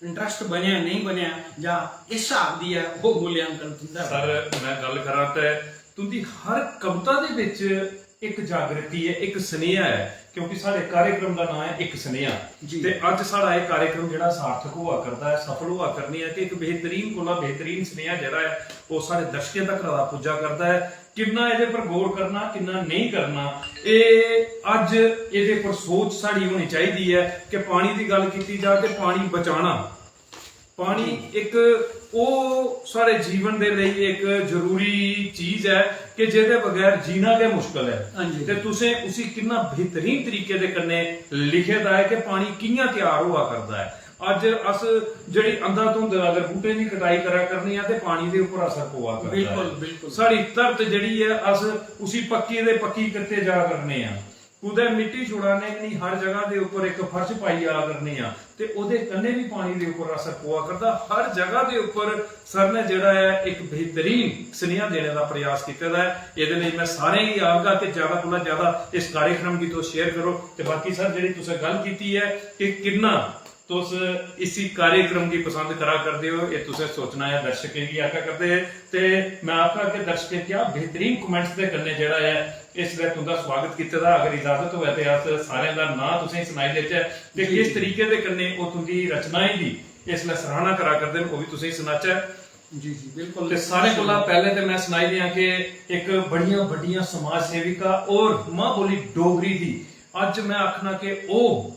इंटरेस्ट बनेआ नेईं बनेआ, जां किस स्हाब दी ऐ, ओह् मूल्यांकन तुं'दा। सर, मैं गल्ल करां ते तुं'दी हर कविता दे बिच इक जागृति ऐ, इक सनेहा ऐ, क्योंकि साढ़े कार्यक्रम दा नांऽ ऐ इक सनेहा। जी। ते अज्ज साढ़ा एह् कार्यक्रम जेह्ड़ा सार्थक होआ करदा ऐ, सफल होआ करनी ऐ कि इक बेहतरीन कोला बेहतरीन सनेहा जेह्ड़ा ऐ, ओह् साढ़े दर्शकें तक पुज्जा करदा ऐ। किन्ना एह्दे पर गौर करना, किन्ना नेईं करना, एह् अज्ज एह्दे पर सोच साढ़ी होनी चाहिदी ऐ कि पानी दी गल्ल कीती जा ते पानी बचाना। पानी जी। इक ओह् साढ़े जीवन दे लेई इक जरूरी चीज ऐ कि जेह्दे बगैर जीना गै मुश्कल ऐ। हां जी। ते तुसें उसी किन्ना बेहतरीन तरीके दे कन्नै लिखे दा ऐ कि पानी कि'यां त्यार होआ करदा ऐ। अज्ज अस जेह्ड़ी अंधाधुंध अगर बूह्टें दी कटाई करा करने आं ते पानी दे उप्पर असर पवा करदा ऐ। बिल्कुल, बिल्कुल। साढ़ी धरत जेह्ड़ी ऐ, अस उसी पक्की दे पक्की करदे जा करने आं। कुतै मिट्टी छुड़ाने निं, हर जगह दे उप्पर इक फर्श पाई जा करने आं ते ओह्दे कन्नै बी पानी दे उप्पर असर पवा करदा। हर जगह दे उप्पर सर ने जेह्ड़ा ऐ इक बेहतरीन सनेहा देने दा प्रयास कीते दा ऐ। एह्दे लेई में सारें गी आखगा कि ज्यादा कोला ज्यादा इस कार्यक्रम गी तुस शेयर करो। ते बाकी सर, जेह्ड़ी तुसें गल्ल कीती ऐ कि किन्ना तुस इसी कार्यक्रम गी पसंद करा करदे ओ, एह् तुसें सोचना ऐ, दर्शकें गी आखा करदे। ते में आखगा कि दर्शकें क्या बेहतरीन कमेंट्स दे कन्नै जेह्ड़ा ऐ इसलै तुं'दा स्वागत कीते दा। अगर इजाजत होऐ ते अस सारें दा नांऽ तुसेंगी सनाई देचै ते जी, किस जी। तरीके दे कन्नै ओह् तुं'दी रचनाएं दी इसलै सराहना करा करदे न, ओह् बी तुसेंगी सनाचै। जी, जी, बिल्कुल। ते सारें कोला पैह्लें ते में सनाई देआं कि इक बड़ियां बड्डियां समाज सेविका और मां बोली डोगरी दी, अज्ज में आखना कि ओह्,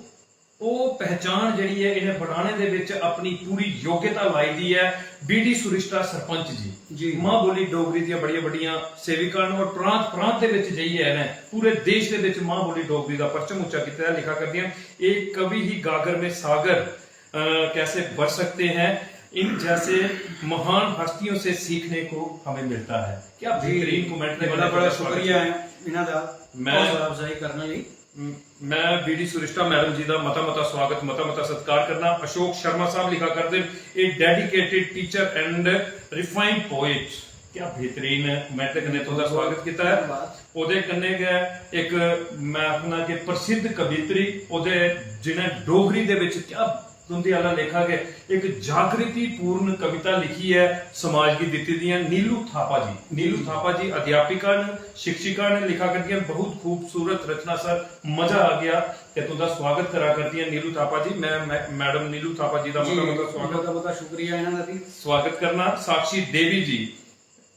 ओह् पहचान जेह्ड़ी ऐ इ'नें बनाने दे बिच अपनी पूरी योग्यता लाई दी ऐ, बी डी सुरिश्ता सरपंच जी। जी। मां बोली डोगरी दियां बड़ियां बड्डियां सेविका न और प्रांत प्रांत दे बिच जाइयै इ'नें पूरे देश दे बिच मां बोली डोगरी दा परचम उच्चा कीते दा। लिखा करदियां, "एक कवि ही गागर में सागर, अ, कैसे भर सकते हैं, इन जैसे महान हस्तियों से सीखने को हमें मिलता है।" क्या जी, बेहतरीन कमेंट ने बड़ा, बड़ा शुक्रिया ऐ इन्हां दा मैं हौसला अफजाई करने लेई। म-, मैं बी डी सुरिश्ता मैडम जी दा मता मता स्वागत, मता मता सत्कार करना। अशोक शर्मा साहब लिखा करदे न, "A dedicated teacher and refined poet।" क्या बेहतरीन कमेंट कन्नै तुं'दा स्वागत कीता ऐ। धन्नवाद। ओह्दे कन्नै गै इक मैं आखना कि प्रसिद्ध कवित्री, ओह्दे जि'नें डोगरी दे बिच क्या तुं'दे आह्ला लेखा गै इक जागृतिपूर्ण कविता लिखी ऐ, समाज गी दित्ती दियां नीलू थापा जी। नीलू थापा जी अध्यापिका न, शिक्षिका न, लिखा करदियां बहुत खूबसूरत रचना सर, मजा आ गया। ते तुं'दा स्वागत करा करदियां नीलू थापा जी। मैं, मैं, मैडम नीलू थापा जी दा जी, मता मता स्वागत। मता मता शुक्रिया इन्हां दा भी। स्वागत करना। साक्षी देवी जी,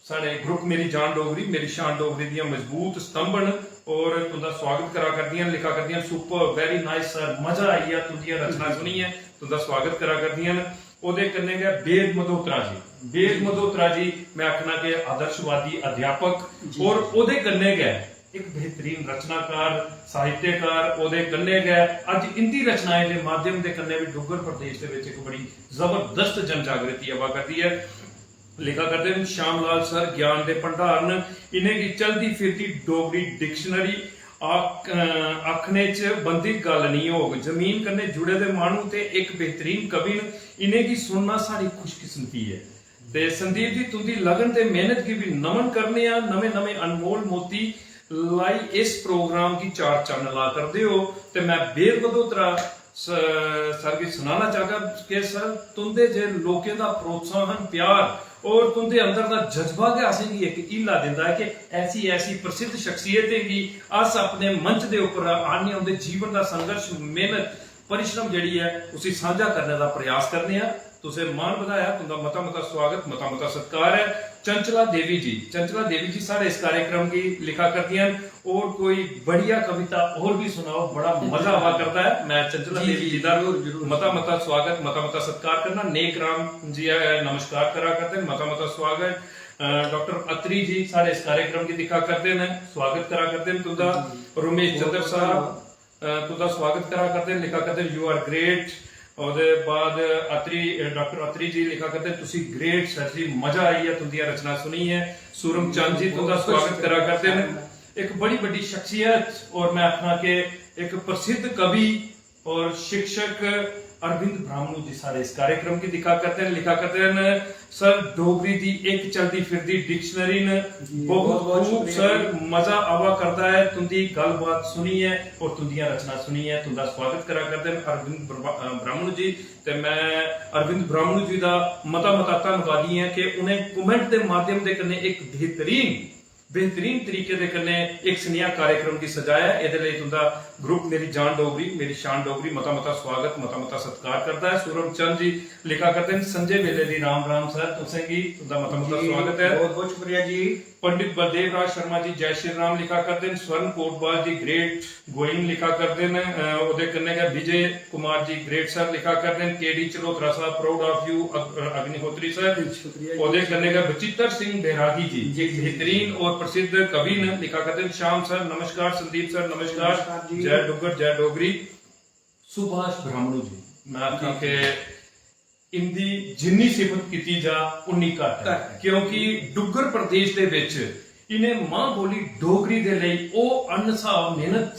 साढ़े ग्रुप मेरी जान डोगरी, मेरी शान डोगरी दियां मजबूत स्तंभ न। और तुंदा स्वागत करा करदियां न, लिखा करदियां न, "Super, very nice sir, मजा आई गेआ तुंदियां रचना सुनियै।" तुंदा स्वागत करा करदियां न। ओह्दे कन्नै गै वेद मल्होत्रा जी, वेद मल्होत्रा जी, मैं आखना कि आदर्शवादी अध्यापक जी। और ओह्दे कन्नै गै इक बेहतरीन रचनाकार, साहित्यकार, ओह्दे कन्नै गै अज्ज इंदी रचनाएं दे माध्यम दे कन्नै बी डुग्गर प्रदेश दे बिच इक बड़ी जबरदस्त जन जागृति आवा करदी ऐ। लिखा करदे न, "श्याम लाल सर ज्ञान दे भंडार न, इ'नेंगी चलदी फिरदी डोगरी dictionary आख-, अ, आखने च बनदी गल्ल निं होग। जमीन कन्नै जुड़े दे माह्नू ते इक बेहतरीन कवि न, इ'नेंगी सुनना साढ़ी खुशकिस्मती ऐ।" ते संदीप जी, तुंदी लगन ते मेहनत गी बी नमन करने आं। नमें-नमें अनमोल मोती लाई इस प्रोग्राम गी चार चन्न ला करदे ओ। ते मैं वेद मल्होत्रा स-, सर गी सनाना चाहगा कि सर, तुंदे जे लोकें दा प्रोत्साहन, प्यार और तुंदे अंदर दा जज्बा गै असेंगी इक हीला दिंदा ऐ कि ऐसी-ऐसी प्रसिद्ध शख्सियतें गी अस अपने मंच दे उप्पर आह्नियै उंदे जीवन दा संघर्ष, मेहनत, परिश्रम जेह्ड़ी ऐ, उसी सांझा करने दा प्रयास करने आं। तुसें मान बधाया, तुंदा मता मता स्वागत, मता मता सत्कार ऐ। चंचला देवी जी, चंचला देवी जी साढ़े इस कार्यक्रम गी लिखा करदियां न, और कोई बढ़िया कविता और भी सुनाओ, बड़ा मजा आवा करदा ऐ। मैं चंचला जी, देवी जी, जी दा जरूर, जरूर। मता मता स्वागत, मता मता सत्कार करना। नेक राम जी, अ, नमस्कार करा करदे न, मता मता स्वागत। अ, डॉक्टर अत्री जी साढ़े इस कार्यक्रम गी दिक्खा करदे न, स्वागत करा करदे न तुंदा। जी। रोमेश बहुत चंद्र बहुत साहब, धन्यवाद। अ, तुंदा स्वागत करा करदे न, लिखा करदे न, "You are great।" ओह्दे बाद अत्री, अ, डॉक्टर अत्री जी लिखा करदे न, "तुसी great सर जी, मजा आई गेआ तुंदियां रचना सुनियै।" सूरम चंद जी तुंदा स्वागत करा करदे न, इक बड़ी बड्डी शख्सियत और मैं आखना कि इक प्रसिद्ध कवि और शिक्षक अरविंद ब्राह्मणु जी साढ़े इस कार्यक्रम गी दिक्खा करदे न, लिखा करदे न, "सर, डोगरी दी इक चलदी फिरदी dictionary न।" जी, बहुत बहुत बहुत खूब शुक्रिया सर, जी। मजा आवा करदा ऐ तुंदी गल्लबात सुनियै और तुंदियां रचना सुनियै। तुंदा स्वागत करा करदे न अरविंद ब्रह्मा-, अ, ब्राह्मणु जी। ते मैं अरविंद ब्राह्मणु जी दा मता मता धन्नवादी आं कि उ'नें comment दे माध्यम दे कन्नै इक बेहतरीन, बेहतरीन तरीके दे कन्नै इक सनेहा कार्यक्रम गी सजाया। एह्दे लेई तुंदा group मेरी जान डोगरी, मेरी शान डोगरी, मता मता स्वागत, मता मता सत्कार करदा ऐ। सूरम चंद जी लिखा करदे न, "संजय बेले दी राम राम सर, तुसें गी तुंदा मता मता जी, स्वागत ऐ।" बहुत बहुत शुक्रिया जी। पंडित बलदेव राज शर्मा जी जय श्री राम लिखा करदे न, स्वर्ण कोटवाल जी great going लिखा करदे न, अ, ओह्दे कन्नै गै विजय कुमार जी great sir लिखा करदे न, के डी चल्होत्रा साहब proud of you, अग-, अ, अग्निहोत्री sir। शुक्रिया जी। ओह्दे कन्नै गै बचित्तर सिंह बैरागी जी, जी, जी। बेहतरीन और प्रसिद्ध कवि न, लिखा करदे न, "श्याम sir नमस्कार, संदीप sir नमस्कार, नमस्कार जी। जय डुग्गर, जय डोगरी।" सुभाष ब्राह्मणु जी, मैं आखां जी। कि इंदी जिन्नी सिफत कीती जा, उन्नी घट्ट ऐ। घट्ट ऐ। क्योंकि डुग्गर प्रदेश दे विच इ'नें मां बोली डोगरी दे लेई ओह् अनस्हाव मेहनत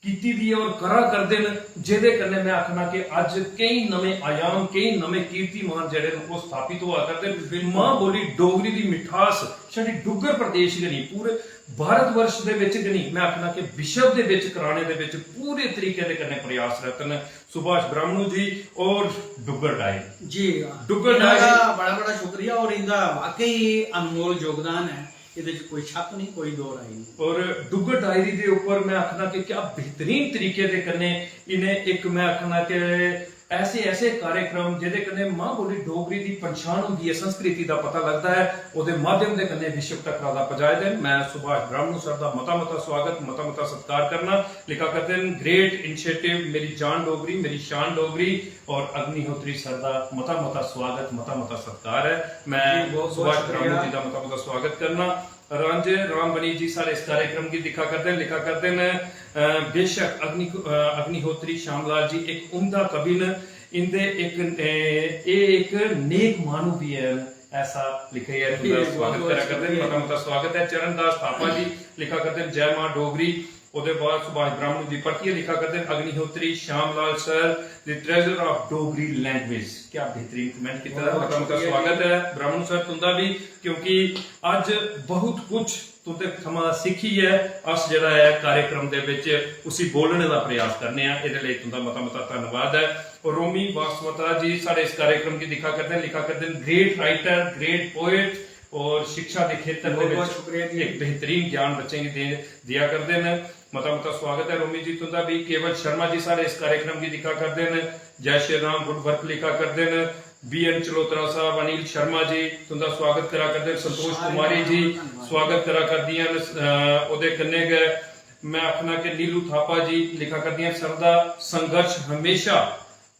कीती दी ऐ और करा करदे न, जेह्दे कन्नै मैं आखना कि अज्ज केईं नमें आयाम, केईं नमें कीर्तिमान जेह्ड़े न, ओह् स्थापित होआ करदे न। बिल्कुल। मां बोली डोगरी दी मिठास छड़ी डुग्गर प्रदेश गै नेईं, पूरे भारत वर्ष दे विच गै नेईं, मैं आखना कि विश्व दे विच कराने दे विच पूरे तरीके दे कन्नै प्रयासरत न। सुभाष ब्राह्मणु जी और डुग्गर डायरी। जी, हाँ। डुग्गर इन्ना डायरी दा बड़ा बड़ा शुक्रिया और इंदा वाकई अनमोल योगदान है, एह्दे च कोई शक नहीं, कोई दो राय नहीं। और डुग्गर डायरी दे ऊपर मैं आखना कि क्या बेहतरीन तरीके दे कन्नै इ'नें इक, मैं आखना कि ऐसे ऐसे कार्यक्रम जेह्दे कन्नै मां बोली डोगरी दी पंछान होंदी ऐ, संस्कृति दा पता लगदा ऐ, ओह्दे माध्यम दे कन्नै विश्व तक दा पजाए दे न। मैं सुभाष ब्राह्मणु सर दा मता मता स्वागत, मता मता सत्कार करना। लिखा करदे न, great initiative, मेरी जान डोगरी, मेरी शान डोगरी, और अग्निहोत्री सर दा मता मता स्वागत, मता मता सत्कार ऐ। मैं जी, बहुत बहुत सुभाष शुक्रिया। ब्राह्मणु जी दा मता मता स्वागत करना। रांझे राम बनी जी साढ़े इस कार्यक्रम गी दिक्खा करदे न, लिखा करदे न, अ, बेशक अग्नि-, अ, अग्निहोत्री श्यामलाल जी इक उम्दा कवि न, इंदे इक, ए, एह् इक नेक माह्नू बी हैन, ऐसा लिखियै तुं'दा जी, बहुत स्वागत बहुत करा करदे न। शुक्रिया। मता मता स्वागत ऐ। चरण दास थापा जी लिखा करदे न, "जय मां डोगरी।" ओह्दे बाद सुभाष ब्राह्मणु जी परतियै लिखा करदे न, "Agnihotri Shyamlal sir, the treasure of Dogri language।" क्या बेहतरीन comment कीते दा, बहुत मता मता शुक्रिया स्वागत जी। ऐ ब्राह्मणु sir तुं'दा बी, क्योंकि अज्ज बहुत कुछ तुं'दे थमां सिक्खियै अस जेह्ड़ा ऐ कार्यक्रम दे बिच उसी बोलने दा प्रयास करने आं। एह्दे लेई तुं'दा मता मता धन्नवाद ऐ। और रोमी वासवता जी साढ़े इस कार्यक्रम गी दिक्खा करदे न, लिखा करदे न, "Great writer, great poet।" और शिक्षा दे खेतर दे बहुत बहुत विच शुक्रिया जी। इक बेहतरीन ज्ञान बच्चें गी दे, दिया करदे न। मता मता स्वागत ऐ रोमी जी तुं'दा बी। केवल शर्मा जी साढ़े इस कार्यक्रम गी दिक्खा करदे न। जय श्री राम woodwork लिखा करदे न। बी एन चलोत्रा साहब, अनिल शर्मा जी तुं'दा स्वागत करा करदे न। संतोष सारे कुमारी जी धन्यवाद। स्वागत करा करदियां न। अ, ओह्दे कन्नै गै मैं आखना कि नीलू थापा जी लिखा करदियां, "सर दा संघर्ष हमेशा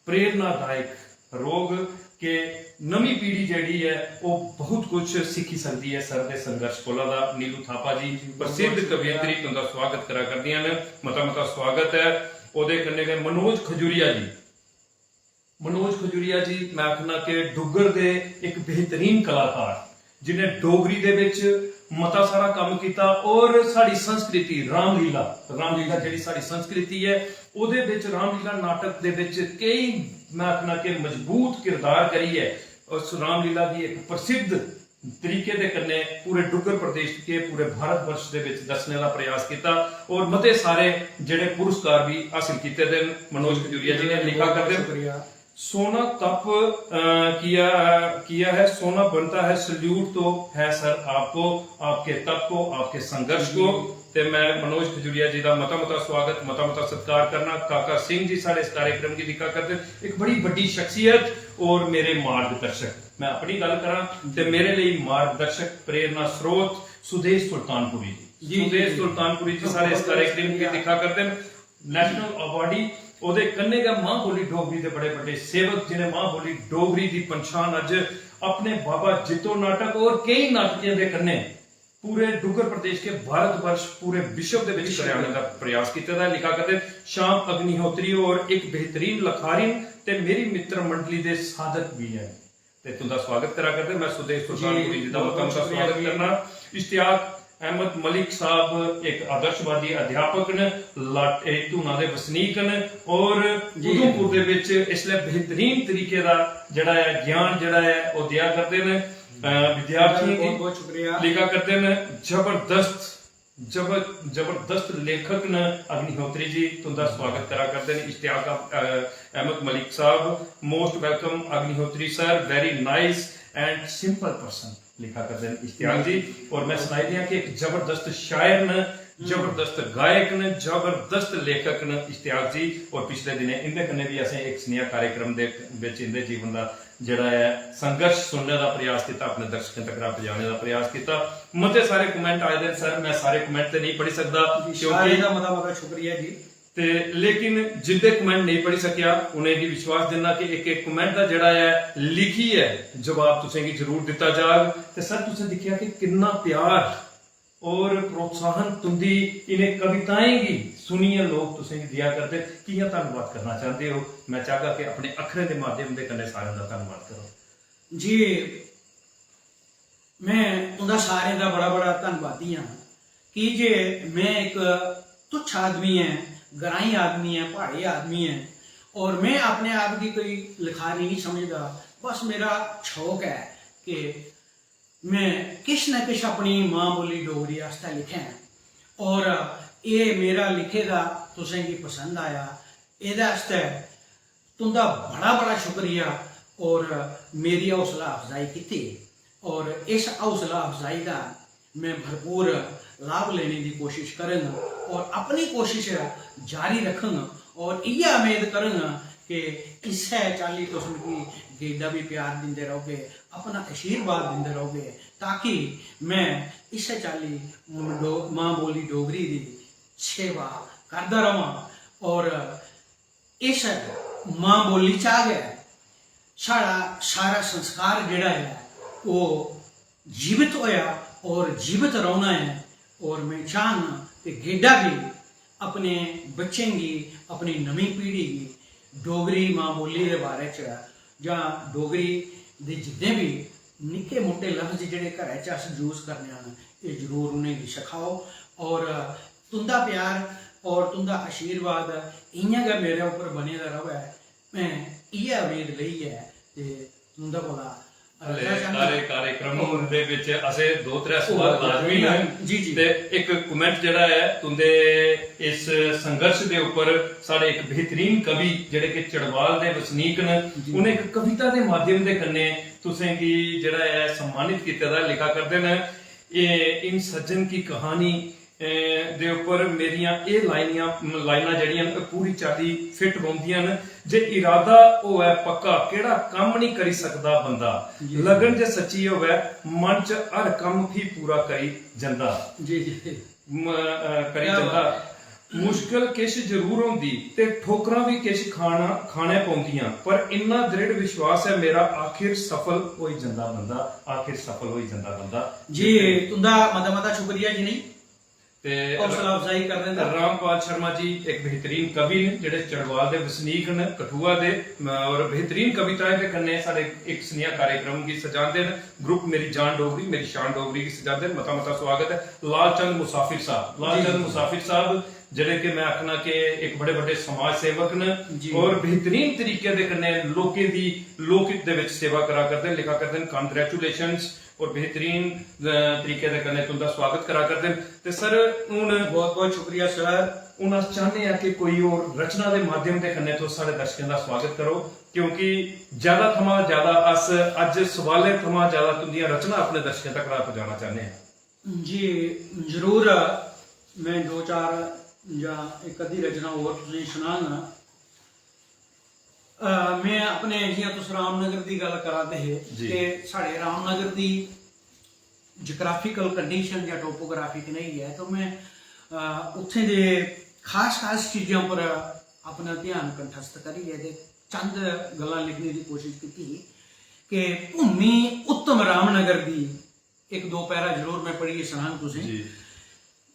प्रेरणादायक रौह्ग कि नमीं पीढ़ी जेह्ड़ी ऐ, ओह् बहुत कुछ सिक्खी सकदी ऐ सर दे संघर्ष कोला।" दा नीलू थापा जी, प्रसिद्ध कवियत्री, तुं'दा स्वागत करा करदियां न। मता मता स्वागत ऐ। ओह्दे कन्नै गै मनोज खजूरिया जी, मनोज खजूरिया जी, मैं आखना कि डुग्गर दे इक बेहतरीन कलाकार, जिन्हें डोगरी दे बिच मता सारा कम्म कीता और साढ़ी संस्कृति, रामलीला, रामलीला जेह्ड़ी साढ़ी संस्कृति ऐ, ओह्दे बिच, रामलीला नाटक दे बिच केई, मैं आखना कि मजबूत किरदार करियै उस रामलीला गी इक प्रसिद्ध तरीके दे कन्नै पूरे डुग्गर प्रदेश के पूरे भारत वर्ष दे बिच दस्सने दा प्रयास कीता और मते सारे जेह्ड़े पुरस्कार भी हासिल कीते दे न। मनोज खजूरिया जी ने लिखा करदे न, शुक्रिया। "सोना तप, अ, किया, किया है, सोना बनता है, सल्यूट तो है सर आपको, आपके तप को, आपके संघर्ष को।" ते मैं मनोज खजूरिया जी दा मता मता स्वागत, मता मता सत्कार करना। काका सिंह जी साढ़े इस कार्यक्रम गी दिक्खा करदे न, इक बड़ी बड्डी शख्सियत और मेरे मार्गदर्शक। मैं अपनी गल्ल करां ते मेरे लेई मार्गदर्शक, प्रेरणा स्रोत सुदेश सुल्तानपुरी जी। जी, जी, सुदेश जी। सुल्तानपुरी जी साढ़े इस कार्यक्रम गी दिक्खा करदे न। नेशनल अवार्डी, ओह्दे कन्नै गै मां बोली डोगरी दे बड़े बड्डे सेवक, जिनें मां बोली डोगरी दी पंछान अज्ज अपने बाबा जित्तो नाटक और केई नाटकें दे कन्नै पूरे डुग्गर प्रदेश के भारत वर्ष, पूरे विश्व दे विच करयाने दा प्रयास कीते दा ऐ। लिखा करदे श्याम अग्निहोत्री और एक बेहतरीन लखारी न ते मेरी मित्र मंडली दे साधक भी हैन। ते तुंदा स्वागत करा करदे, मैं सुदेश सुल्तानपुरी जी दा बहुत मता मता शुक्रिया स्वागत जी। करना। इश्तियाक अहमद मलिक साहब एक आदर्शवादी अध्यापक न, लाटे धूना दे वसनीक न और जी। उधमपुर दे विच इसलै बेहतरीन तरीके दा जेह्ड़ा ऐ ज्ञान जेह्ड़ा ऐ ओह् देआ करदे न, अ, विद्यार्थियों बहुत, गी बहुत शुक्रिया। लिखा करदे न। जबरदस्त, जबर-, जबरदस्त लेखक न अग्निहोत्री जी, तुंदा स्वागत करा करदे न इश्तियाक, अ, अहमद मलिक साहब। Most welcome Agnihotri sir, very nice and simple person लिखा करदे न इश्तियाक जी। और मैं सनाई दियां कि इक जबरदस्त शायर न, जबरदस्त गायक न, जबरदस्त लेखक न इश्तियाक जी। और पिछले दिनें इंदे कन्नै भी असें इक सनेहा कार्यक्रम दे बिच इंदे जीवन दा जेह्ड़ा ऐ संघर्ष सुनने दा प्रयास कीता, अपने दर्शकें तक पजाने दा प्रयास कीता। मते सारे comment आए दे न सर, मैं सारे comment ते नेईं पढ़ी सकदा जी, क्योंकि सारें दा मता मता शुक्रिया जी। ते लेकिन जिंदे comment नेईं पढ़ी सकेआ, उ'नेंगी विश्वास दिन्ना कि इक इक comment दा जेह्ड़ा ऐ लिखियै जवाब तुसेंगी जरूर दित्ता जाग। ते सर, तुसें दिक्खेआ कि किन्ना प्यार और प्रोत्साहन तुंदी इ'नें कविताएं गी सुनियै लोक तुसेंगी देआ करदे। कि'यां धन्नवाद करना चांह्दे ओ? मैं चाहगा कि अपने अक्खरें दे माध्यम दे कन्नै सारें दा धन्नवाद करो। जी, मैं तुंदा सारें दा बड़ा बड़ा धन्नवादी आं, की जे मैं इक तुच्छ आदमी ऐं, ग्राईं आदमी ऐं, प्हाड़ी आदमी ऐं, और मैं अपने आप गी कोई लखारी नहीं समझदा। बस मेरा शौक ऐ कि मैं किश ना किश अपनी मां बोली डोगरी आस्तै लिखें, और एह् मेरा लिखे दा तुसेंगी पसंद आया, एह्दे आस्तै तुंदा बड़ा बड़ा शुक्रिया। और मेरी हौसला अफजाई कीती, और इस हौसला अफजाई दा मैं भरपूर लाभ लेने दी कोशिश करङ और अपनी कोशिश जारी रखङ और इ'यै उम्मीद करङ कि इस्सै चाल्ली तुस मिगी गेडा बी प्यार दिंदे रहोगे, अपना आशीर्वाद दिंदे रहोगे, ताकि मैं इस्सै चाल्ली डो-, मां बोली डोगरी दी सेवा करदा रवां और इस मां बोली चा गै साढ़ा सारा संस्कार जेह्ड़ा ऐ ओह् जीवत होया और जीवत रौह्ना ऐ। और मैं चाह्ङ कि गेडा बी अपने बच्चें गी, अपनी नमीं पीढ़ी गी डोगरी मां बोली दे बारे च जां डोगरी दे जिन्ने बी निक्के मुट्टे लफ्ज जेह्ड़े घरै च अस यूज करने आं, एह् जरूर उ'नेंगी सखाओ। और तुं'दा प्यार और तुं'दा आशीर्वाद इ'यां गै मेरे उप्पर बने दा र'वै। मैं इ'यै उम्मीद लेइयै ते तुं'दे कोला हले रजा चांह्दा। सारे कार्यक्रम दे बिच असें दो त्रै सवाल होर लाजमी न। जी, जी। ते इक comment जेह्ड़ा ऐ तुं'दे इस संघर्ष दे उप्पर, साढ़े इक बेहतरीन कवि जेह्ड़े कि चड़वाल दे वसनीक न, जी। उ'नें इक कविता दे माध्यम दे कन्नै तुसें गी जेह्ड़ा ऐ सम्मानित कीते दा, लिखा करदे न, "एह् इन सज्जन की कहानी, ए, दे उप्पर मेरियां एह् लाइनियां, लाइनां जेह्ड़ियां न, एह् पूरी चाल्ली फिट बौंह्दियां न जे इरादा होऐ पक्का, केह्ड़ा कम्म निं करी सकदा बंदा। जी। लगन जे सच्ची होऐ, मन च हर कम्म फ्ही पूरा करी जंदा।" जी, जी। म-, अ, करी क्या जंदा। बात है। मुश्कल किश जरूर होंदी ते ठोकरां बी किश खाना, खाने पौंदियां, पर इन्ना दृढ़ विश्वास ऐ मेरा, आखिर सफल होई जंदा बंदा, आखिर सफल होई जंदा बंदा। जी, तुंदा मता मता शुक्रिया जी। नहीं, ते हौसला अफजाई करने दा। रामपाल शर्मा जी इक बेहतरीन कवि न, जेह्ड़े चड़वाल दे वसनीक न, कठुआ दे, म-, और बेहतरीन कविताएं दे कन्नै साढ़े इक सनेहा कार्यक्रम गी सजांदे न। ग्रुप मेरी जान डोगरी, मेरी शान डोगरी गी सजांदे न। मता मता स्वागत ऐ लाल चंद मुसाफिर साहब। लाल जी, चंद जी। मुसाफिर साहब, जेह्ड़े कि मैं आखना कि इक बड़े बड्डे समाज सेवक न जी। और बेहतरीन तरीके दे कन्नै लोकें दी लोक हित दे विच सेवा करा करदे न, लिखा करदे न। Congratulations। और बेहतरीन, अ, तरीके दे कन्नै तुंदा स्वागत करा करदे न। ते सर, हून बहुत बहुत शुक्रिया सर। हून अस चाहने आं कि कोई होर रचना दे माध्यम दे कन्नै तुस साढ़े दर्शकें दा स्वागत करो, क्योंकि ज्यादा थमां ज्यादा अस अज्ज सवालें थमां ज्यादा तुंदियां रचना अपने दर्शकें तक पजाना चाहने आं। जी, जरूर। मैं दो चार जां इक अद्धी रचना होर तुसेंगी सनांगा। अ, मैं अपने, जियां तुस रामनगर दी गल्ल करा दे हे, जी। ते साढ़े रामनगर दी geographical condition जां topography कनेही ऐ, तो मैं, अ, उत्थें दे खास खास चीजें पर अपना ध्यान कंठस्थ करियै ते चंद गल्लां लिखने दी कोशिश कीती ही कि भूमि उत्तम रामनगर दी इक दो पैरा जरूर मैं पढ़ियै सनांग तुसें। जी।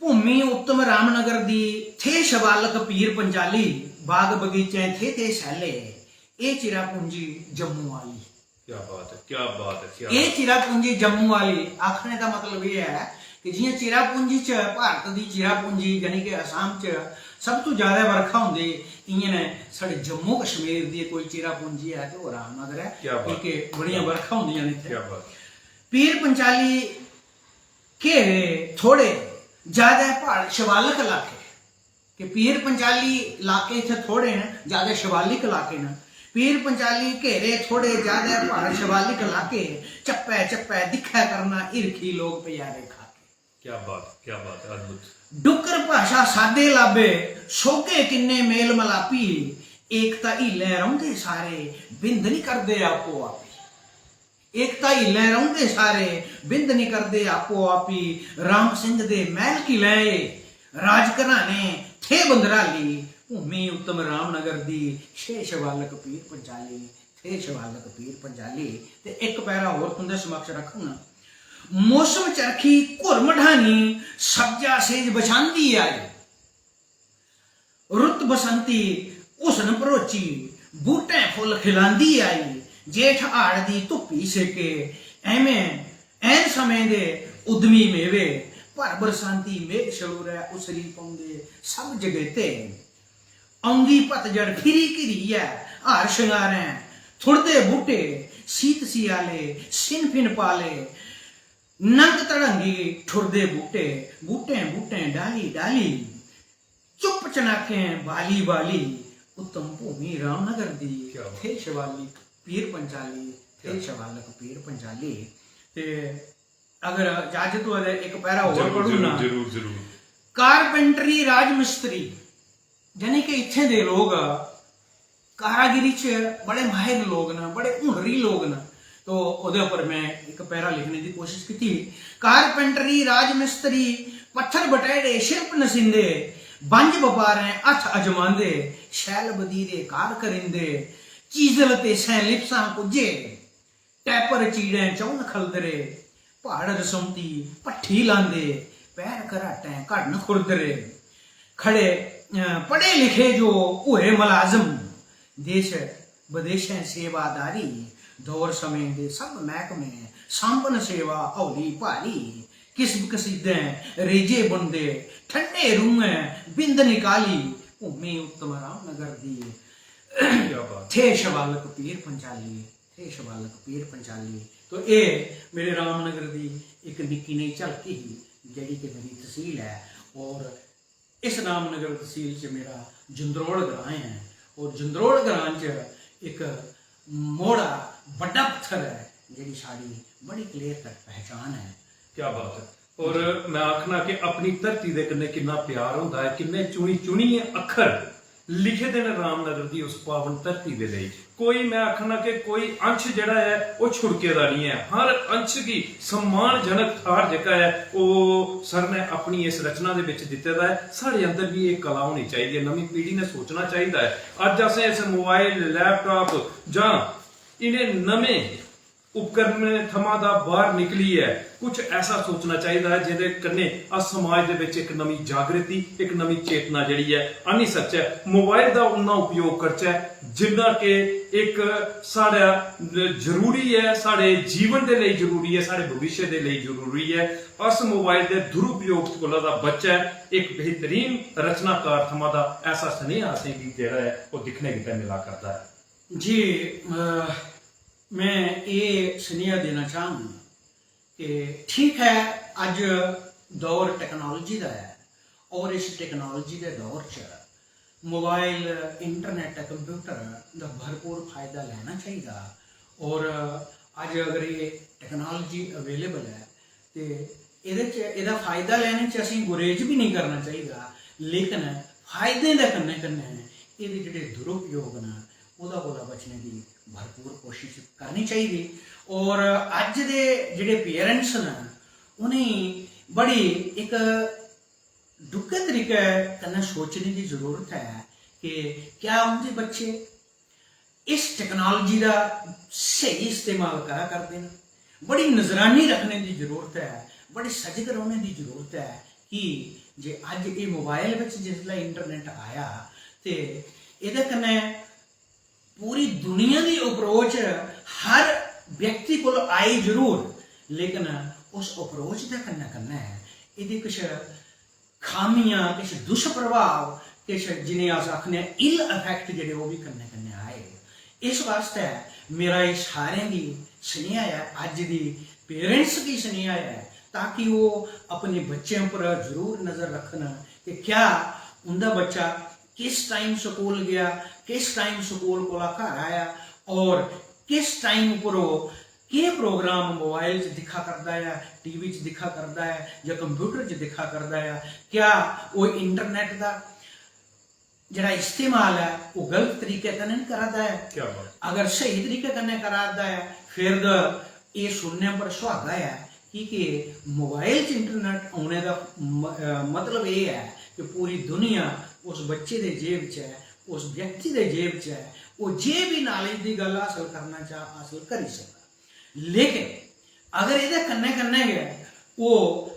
भूमि उत्तम रामनगर दी, थे शबालक पीर पंचाली, बाग बगीचे थे ते सैले, ए चिरापूंजी जम्मू आली। क्या बात है, क्या बात है, क्या ए बात है। चिरापूंजी जम्मू आली आखने दा मतलब एह् ऐ कि जियां चिरापूंजी च, भारत दी चिरापूंजी यानी कि असम च सब तू ज्यादा बरखा होंदी, इयां नै साढ़े जम्मू कश्मीर दी कोई चिरापूंजी ऐ ते ओह् रामनगर ऐ, क्या बात। क्योंकि बड़ियां बरखा होंदियां न इत्थै। क्या बात। पीर पंचाली घेरे थोड़े, ज्यादा प्हाड़ शबालक लाके। कि पीर पंचाली लाके इत्थै थोड़े न, ज्यादा शबालिक लाके न। पीर पंचाली घेरे थोड़े, ज्यादा प्हाड़ शबालिक लाके। चप्पै चप्पै दिक्खै करना हिरखी लोक प्यारे खाके। क्या बात, क्या बात है, अद्भुत। डुक्कर भाशा सादे लाबे, सोगे किन्ने मेल मलापी। एकता हीलें रौंह्दे सारे, बिंद निं करदे आपो आपी। एकता हीलें रौंह्दे सारे, बिंद निं करदे आपो आपी। राम सिंह दे मैह्ल किले, राज घराने थे बंदराली। भूमि उत्तम रामनगर दी, छे शबालक पीर पंचाली, थे शबालक पीर पंचाली। ते इक पैरा होर तुं'दे समक्ष रक्खङ। मौसम चरखी घुर मढानी, सब्जा सेज बछांदी आई। रुत बसंती हुस्न भरोची, बूह्टें फुल्ल खिलांदी आई। जेठ हाड़ दी धुप्पी सेके, ऐमें ऐन समें दे उद्दमी मेवे। भर बरसांती मेघ शलूरै, उसरी पौंदे सब जगेते। औंदी पतझड़ फिरी घिरियै, हार शंगारें थुड़दे बूह्टे। सीत सियाले, सिन फिन पाले, नंग धड़ंगी ठुरदे बूह्टे। बूह्टें बूह्टें, डाली डाली, चुप्प चनाकें बाली बाली। उत्तम भूमि रामनगर दी, क्या बात। थे शबालिक पीर पंचाली, थे क्या। शबालक पीर पंचाली। ते अगर इजाजत होऐ ते इक पैरा होर जरूर, पढ़ू जरूर, ना। जरूर, जरूर। कारपेंटरी राजमिस्त्री, यानी कि इत्थें दे लोग कारागिरी च बड़े माहिर लोग न, बड़े हुनरी लोग न। तो ओह्दे उप्पर मैं इक पैरा लिखने दी कोशिश कीती। कारपेंटरी राजमिस्त्री, पत्थर बटैड़े शिल्प नसींदे, बंज बपारें हत्थ अजमांदे, शैल बदीरे कार करिंदे, चीजल ते सैं लिपसां कुज्जे, टैपर चीड़ें चौन खलदरे, प्हाड़ रसौंती भट्ठी लांदे, पैर घराटें घड़न खुरदरे। खड़े, अ, पढ़े लिखे जो होए मलाजम, देश बदेशें सेवादारी, दौर समें दे सब मैह्कमे, सांभन सेवा हौली भारी, किस्म कसीदें रेजे बुनदे, ठंडे रूहें बिंद निकाली, भूमि उत्तम रामनगर दी, क्या बात। थे शबालक पीर पंचाली, थे शबालक पीर पंचाली। तो एह् मेरे रामनगर दी इक निक्की नेही झलक ही, जेह्ड़ी कि मेरी तसील ऐ। और इस रामनगर तसील च मेरा जंदरोड़ ग्रां ऐ। और जंदरोड़ ग्रां च इक मोड़ा बड्डा पत्थर ऐ, जेह्ड़ी साढ़ी बड़ी clear cut पहचान ऐ। क्या बात है। और मैं आखना कि अपनी धरती दे कन्नै किन्ना प्यार होंदा ऐ, किन्ने चुनी चुनियै अक्खर लिखे दे न रामनगर दी उस पावन धरती दे लेई। कोई, मैं आखना कि कोई अंश जेह्ड़ा ऐ, ओह् छुड़के दा निं ऐ। हर अंश गी सम्मानजनक थाह्र जेह्का ऐ, ओह् सर ने अपनी इस रचना दे बिच दित्ते दा ऐ। साढ़े अंदर बी एह् कला होनी चाहिदी ऐ, नमीं पीढ़ी ने सोचना चाहिदा ऐ। अज्ज असें इस मोबाइल, लैपटाप जां इ'नें नमें उपकरणें थमां दा बाह्र निकलियै कुछ ऐसा सोचना चाहिदा ऐ, जेह्दे कन्नै अस समाज दे बिच इक नमीं जागृति, इक नमीं चेतना जेह्ड़ी ऐ, आह्नी सकचै। मोबाइल दा उन्ना उपयोग करचै जिन्ना कि इक साढ़ा जरूरी ऐ, साढ़े जीवन दे लेई जरूरी ऐ, साढ़े भविष्य दे लेई जरूरी ऐ। अस मोबाइल दे दुरुपयोग कोला दा बचचै। इक बेहतरीन रचनाकार थमां दा ऐसा सनेहा असेंगी जेह्ड़ा ऐ, ओह् दिक्खने गितै मिला करदा ऐ। जी, अ, मैं एह् सनेहा देना चाहंग कि ठीक ऐ, अज्ज दौर टेक्नोलॉजी दा ऐ और इस टेक्नोलॉजी दे दौर च मोबाइल, इंटरनेट, कंप्यूटर दा भरपूर फायदा लैना चाहिदा। और अज्ज अगर एह् टेक्नोलॉजी अवेलेबल ऐ ते एह्दे च, एह्दा फायदा लैने च असेंगी गुरेज बी नेईं करना चाहिदा, लेकिन फायदे दे कन्नै कन्नै एह्दे जेह्ड़े दुरुपयोग न, ओह्दा कोला बचने दी भरपूर कोशिश करनी चाहिदी। और अज्ज दे जेह्ड़े पेरेंट्स न, उ'नेंगी बड़ी इक डुग्गे तरीके कन्नै सोचने दी जरूरत ऐ कि क्या उं'दे बच्चे इस टेक्नोलॉजी दा स्हेई इस्तेमाल करा करदे न। बड़ी नजरानी रखने दी जरूरत ऐ, बड़ी सजग रौह्ने दी जरूरत ऐ कि जे अज्ज एह् मोबाइल बिच जिसलै इंटरनेट आया ते एह्दे कन्नै पूरी दुनिया दी अप्रोच हर व्यक्ति कोल आई जरूर, लेकिन उस अप्रोच दे कन्नै कन्नै एह्दे किश खामियां, किश दुष्प्रभाव, किश जि'नें अस आखने आं ill effect जेह्ड़े, ओह् बी कन्नै कन्नै आए। इस वास्तै मेरा एह् सारें गी सनेहा ऐ, अज्ज दी पेरेंट्स गी सनेहा ऐ, ताकि ओह् अपने बच्चें उप्पर जरूर नजर रक्खन कि क्या उं'दा बच्चा किस टाइम स्कूल गेआ, किस टाइम स्कूल कोला घर आया और किस टाइम उप्पर ओह् केह् प्रोग्राम मोबाइल च दिक्खा करदा ऐ, टीवी च दिक्खा करदा ऐ जां कंप्यूटर च दिक्खा करदा ऐ, क्या ओह् इंटरनेट दा जेह्ड़ा इस्तेमाल ऐ, ओह् गलत तरीके कन्नै निं करा दा ऐ? क्या बात। अगर स्हेई तरीके कन्नै करा दा ऐ, फिर ते एह् सुनने पर सुहागा ऐ, की के मोबाइल च इंटरनेट औने दा म-, अ, मतलब एह् ऐ कि पूरी दुनिया उस बच्चे दे जेब च ऐ, उस व्यक्ति दे जेब च ऐ, ओह् जे बी knowledge दी गल्ल हासल करना चाह्, हासल करी सकदा। लेकिन अगर एह्दे कन्नै कन्नै गै ओह्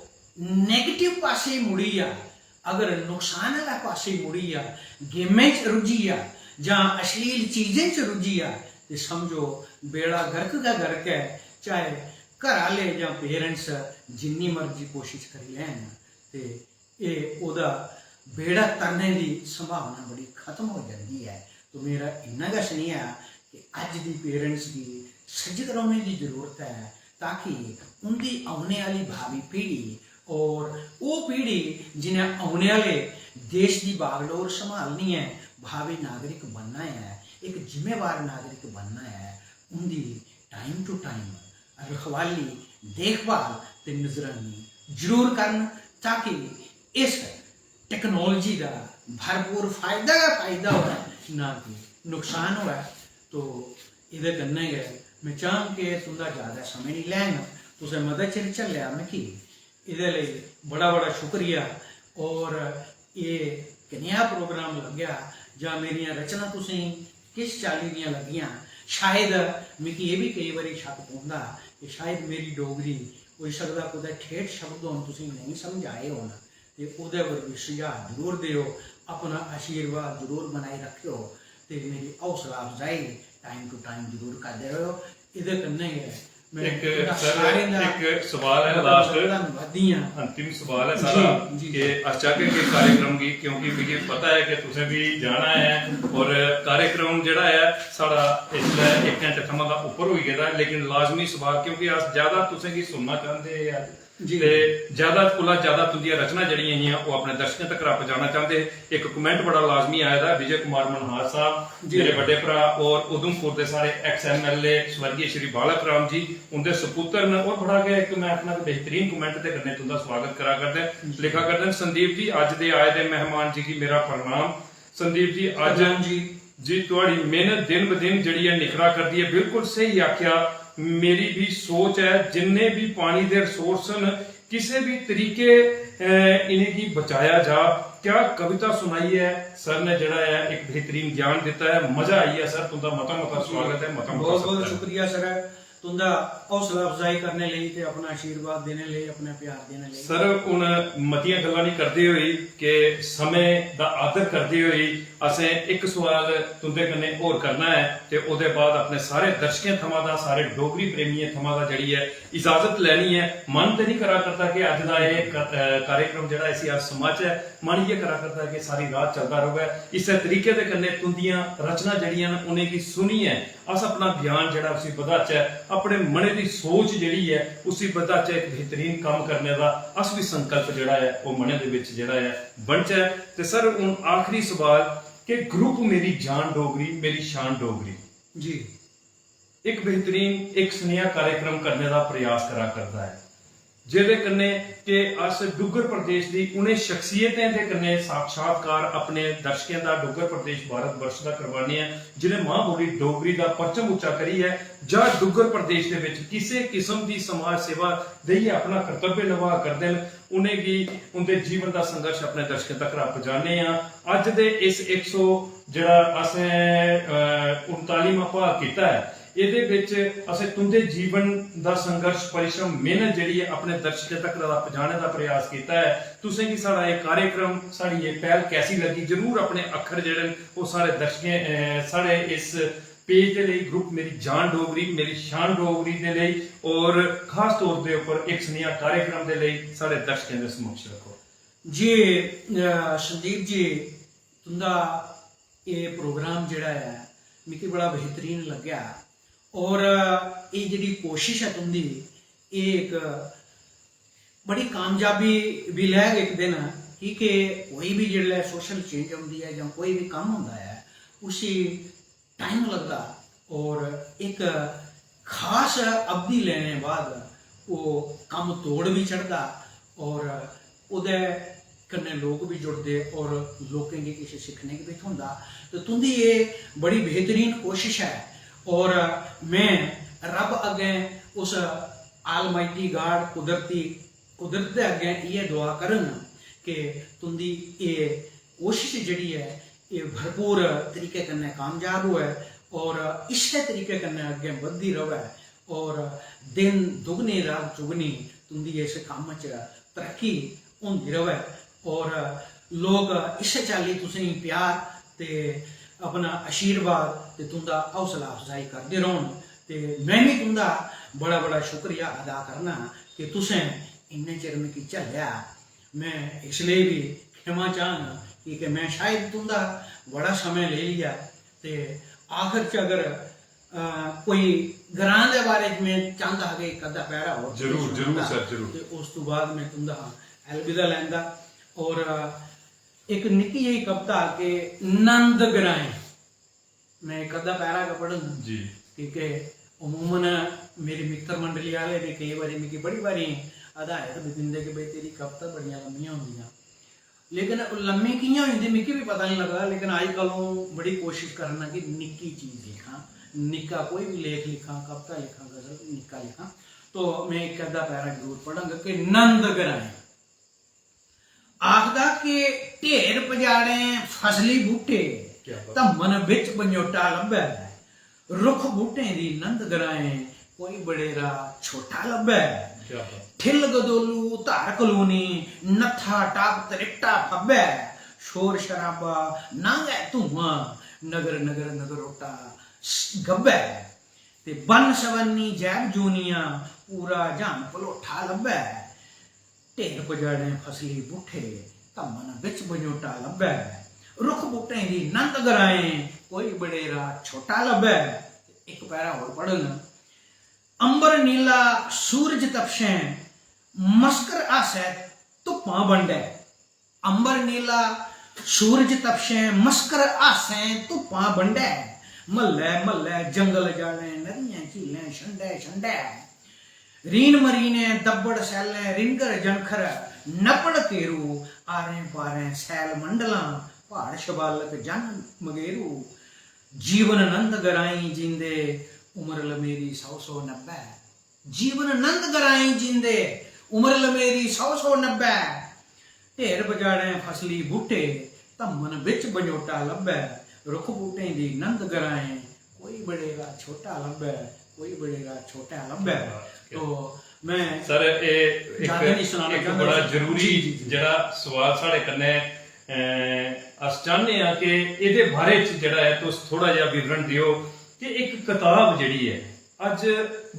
negative पासै मुड़ी जा, अगर नुकसान आह्ले पासै मुड़ी जा, गेमें च रुज्झी जा जां अश्लील चीजें च रुज्झी जा, ते समझो बेड़ा गर्क गै गर्क ऐ, चाहे घर आह्ले जां पेरेंट्स जिन्नी मर्जी कोशिश करी लैन। ते एह् ओह्दा बेड़ा तरने दी संभावना बड़ी खत्म होई जंदी ऐ। तो मेरा इन्ना गै सनेहा कि अज्ज दी पेरेंट्स गी सजग रौह्ने दी जरूरत ऐ, ताकि उं'दी औने आह्ली भावी पीढ़ी और ओह् पीढ़ी जि'नें औने आह्ले देश दी बागडोर संभालनी ऐ, भावी नागरिक बनना ऐ, इक जिम्मेवार नागरिक बनना ऐ, उं'दी time to time रखवाली, देखभाल ते निगरानी जरूर करन, ताकि इस टेक्नोलॉजी दा भरपूर फायदा गै फायदा होऐ, ना कि नुकसान होऐ। तो एह्दे कन्नै गै में चाह्ङ कि तुं'दा जैदा समें निं लैङ, तुसें मता चिर झल्लेआ मिगी, एह्दे लेई बड़ा बड़ा शुक्रिया। और एह् कनेहा प्रोग्राम लग्गेआ जां मेरियां रचनां तुसें गी किस चाल्ली दियां लग्गियां, शायद मिगी एह् बी केई बारी शक्क पौंदा कि शायद मेरी डोगरी, होई सकदा कुतै ठेठ शब्द होन तुसें गी नेईं समझ आए होन, ते ओह्दे पर बी सुझाऽ जरूर देओ, अपना आशीर्वाद जरूर बनाई रक्खेओ ते मेरी हौसला अफजाई time to time जरूर करदे र'वो। एह्दे कन्नै गै में इक, तुं'दा सर, सारें दा इक सवाल ऐ बड़ा, last, बड़ा धन्नवादी आं। अंतिम सवाल ऐ जी, साढ़ा जी। कि अस चाहगे कि कार्यक्रम गी, क्योंकि मिगी पता ऐ कि तुसें बी जाना ऐ और कार्यक्रम जेह्ड़ा ऐ साढ़ा इसलै इक घैंटे थमां दा उप्पर होई गेदा ऐ, लेकिन लाजमी सवाल, क्योंकि अस ज्यादा तुसें गी सुनना चांह्दे हे अज्ज, जी। ते ज्यादा कोला ज्यादा तुं'दियां रचनां जेह्ड़ियां हियां, ओह् अपने दर्शकें तक्कर पजाना चांह्दे हे। इक comment बड़ा लाजमी आए दा ऐ, विजय कुमार मनहास साहब, जी। मेरे बड्डे भ्राऽ और उधमपुर दे साढ़े ex M L A स्वर्गीय श्री बालक राम जी, उं'दे सपुत्तर न और बड़ा गै इक, में आखना कि बेहतरीन comment दे कन्नै तुं'दा स्वागत करा करदे न। जी। लिखा करदे न, "संदीप जी, अज्ज दे आए दे मेहमान जी गी मेरा प्रणाम। संदीप जी, अज्ज कल्याण जी। जी, थुआड़ी मेहनत दिन ब दिन जेह्ड़ी ऐ निखरा करदी ऐ। बिल्कुल स्हेई आखेआ। मेरी बी सोच ऐ, जिन्ने बी पानी दे रिसोर्स न, किसे बी तरीके अ, इ'नेंगी बचाया जा। क्या कविता सुनाई ऐ सर ने, जेह्ड़ा ऐ इक बेहतरीन ज्ञान दित्ता ऐ। मजा आई गेआ सर, तुंदा मता मता स्वागत ऐ, मता मता बहुत बहुत सत्कार। शुक्रिया सर, तुंदा हौसला अफजाई करने लेई ते अपना आशीर्वाद देने लेई, अपना प्यार देने लेई। सर, हून मतियां गल्लां नहीं करदे होई कि समें दा आदर करदे होई असें इक सवाल तुंदे कन्नै होर करना ऐ ते ओह्दे बाद अपने सारे दर्शकें थमां दा, सारे डोगरी प्रेमियें थमां दा जेह्ड़ी ऐ इजाजत लैनी ऐ। मन ते नहीं करा करदा कि अज्ज दा एह् क-, अ, कार्यक्रम जेह्ड़ा इसी अस समाचै, मन इ'यै करा करदा कि सारी रात चलदा र'वै। इस्सै तरीके दे कन्नै तुंदियां रचनां जेह्ड़ियां न उ'नेंगी सुनियै अस अपना ज्ञान जेह्ड़ा उसी बधाचै, अपने मनै दी सोच जेह्ड़ी ऐ उसी बधाचै, इक बेहतरीन कम्म करने दा अस बी संकल्प जेह्ड़ा ऐ ओह् मनै दे बिच जेह्ड़ा ऐ बनचै। ते सर, हून आखिरी सवाल कि ग्रुप मेरी जान डोगरी, मेरी शान डोगरी जी। इक बेहतरीन, इक सनेहा कार्यक्रम करने दा प्रयास करा करदा ऐ, जेह्दे कन्नै कि अस डुग्गर प्रदेश दी उ'नें शख्सियतें दे कन्नै साक्षात्कार अपने दर्शकें दा डुग्गर प्रदेश भारत वर्ष दा करवाने आं, जि'नें मां बोली डोगरी दा परचम उच्चा करियै जां डुग्गर प्रदेश दे बिच किसे किस्म दी समाज सेवा देइयै अपना कर्तव्य नभाऽ करदे न, उ'नेंगी उं'दे जीवन दा संघर्ष अपने दर्शकें तगर पजाने आं। अज्ज दे इस इक सौ जेह्ड़ा असें, अ, उनतालीवां भाग कीता ऐ, एह्दे बिच असें तुं'दे जीवन दा संघर्ष, परिश्रम, मेहनत जेह्ड़ी ऐ अपने दर्शकें तगर पजाने दा प्रयास कीता ऐ। तुसें गी साढ़ा एह् कार्यक्रम, साढ़ी एह् पैह्ल कैसी लग्गी? जरूर अपने अक्खर जेह्ड़े न ओह् साढ़े दर्शकें, अ, साढ़े इस पेज दे लेई, ग्रुप मेरी जान डोगरी, मेरी शान डोगरी दे लेई और खास तौर दे उप्पर इक सनेहा कार्यक्रम दे लेई साढ़े दर्शकें दे समक्ष रक्खो। जी, अ, संदीप जी, तुंदा एह् प्रोग्राम जेह्ड़ा ऐ, मिगी बड़ा बेहतरीन लग्गेआ। और एह् जेह्ड़ी कोशिश ऐ तुंदी, एह् इक बड़ी कामयाबी बी लैग इक दिन, की के कोई बी जिसलै सोशल चेंज औंदी ऐ जां कोई बी कम्म होंदा ऐ, उसी टाइम लगदा और इक खास अवधि लेने बाद ओह् कम्म तोड़ बी चढ़दा और ओह्दे कन्नै लोक बी जुड़दे और लोकें गी किश सिक्खने गी बी थ्होंदा। ते तुंदी एह् बड़ी बेहतरीन कोशिश ऐ और में रब अग्गें, उस Almighty God, कुदरती, कुदरत दे अग्गें इ'यै दुआ करङ कि तुंदी एह् कोशिश जेह्ड़ी ऐ, एह् भरपूर तरीके कन्नै कामयाब होऐ और इस्सै तरीके कन्नै अग्गें बधदी र'वै और दिन दुगनी रात चुगनी तुंदी इस कम्म च तरक्की होंदी र'वै और लोक इस्सै चाल्ली तुसेंगी प्यार ते अपना आशीर्वाद ते तुंदा हौसला अफजाई करदे रौह्न। ते में बी तुंदा बड़ा बड़ा शुक्रिया अदा करना कि तुसें इन्ने चिर मिगी झल्लेआ। में इसलेई बी क्षमा चाहङ, की के में शायद तुंदा बड़ा समें लेई लेआ। ते आखर च अगर, अ, कोई ग्रां दे बारे च में चांह्दा हा कि इक अद्धा पैरा होर जरूर, सुनांदा, जरूर सर, जरूर। ते उस तो बाद में तुंदा हा अलविदा लैंदा। और, अ, इक निक्की जेही कविता के नंद ग्राएं, में इक अद्धा पैरा गै पढ़ङ, जी। की के अमूमन मेरी मित्तर मंडली आह्ले बी केई बारी मिगी बड़ी बारी हदायत बी दिंदे कि भई तेरी कविता बड़ियां लम्मियां होंदियां, लेकिन ओह् लम्मी कि'यां होई जंदी मिगी बी पता निं लगदा, लेकिन अजकल अ'ऊं बड़ी कोशिश करना कि निक्की चीज लिखां, निक्का कोई बी लेख लिखां, कविता लिखां, गजल निक्का लिखां, तो में इक अद्धा पैरा जरूर पढ़ङ कि नंद ग्राएं। आखदा कि ढेर पजाड़ें फसली बूह्टे, क्या बात। धम्मन बिच बंजोटा लब्भै। रुक्ख बूह्टें दी नंद ग्राएं, कोई बड़ेरा छोटा लब्भै। क्या बात। ठिल्ल गदोलू धार कलूनी, नत्था टाप त्रिपटा फब्बै। शोर शराबा नां गै धुआं, नगर नगर नगरोटा स-, गब्बै। ते बन्न सबन्नी जैव जूनियां, पूरा ज्हान भलोठा लब्भै। ढेर पजाड़ें फसली बूह्टे, धम्मन बिच बंजोटा लब्भै। रुक्ख बूह्टें दी नंद ग्राएं, कोई बड़ेरा छोटा लब्भै। इक पैरा होर पढ़ङ। अंबर नीला सूरज तपशें, मस्कर हासै धुप्पां बंडै। अंबर नीला सूरज तपशें, मस्कर हासें धुप्पां बंडै। म्हल्लै म्हल्लै जंगल जाड़ें, नदियें झीलें छंडै छंडै। रीन मरीने दब्बड़ सैलें, रिंगर जनखर नप्पड़ केरू, आरें पारें सैल मंडलां प्हाड़ शबालक जन मगेरू। जीवन नंद ग्राईं जींदे, उम्र लमेरी सौ सौ नब्बै। जीवन नंद ग्राईं जींदे, उम्र लमेरी सौ सौ नब्बै। ढेर बजाड़ें फसली बूह्टे, धम्मन बिच बंजोटा लब्भै। रुक्ख बूह्टें दी नंद ग्राएं, कोई बड़ेरा छोटा लब्भै, कोई बड़ेरा छोटा लब्भै। क्या बात, क्या तो मैं सर, एह् इक, ज्यादा नहीं सुनाना इक चाहता। बड़ा जरूरी जी, जी, जी। जेह्ड़ा सवाल साढ़े कन्नै, अ, अस चाह्न्ने आं कि एह्दे बारे च जेह्ड़ा ऐ, तुस थोह्ड़ा जेहा विवरण देओ कि इक कताब जेह्ड़ी ऐ, अज्ज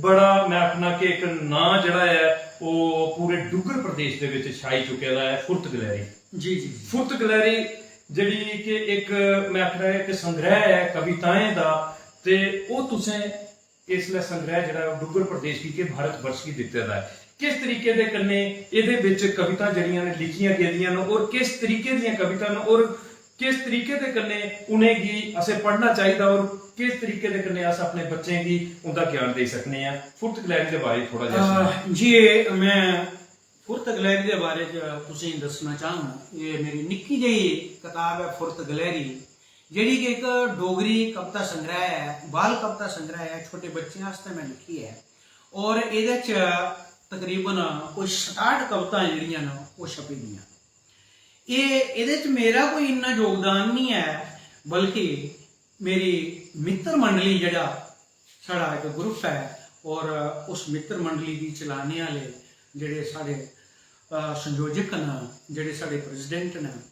बड़ा, मैं आखना कि इक नांऽ जेह्ड़ा ऐ, ओह् पूरे डुग्गर प्रदेश दे बिच छाई चुके दा ऐ, फुर्त गलैरी। जी, जी, जी। फुर्त गलैरी जेह्ड़ी कि इक, मैं आखना, इक संग्रह ऐ कविताएं दा, ते ओह् तुसें इसलै संग्रह जेह्ड़ा ऐ, ओह् डुग्गर प्रदेश गी, के भारत वर्ष गी दित्ते दा ऐ। किस तरीके दे कन्नै एह्दे बिच कवितां जेह्ड़ियां न, लिखियां गेदियां न, और किस तरीके दियां कवितां न, और किस तरीके दे कन्नै उ'नेंगी असें पढ़ना चाहिदा, और किस तरीके दे कन्नै अस अपने बच्चें गी उं'दा ज्ञान देई सकने आं? फुर्त गलैरी दे बारे च थोह्ड़ा जेहा सनाओ। अ, जी, मैं फुर्त गलैरी दे बारे च तुसेंगी दस्सना चाह्ङ। एह् मेरी निक्की जेही कताब ऐ फुर्त गलैरी, जेह्ड़ी कि इक डोगरी कविता संग्रह ऐ, बाल कविता संग्रह ऐ, छोटे बच्चें आस्तै मैं लिखी ऐ। और एह्दे च तकरीबन कोई सताह्ठ कवितां जेह्ड़ियां न, ओह् छपी दियां। एह्, एह्दे च मेरा कोई इन्ना योगदान निं ऐ, बल्कि मेरी मित्तर मंडली, जेह्ड़ा साढ़ा इक group ऐ, और उस मित्तर मंडली गी चलाने आह्ले जेह्ड़े साढ़े, अ, संयोजक न, जेह्ड़े साढ़े president न,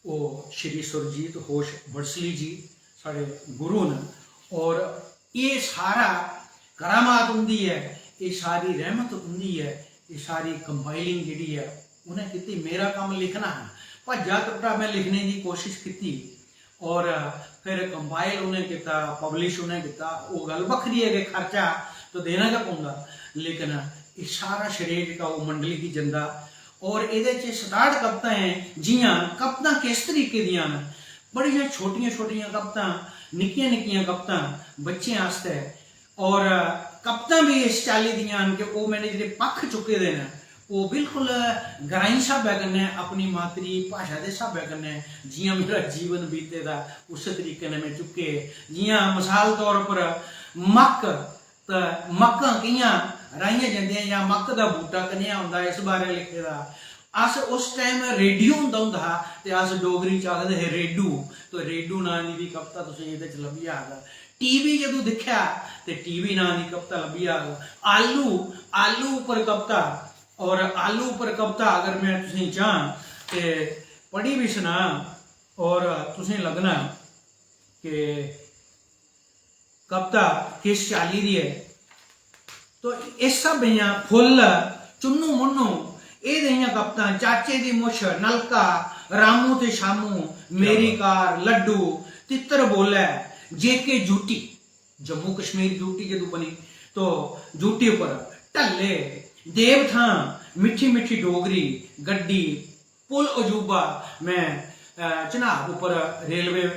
ओह् श्री सुरजीत होश बड़सली जी साढ़े गुरु न। और एह् सारा करामात उं'दी ऐ, एह् सारी रहमत उं'दी ऐ, एह् सारी compiling जेह्ड़ी ऐ, उ'नें कीती। मेरा कम्म लिखना हा, भज्जा त्रुट्टा मैं लिखने दी कोशिश कीती, और फिर compile उ'नें कीता, publish उ'नें कीता। ओह् गल्ल बक्खरी ऐ कि खर्चा तो देना गै पौंदा, लेकिन एह् सारा श्रेय जेह्का ओह् मंडली गी जंदा। और एह्दे च सताह्ठ कवितां ऐ, जि'यां कवितां किस तरीके दियां न, बड़ियां छोटियां छोटियां कवितां, निक्कियां निक्कियां कवितां बच्चें आस्तै। और कवितां बी इस चाल्ली दियां न कि ओह् मैंने जेह्ड़े पक्ख चुके दे न, ओह् बिल्कुल ग्राईं स्हाबै कन्नै, अपनी मातरी भाशा दे स्हाबै कन्नै, जि'यां मेरा जीवन बीते दा, उस्सै तरीके कन्नै में चुके। जि'यां मसाल तौर पर मक्क, ते मक्कां कि'यां राहियां जंदियां जां मक्क दा बूह्टा कनेहा होंदा, इस बारै लिखे दा। अस उस time रेडियो होंदा होंदा हा, ते अस डोगरी च आखदे हे रेडू। तो रेडू नांऽ दी बी कविता तुसेंगी एह्दे च लब्भी जाग। टीवी जदूं दिक्खेआ, ते टीवी नांऽ दी कविता लब्भी जाग। आलू, आलू उप्पर कविता, और आलू उप्पर कविता अगर मैं तुसेंगी चाहां ते पढ़ी बी सनां, और तुसेंगी लग्गना कि कविता किस चाल्ली दी ऐ। तो इस स्हाबै दियां फुल्ल, चुन्नू मुन्नू, एह् देहियां कवितां, चाचे दी मुछ, नलका, रामू ते शामू, मेरी बात। कार, लड्डू, तित्तर बोलै, जे के जूटी, जम्मू कश्मीर जूटी जदूं बनी, तो जूटी उप्पर ढल्ले, देवथां, मिट्ठी मिट्ठी डोगरी, गड्डी, पुल अजूबा, मैं, अ, चन्हाब उप्पर रेलवे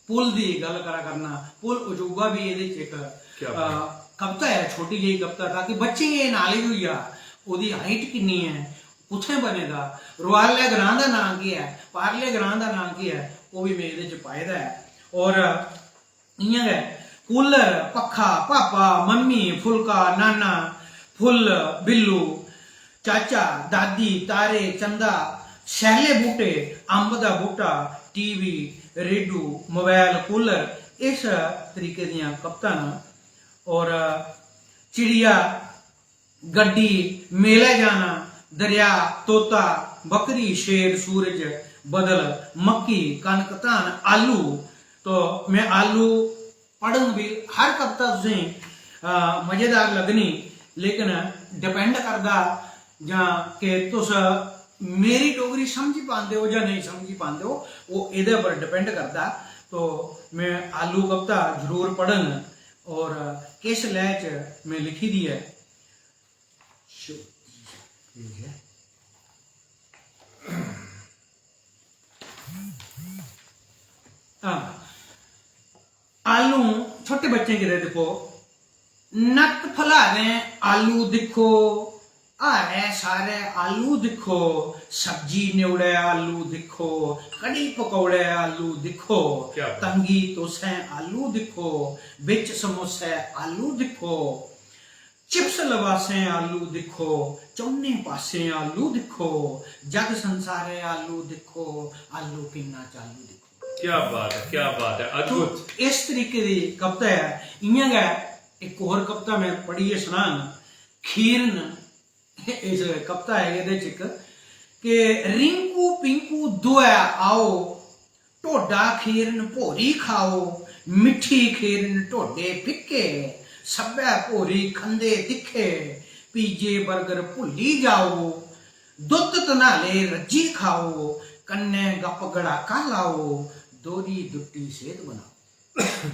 पुल दी गल्ल करा करना। पुल अजूबा भी एह्दे च इक, क्या बात। अ, कविता ऐ, छोटी जेही कविता, ताकि बच्चें गी एह् knowledge होई जा, ओह्दी height किन्नी ऐ, कुत्थें बने दा, रुआले ग्रांऽ दा नांऽ केह् ऐ, पारले ग्रांऽ दा नांऽ केह् ऐ, ओह् बी में एह्दे च पाए दा ऐ। और इ'यां गै कूलर, पक्खा, पापा, मम्मी, फुलका, नाना, फुल्ल, बिल्लू, चाचा, दादी, तारे, चंदा, सैल्ले बूह्टे, अम्ब दा बूह्टा, टीवी, रेडू, मोबाइल, कूलर, इस तरीके दियां कवितां न। और चिड़िया, गड्डी, मेलै जाना, दरेआ, तोता, बकरी, शेर, सूरज, बदल, मक्की, कनक, धान, आलू। तो में आलू पढ़ङ बी, हर कविता तुसें, अ, मजेदार लग्गनी, लेकिन depend करदा जां कि तुस मेरी डोगरी समझी पांदे ओ जां नेईं समझी पांदे ओ, ओह् एह्दे पर depend करदा। तो में आलू कविता जरूर पढ़ङ और किस लैऽ च में लिखी दी ऐ। शो-, ठीक ऐ। हां, आलू, छोटे बच्चें गितै दिक्खो, नत्त फलारें आलू दिक्खो, हारै सारै आलू दिक्खो, सब्जी न्योड़ै आलू दिक्खो, कढ़ी पकौड़ै आलू दिक्खो, क्या बात। तंगी तुसें आलू दिक्खो, बिच समोसै आलू दिक्खो, चिप्स लबासें आलू दिक्खो, चौने पासें आलू दिक्खो, जग संसारै आलू दिक्खो, आलू किन्ना चालू दिक्खो। क्या बात है, क्या बात है, तो अद्भुत। इस तरीके दी कविता ऐ। इ'यां गै इक होर कविता में पढ़ियै सनाङ, खीरन, इस कविता ऐ एह्दे च इक, कि रिंकू पिंकू दोऐ आओ, ढोडा खीरन भोरी खाओ, मिट्ठी खीरन ढोडे फिक्के, सब्बै भोरी खंदे दिक्खे, पीजे बर्गर भुल्ली जाओ, दुत्त धनाले रज्जी खाओ, कन्नै गप्प गड़ाका लाओ, दोह्री दुट्टी सेह्त बनाओ।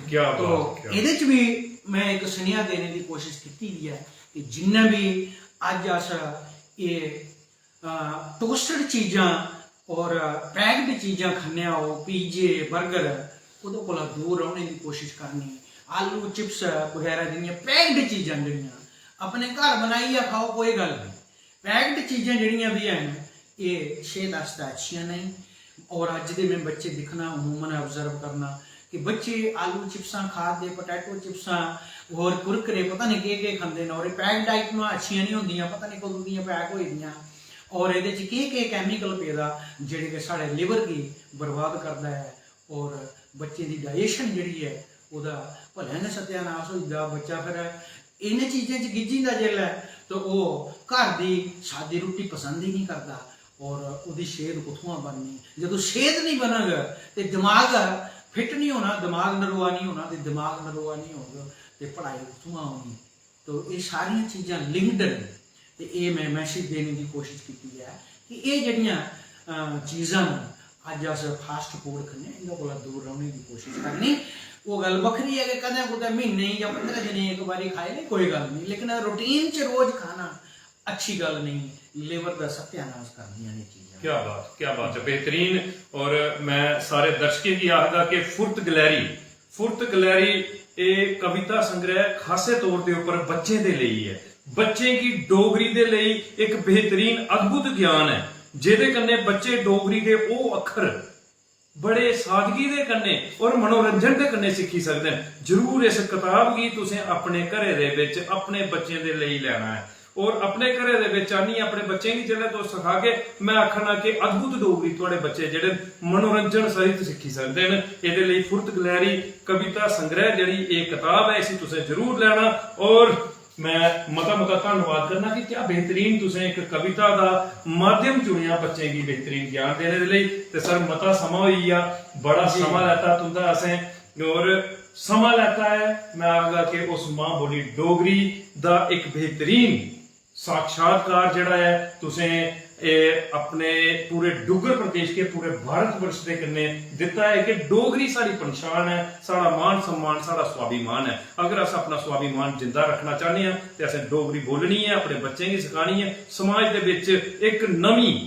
क्या तो बात, क्या एह्दे च भी में इक सुनेहा देने दी कोशिश कीती दी ऐ कि जिन्ने भी अज्ज अस एह् टोस्टड चीजां और पैक्ड चीजां खन्ने आं, ओह् पीजे बर्गर, ओह्दे कोला दूर रौह्ने दी कोशिश करनी। आलू चिप्स बगैरा जेह्ड़ियां पैक्ड चीजां जेह्ड़ियां अपने घर बनाइयै खाओ, कोई गल्ल नहीं। पैक्ड चीजां जेह्ड़ियां बी हैन, एह् सेह्त आस्तै अच्छियां नेईं। और अज्ज दे में बच्चे दिक्खना, अमूमन ऑब्जर्व करना कि बच्चे आलू चिप्सां खा दे, पोटैटो चिप्सां, होर कुरकुरे, पता नहीं केह् केह् खंदे न। और एह् पैक्ड आइटमां अच्छियां नहीं होंदियां, पता नहीं कदूं दियां पैक होई दियां। और एह्दे च केह् केह् कैमिकल पेदा, जेह्ड़े कि साढ़े लिवर गी बर्बाद करदा ऐ और बच्चें दी डाइजेशन जेह्ड़ी ऐ, ओह्दा भलेआं गै सत्यानाश होई जंदा। बच्चा फिर इ'नें चीजें च गिज्झी जंदा जिसलै, ते ओह् घर दी सादी रुट्टी पसंद ही नहीं करदा। और ओह्दी सेह्त कुत्थुआं बननी? जदूं सेह्त नहीं बनग ते दिमाग फिट नहीं होना, दिमाग नरोआ नहीं होना, ते दिमाग नरोआ नहीं होग ते पढ़ाई कुत्थुआं होनी? तो एह् सारियां चीजां लिंक्ड न। ते एह् में मैसेज देने दी कोशिश कीती ऐ कि एह् जेह्ड़ियां अ, चीजां न, अज्ज अस फास्ट फूड खन्ने, इं'दे कोला दूर रौह्ने दी कोशिश करनी। ओह् गल्ल बक्खरी ऐ कि कदें कुतै म्हीने जां पंदरां दिनें इक बारी खाई लेई, कोई गल्ल नहीं, लेकिन रूटीन च रोज खाना अच्छी गल्ल नहीं, लिवर दा सत्यानाश करदियां न एह् चीजां। क्या बात, क्या बात है, बेहतरीन। और मैं सारे दर्शकें गी आखदा कि फुर्त गलैरी, फुर्त गलैरी, एह् कविता संग्रह खासे तौर दे उप्पर बच्चें दे लेई ऐ। बच्चें गी डोगरी दे लेई इक बेहतरीन अद्भुत ज्ञान ऐ, जेह्दे कन्नै बच्चे डोगरी दे ओह् अक्खर बड़े सादगी दे कन्नै और मनोरंजन दे कन्नै सिक्खी सकदे न। जरूर इस कताब गी तुसें अपने घरै दे बिच अपने बच्चें दे लेई लैना ऐ और अपने घरै दे बिच आनियै अपने बच्चें गी जेल्लै तुस सखागे, मैं आखना कि अद्भुत डोगरी थुआढ़े बच्चे जेह्ड़े मनोरंजन सहित सिक्खी सकदे न। एह्दे लेई फुर्त गलैरी कविता संग्रह जेह्ड़ी एह् कताब ऐ, इसी तुसें जरूर लैना। और मैं मता मता धन्नवाद करना कि क्या बेहतरीन तुसें इक कविता दा माध्यम चुनेआ बच्चें गी बेहतरीन ज्ञान देने दे लेई। ते सर, मता समां होई गेआ, बड़ा जी। समां लैता तुंदा असें, और समां लैता ऐ, मैं आखगा कि उस मां बोली डोगरी दा इक बेहतरीन साक्षात्कार जेह्ड़ा ऐ तुसें एह् अपने पूरे डुग्गर प्रदेश के पूरे भारत वर्ष दे कन्नै दित्ता ऐ कि डोगरी साढ़ी पंछान ऐ, साढ़ा मान सम्मान, साढ़ा स्वाभिमान ऐ। अगर अस अपना स्वाभिमान जिंदा रक्खना चाह्न्ने आं ते असें डोगरी बोलनी ऐ, अपने बच्चें गी सखानी ऐ, समाज दे बिच इक नमीं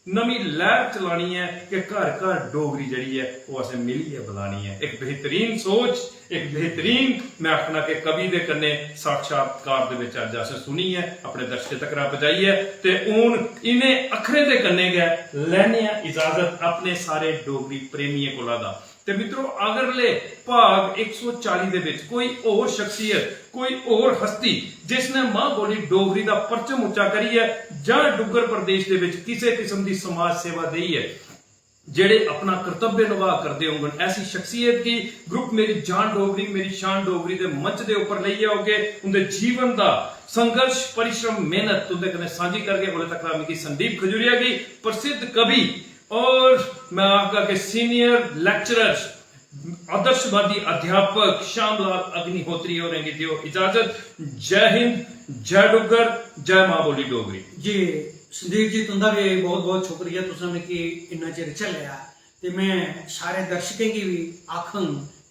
नमीं लैह्र चलानी ऐ कि घर घर डोगरी जेह्ड़ी ऐ ओह् असें मिलियै बलानी ऐ। इक बेहतरीन सोच, इक बेहतरीन, मैं आखना कि कवि दे कन्नै साक्षात्कार दे बिच अज्ज असें सुनी ऐ, अपने दर्शकें तक्कर पजाई ऐ। ते हून इ'नें अक्खरें दे कन्नै गै लैने आं इजाजत अपने सारे डोगरी प्रेमियें कोला दा। ते मित्रो, अगरले भाग इक सौ चाली दे बिच कोई होर शख्सियत, कोई होर हस्ती जिसने मां बोली डोगरी दा परचम उच्चा करियै जां डुग्गर प्रदेश दे बिच किसे किस्म दी समाज सेवा देइयै जेह्ड़े अपना कर्तव्य नभाऽ करदे होङन, ऐसी शख्सियत गी ग्रुप मेरी जान डोगरी, मेरी शान डोगरी दे मंच दे उप्पर लेइयै औगे। उं'दे जीवन दा संघर्ष, परिश्रम, मेहनत तुं'दे कन्नै सांझी करगे। उसले तक मिगी संदीप खजूरिया गी, प्रसिद्ध कवि और मैं आखगा कि सीनियर लेक्चरर, आदर्शवादी अध्यापक श्यामलाल अग्निहोत्री होरें गी देओ इजाजत। जय हिंद, जय डुग्गर, जय मां बोली डोगरी। जी संदीप जी, तुंदा भी बहुत बहुत शुक्रिया, तुसें मिगी इन्ना चिर झल्लेआ। ते में सारे दर्शकें गी भी आखङ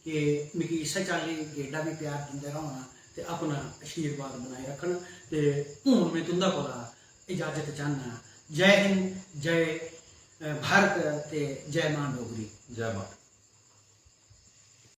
कि मिगी इस्सै चाल्ली गेडा भी प्यार दिंदे रौह्ना ते अपना आशीर्वाद बनाए रक्खन। ते हून में तुंदा कोला इजाजत चाह्न्नां। जय हिंद, जय, अ, भारत ते जय मां डोगरी। जय मां।